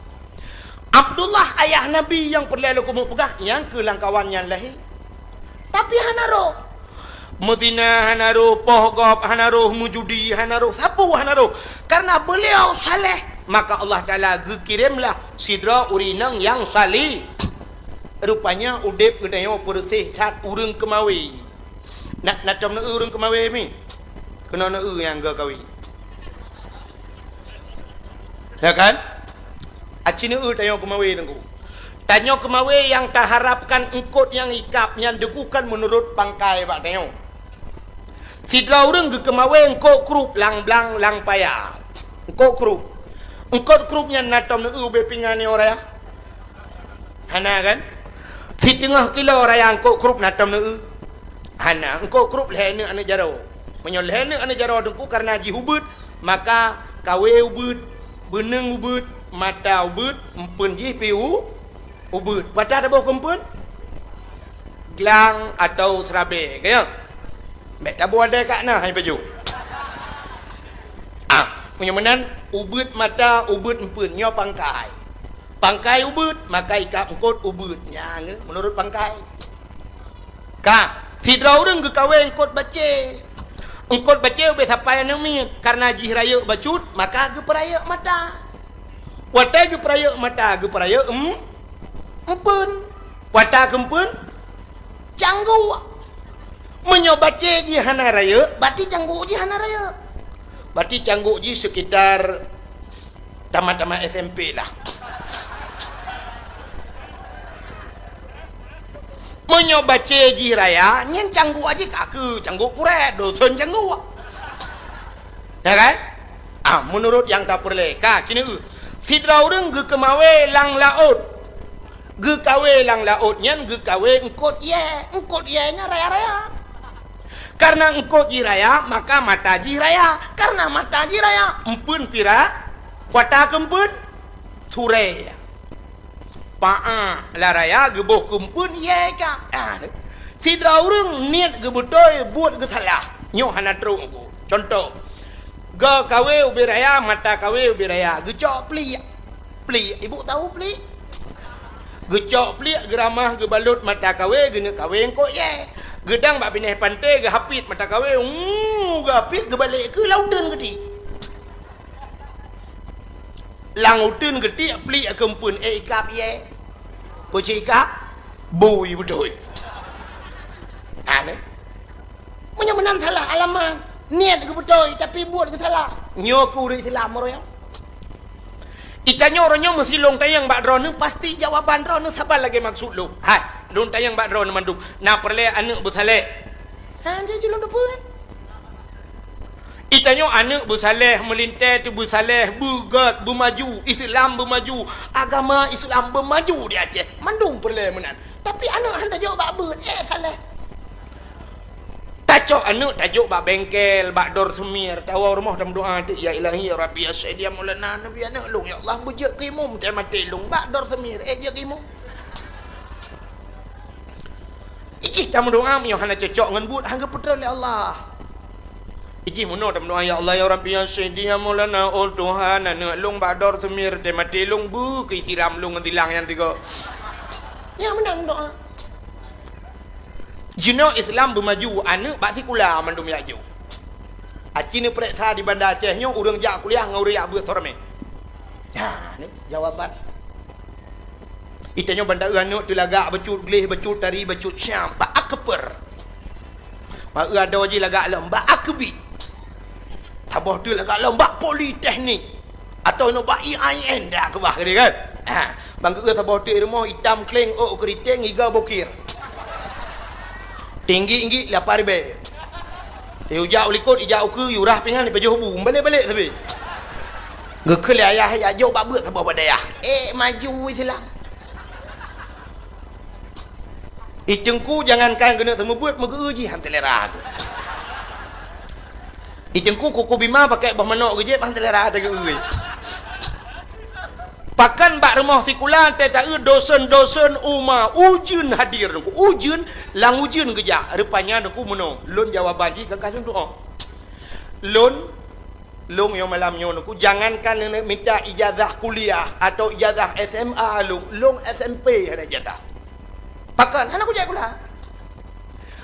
Abdullah, ayah Nabi nyang peureulée lôn keumeung peugah, nyang keuh lam kawan nyan lahé. Tapi hana roh. Meuzina hana roh, poh gob hana roh, meujudi hana roh, sapeue hana roh. Karena beliau saleh, maka Allah Taala geukiremlah sidroe ureuëng inong nyang saleh. Rupanya udeb geutanyoe peureuséh that ureuëng keumawé. Na, na tom neueu ureuëng keumawé mi? Keunoe neueu nyang geukawi. Ya kan? Aci neueu tanyoe keumawé teungku. Tanyoe keumawé nyang taharapkan eungkot nyang ikab nyan teungku kan meunurot pangkai bak tanyoe. Sidroe ureuëng geukeumawé eungkot krup lam blang lam paya. Eungkot krup. Eungkot krup nyan na tom neueu ubé pingan nyoe raya? Hana kan? Siteungoh kilo raya eungkot krup na tom neueu? Hana, eungkot krup lhée neuk aneuëk jaroe. Meunyoe lhée neuk aneuëk jaroe teungku karena jih ubeuet, maka kawé ubeuet, beuneueng ubeuet, mata ubeuet, empeuen jih pi u-, ubeuet. Pat taboh keu empeuen? Glang atawa seurabée, ka nyo? Bék taboh adai ka na hai pajoh. Ah, meunyoe meunan ubeuet mata, ubeuet empeuen, nyoe pangkai. Pangkai ubeuet, maka ikab eungkot ubeuet. Nyan meunurot pangkai. Ka, sidroe ureuëng geukawé eungkot bacée. Eungkot bacée ubé sapai aneuëk miet, karena jih rayeuk bacut, maka geupeurayeuk mata. Watée geupeurayeuk mata, geupeurayeuk em-, empeuen. Watée keu empeuen, cangguk. Meunyoe bacée jih hana rayeuk, berarti cangguk jih hana rayeuk. Berarti cangguk jih sekitar tamat-tamat S M P lah. Meunyoe bacée jih raya, nyan cangguk jih ka keu cangguk purée, dosen cangguk. Ya kan? Ah, meunurot nyang tapeureulée, ka, ci neueu. Sidroe ureuëng geukeumawé lam laôt. Geukawé lam laôt nyan geukawé eungkot yée. Eungkot yée nyan raya-raya. Karena eungkot jih raya, maka mata jih raya. Karena mata jih raya, empeuen pira, watée keu empeuen, surée. Paa lam raya geuboh keu empeuen yée ka. Ah, sidroe ureuëng niet geubeutôi, buet geusalah. Nyoe hana trok teungku. Cuntoh, geukawé ubé raya, mata kawé ubé raya, geucok pliek. Pliek, ibu tahu pliek? Geucok pliek, geuramah, geubalot mata kawé, geuneuk kawé eungkot yée. Geudang bak binéh panté, geuhapit mata kawé, uu, geuhapit, geubalek keu lam uteuen geuti. Lam uteuen geutiek pliek keu empeuen, ék ikab yée. Peue cit ikab? Bui beutôi. Aneh. Meunyoe meunan salah alamat, niet geubeutôi tapi buet geusalah. Nyoe keu ureuëng Islam meuruyang. Itanyoe uroe nyoe meusilong tanyong bak droeneuh, pasti jawaban droeneuh saban lagée maksud lôn. Hai, lôn tanyong bak droeneuh mandum, na peureulée aneuëk beusaleh? Ha, jeuet lôn teupeue kan? Itanyoe aneuëk beusaleh, meulintée teubeusaleh, beugét, beumaju, Islam beumaju, agama Islam beumaju di Aceh. Mandum peureulée meunan. Tapi aneuëk han tajok bak beuet, ék saleh. Tacok aneuëk tajok bak bengkel, bak dor seumir, tawoe rumoh tameudoa teuk, "Ya Ilahi, ya Rabbi, ya Sayyidi, ya Maulana, Nabi aneuëk lôn, ya Allah, beujeuet keu imum, teuh maté lôn bak dor seumir, ék jeuet keu imum." Ijih tameudoa meunyoe hana cocok ngon buet, han geupeutreun lé Allah. Ijih meunoe tameudoa, "Ya Allah, ya Rabbi, ya Sayyidi, ya Maulana, oh Tuhan, aneuëk lôn bak dor seumir, teuh maté lôn, beu keu siram lôn ngon silang nyang tiga." Nyang meunan doa. Jinoe Islam beumaju, aneuëk bak sikula mandum jak jok. Aci neupareksa di Banda Aceh nyoe ureuëng jak kuliah ngon ureuëng jak beuet soramé. Nyan jawaban. Itanyoe ban taeu aneuëk teulagak bacut gleh, bacut tari, bacut syam, bak akper. Bak eu adoe jih lagak lom bak akbit. Saboh teuk lagak lom bak politeknik. Atawa inoe bak I A I N dak keubah tadi kan. Ha, ban geu saboh teuk rumoh itam kleng ôk keuriteng iga bokir. Tinggi-tinggi lapan ribèe. Ijak u likot, ijak u keue, yurah pingan, ipajoh bu, balek-balek sabe. Geukheun lé ayah, "Jak jok bak beuet saboh bak dayah." Eh, maju Islam. Ih teungku, jangankan geuneuk seumeubeuet, meugeu jih han teulera. I Teungku kuku bima pakai boh manok geujek, ban selera teugeue. Pakon bak rumoh sikula teuh taeu dosen-dosen uma ujeuen hadir Teungku. Ujeuen, lam ujeuen geujak. Rupanya Teungku meunoe, lôn jawaban jih ka lôn tu'oh. Lôn, lôn nyoe malam nyoe Teungku, jangankan neuk minta ijazah kuliah atau ijazah S M A lôn, lôn S M P hana ijazah. Pakon hana kujak sikula.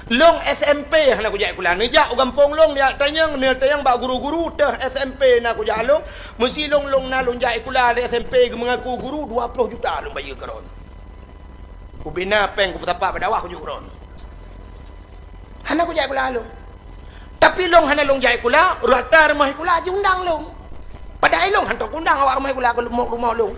Lôn S M P hana kujak sikula. Neujak u gampông lôn, neujak tanyong, neutanyong bak guru-guru teuh S M P na kujak lôn. Meusi lôn, lôn na lôn jak sikula di S M P geumeungaku guru, dua ploh juta lôn bayeue keudroe. Kubina péng kupeusapat bak dakwah kujak keudroe. Hana kujak sikula lôn. Tapi lôn hana lôn jak sikula, rata rumoh sikula jiundang lôn. Padahai lôn hantom kuundang awak rumoh sikula keu rumoh lôn.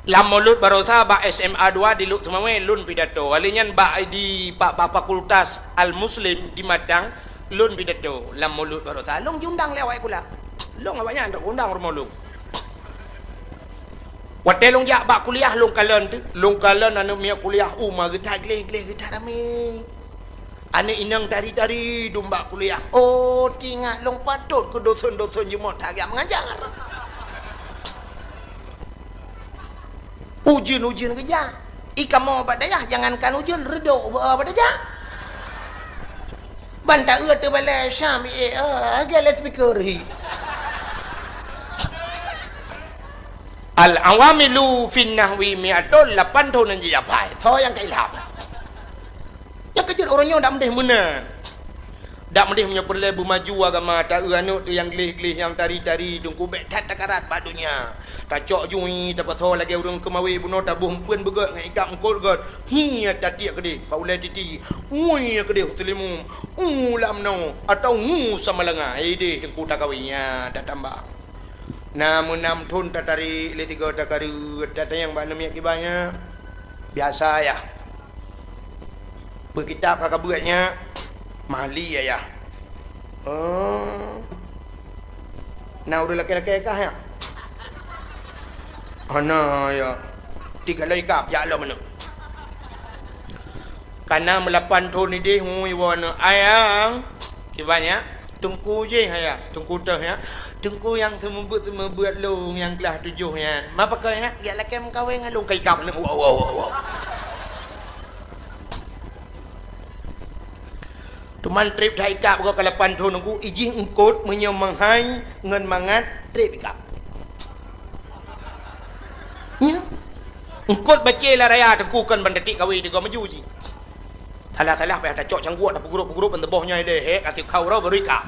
Lam Mulod Barosa bak S M A dua di Lhokseumawe lôn pidato. Kali nyan bak di, bak, bak Fakultas Al-Muslim di Matang lôn pidato lam Mulod Barosa. Lôn jiundang lé awak sikula. Lôn awaknyan hantom kuundang rumoh lôn. Watée lôn jak bak kuliah lôn kalon teuh, lôn kalon aneuëk miet kuliah uma geutat gleh-gleh geutat ramé. Aneuëk inong tari-tari dum bak kuliah. Oh, teuingat lôn patot keu dosen-dosen jeuet that geujak meungajar. Ujeuen-ujeuen geujak. I kamoe bak dayah jangankan ujeuen, reudok bak dayah. Ban taeu teubalai Syam, eh, eh, lagée loudspeaker hi. Al-awamilu fin nahwi mi'atun, lapan thon nyang jijak pai. Soe nyang ka ilham? Nyang keujeuet ureuëng nyoe dak meudeh meunan. Dak meudeh meunyoe peureulée beumaju agama, taeu aneuëk teuh nyang gleh-gleh, nyang tari-tari, Teungku bék that takarat bak donya. Tacok jui, tapasoe lagée ureuëng keumawe bunoe, taboh eumpeuen beugét ngon ikab eungkot gét. Hi tatiek keudeh bak ulée titi. Ngui keudeh u teulimu. U lam noe atawa ngu samalanga. Ideh Teungku takawe nyan tatamba. Na meunam thon tatarek lé tiga takareuet, tatanyong bak aneuëk miet kiban nyan. Biasa yah. Beukitab ka kabeuet nyan, mali ayah. Oh. Na ureuëng lakée-lakée kah nyan? Hana ya. Tiga loi kab jak lom aneuëk. Kana meulapan thon ideh ngui woe aneuëk ayang. Kiban nyan, Teungku jih ayah, Teungku teuh nyan. Teungku nyang seumeubeuet-seumeubeuet lôn nyang glah tujoh nyan. Ma pakon nyan, jak lakée meukawen ngon lôn ka ikab aneuëk. Wow, wow, wow, wow. Teuma treb that ikab goe ka lapan thon Teungku, ijih eungkot meunyoe meuhai ngon mangat treb ikab. Nya. Eungkot bacé lam raya Teungku kon ban tatiek kawe tiga maju jih. Salah-salah payah tacok cangguek, tapeugrop-peugrop ban teuboh nyoe lé, hek ka tikau roh baru ikab.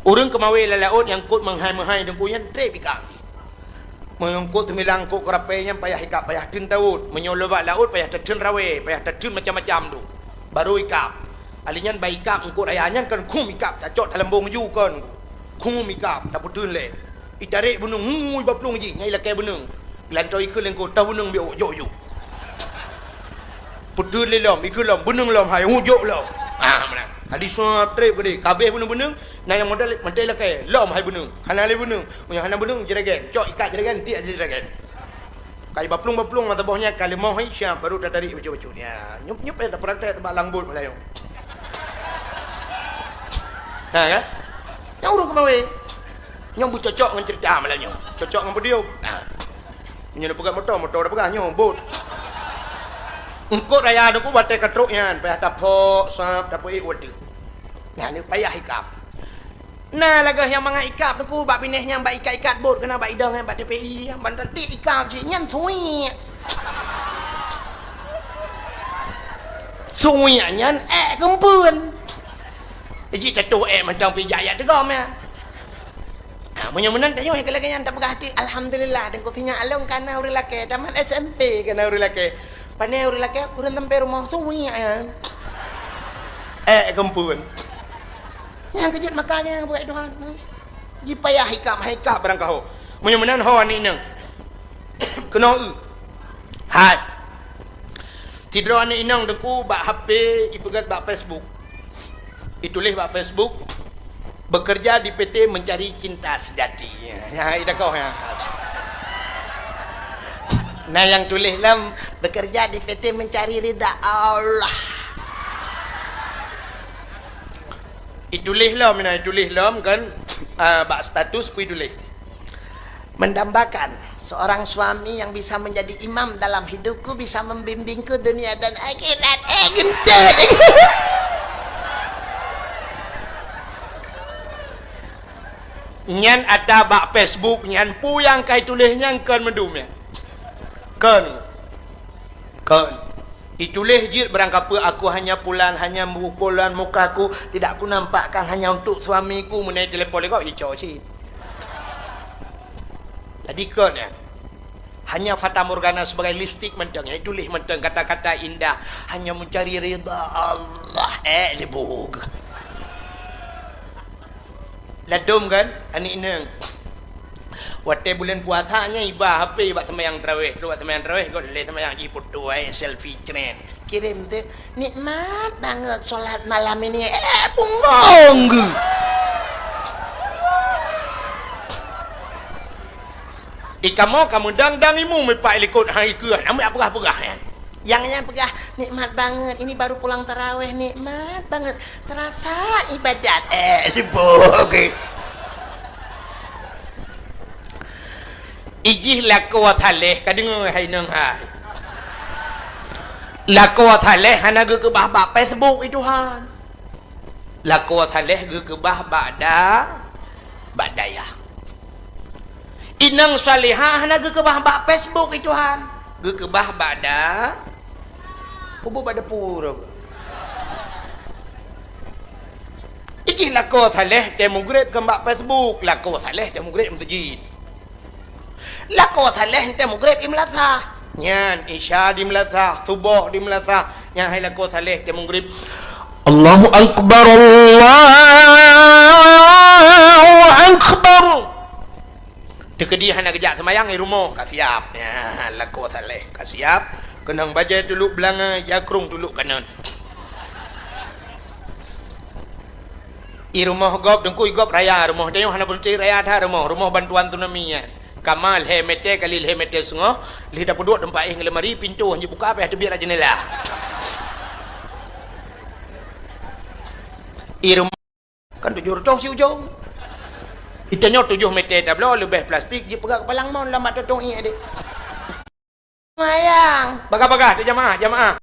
Ureuëng keumawe lam laôt nyang eungkot meuhai-meuhai Teungku nyan treb ikab. Meunyoe eungkot teumilang eungkot keurapée nyan payah ikab, payah teun taôt. Meunyoe lôn bak laôt payah tateun rawée, payah tateun macam-macam tu. Baru ikab. Ali nyan bak ikab eungkot raya nyan kon khum ikab, tacok talambong ju kon. Khum ikab, tapeuteun lé. Itarek beuneueng, hui bak plueng jih, nyang ilakée beuneueng. Geulantô ikheun lé eungkot, toh beuneueng biôk, jok ju. Peuteun lé lom, ikheun lom, beuneueng lom hai, hu jok lom. Ah, meunan. Ali suap treb keudeh, kabeh beuneueng-beuneueng, na nyang modal mantong ilakée, lom hai beuneueng. Hana lé beuneueng. Meunyoe hana beuneueng, jeragen. Cok ikat jeragen, tiek jeragen. Ka jibaplueng-baplueng mata boh nyan ka leumoh hai siap, baru tatarik bacut-bacut. Ya, nyup-nyup eh, tapeurantai bak langbot malam nyoe. Ha, kan? Nyang ureueng keumawe. Nyang beucocok ngon cerita malam nyoe. Cocok ngon podium. Ha. Meunyoe neupeugah moto, moto tapeugah nyoe, bot. Eungkot raya Teungku batée ka trok nyan, payah tapok, sab, tapeuék watée. Nyan payah ikab. Na lagée nyang mangat ikab Teungku bak binéh nyang bak ikat-ikat bot keunan bak idong nyan bak T P I, ban tatiek ikab cit nyan suwiek. Suwiek nyan ék keumpeuen. Jih tatuh ék mantong pih jak yak teugom nyan. Ha, meunyoe meunan tanyoe ka lagée nyan tapeugah até, alhamdulillah, Teungku sinyak lôn kana ureueng lakée, tamat S M P kana ureueng lakée. Pane ureueng lakée, ureueng sampai rumoh suwiek nyan. Ék keumpeuen. Nyang keujeuet maka nyang buet Tuhan. Jipayah hikab, hikab barang kaho. Meunyoe meunan ho aneuk inong. Keunoe eu. Hai. Sidroe aneuk inong Teungku bak H P ipeugét bak Facebook. Ituléh bak Facebook, "Bekerja di P T mencari cinta sejati." Nyan, ida koh nyan. Nah, nyang tuléh lom, "Bekerja di P T mencari ridha Allah." Ituléh lom, ina, ituléh lom kan, ah, bak status pih ituléh. Mendambakan seorang suami yang bisa menjadi imam dalam hidupku, bisa membimbingku dunia dan akhirat. Eh, geuntôt. Nyan ata bak Facebook nyan, peue nyang ka ituléh nyan kon mandum nyan. Kon. Kon. Ituléh jeuet barangkapeue, "Aku hanya pulan, hanya pulan mukaku, tidak kunampakkan hanya untuk suamiku." Meunyoe telepon lé gob, ico cit. Jadi kon nyan. Hanya fatamorgana sebagai lipstik mantong, nyang ituléh mantong kata-kata indah, hanya mencari ridha Allah. Eh, libug. Ladom kan, aneuk inong. Watèe buleuen puasa nyan iba H P bak seumayang tarawèh, trok bak seumayang tarawèh, got lé seumayang jiputoe, selfie cret. Kirim teuk, "Nikmat banget sholat malam ini." Eh, punggong geuh. Ikamoe ka meudang-dang imeum ipak likot hai keuh, namiet peugah-peugah nyan. Nyang nyan peugah, "Nikmat banget, ini baru pulang tarawèh, nikmat banget. Terasa ibadat." Eh, libug. Ijih lakoe saleh, ka deungoe hai nong hai. Lakoe saleh hana geukeubah bak Facebook, i Tuhan. Lakoe saleh geukeubah bak da-, bak dayah. Inong salihah hana geukeubah bak Facebook, i Tuhan. Geukeubah bak da-, kubu bak depu. Ijih lakoe saleh teuh mugreb kon bak Facebook, lakoe saleh teuh mugreb meuseujid. Lakoe saleh teuh mugreb i meulasah. Nyan, Isya di meulasah, Suboh di meulasah. Nyan hai lakoe saleh teuh mugreb. Allahu Akbar, Allahu Akbar. Teukeudi hana geujak seumayang, i rumoh ka siap. Nyan, lakoe saleh ka siap. Keunong bajèe tuluk beulangöng, jakrong tuluk kanöt. I rumoh gob, teungku, i gob raya rumoh. Tanyoe hana beuneuti raya that rumoh. Rumoh bantuan tsunami nyan. Kama lhèe mètè kali lhèe mètè seungoh, lheuh tapeuduek teumpat éh ngon lemari, pintoe han jibuka, payah teubiet lam jeundela. I rumoh kan tujoh reutôh siujông. I tanyoe tujoh mètè tabloe, leubeh plastik, jipeugah keupalang mon lam bak tutong ié deh. Seumayang. Bagah-bagah teuh jamaah, jamaah.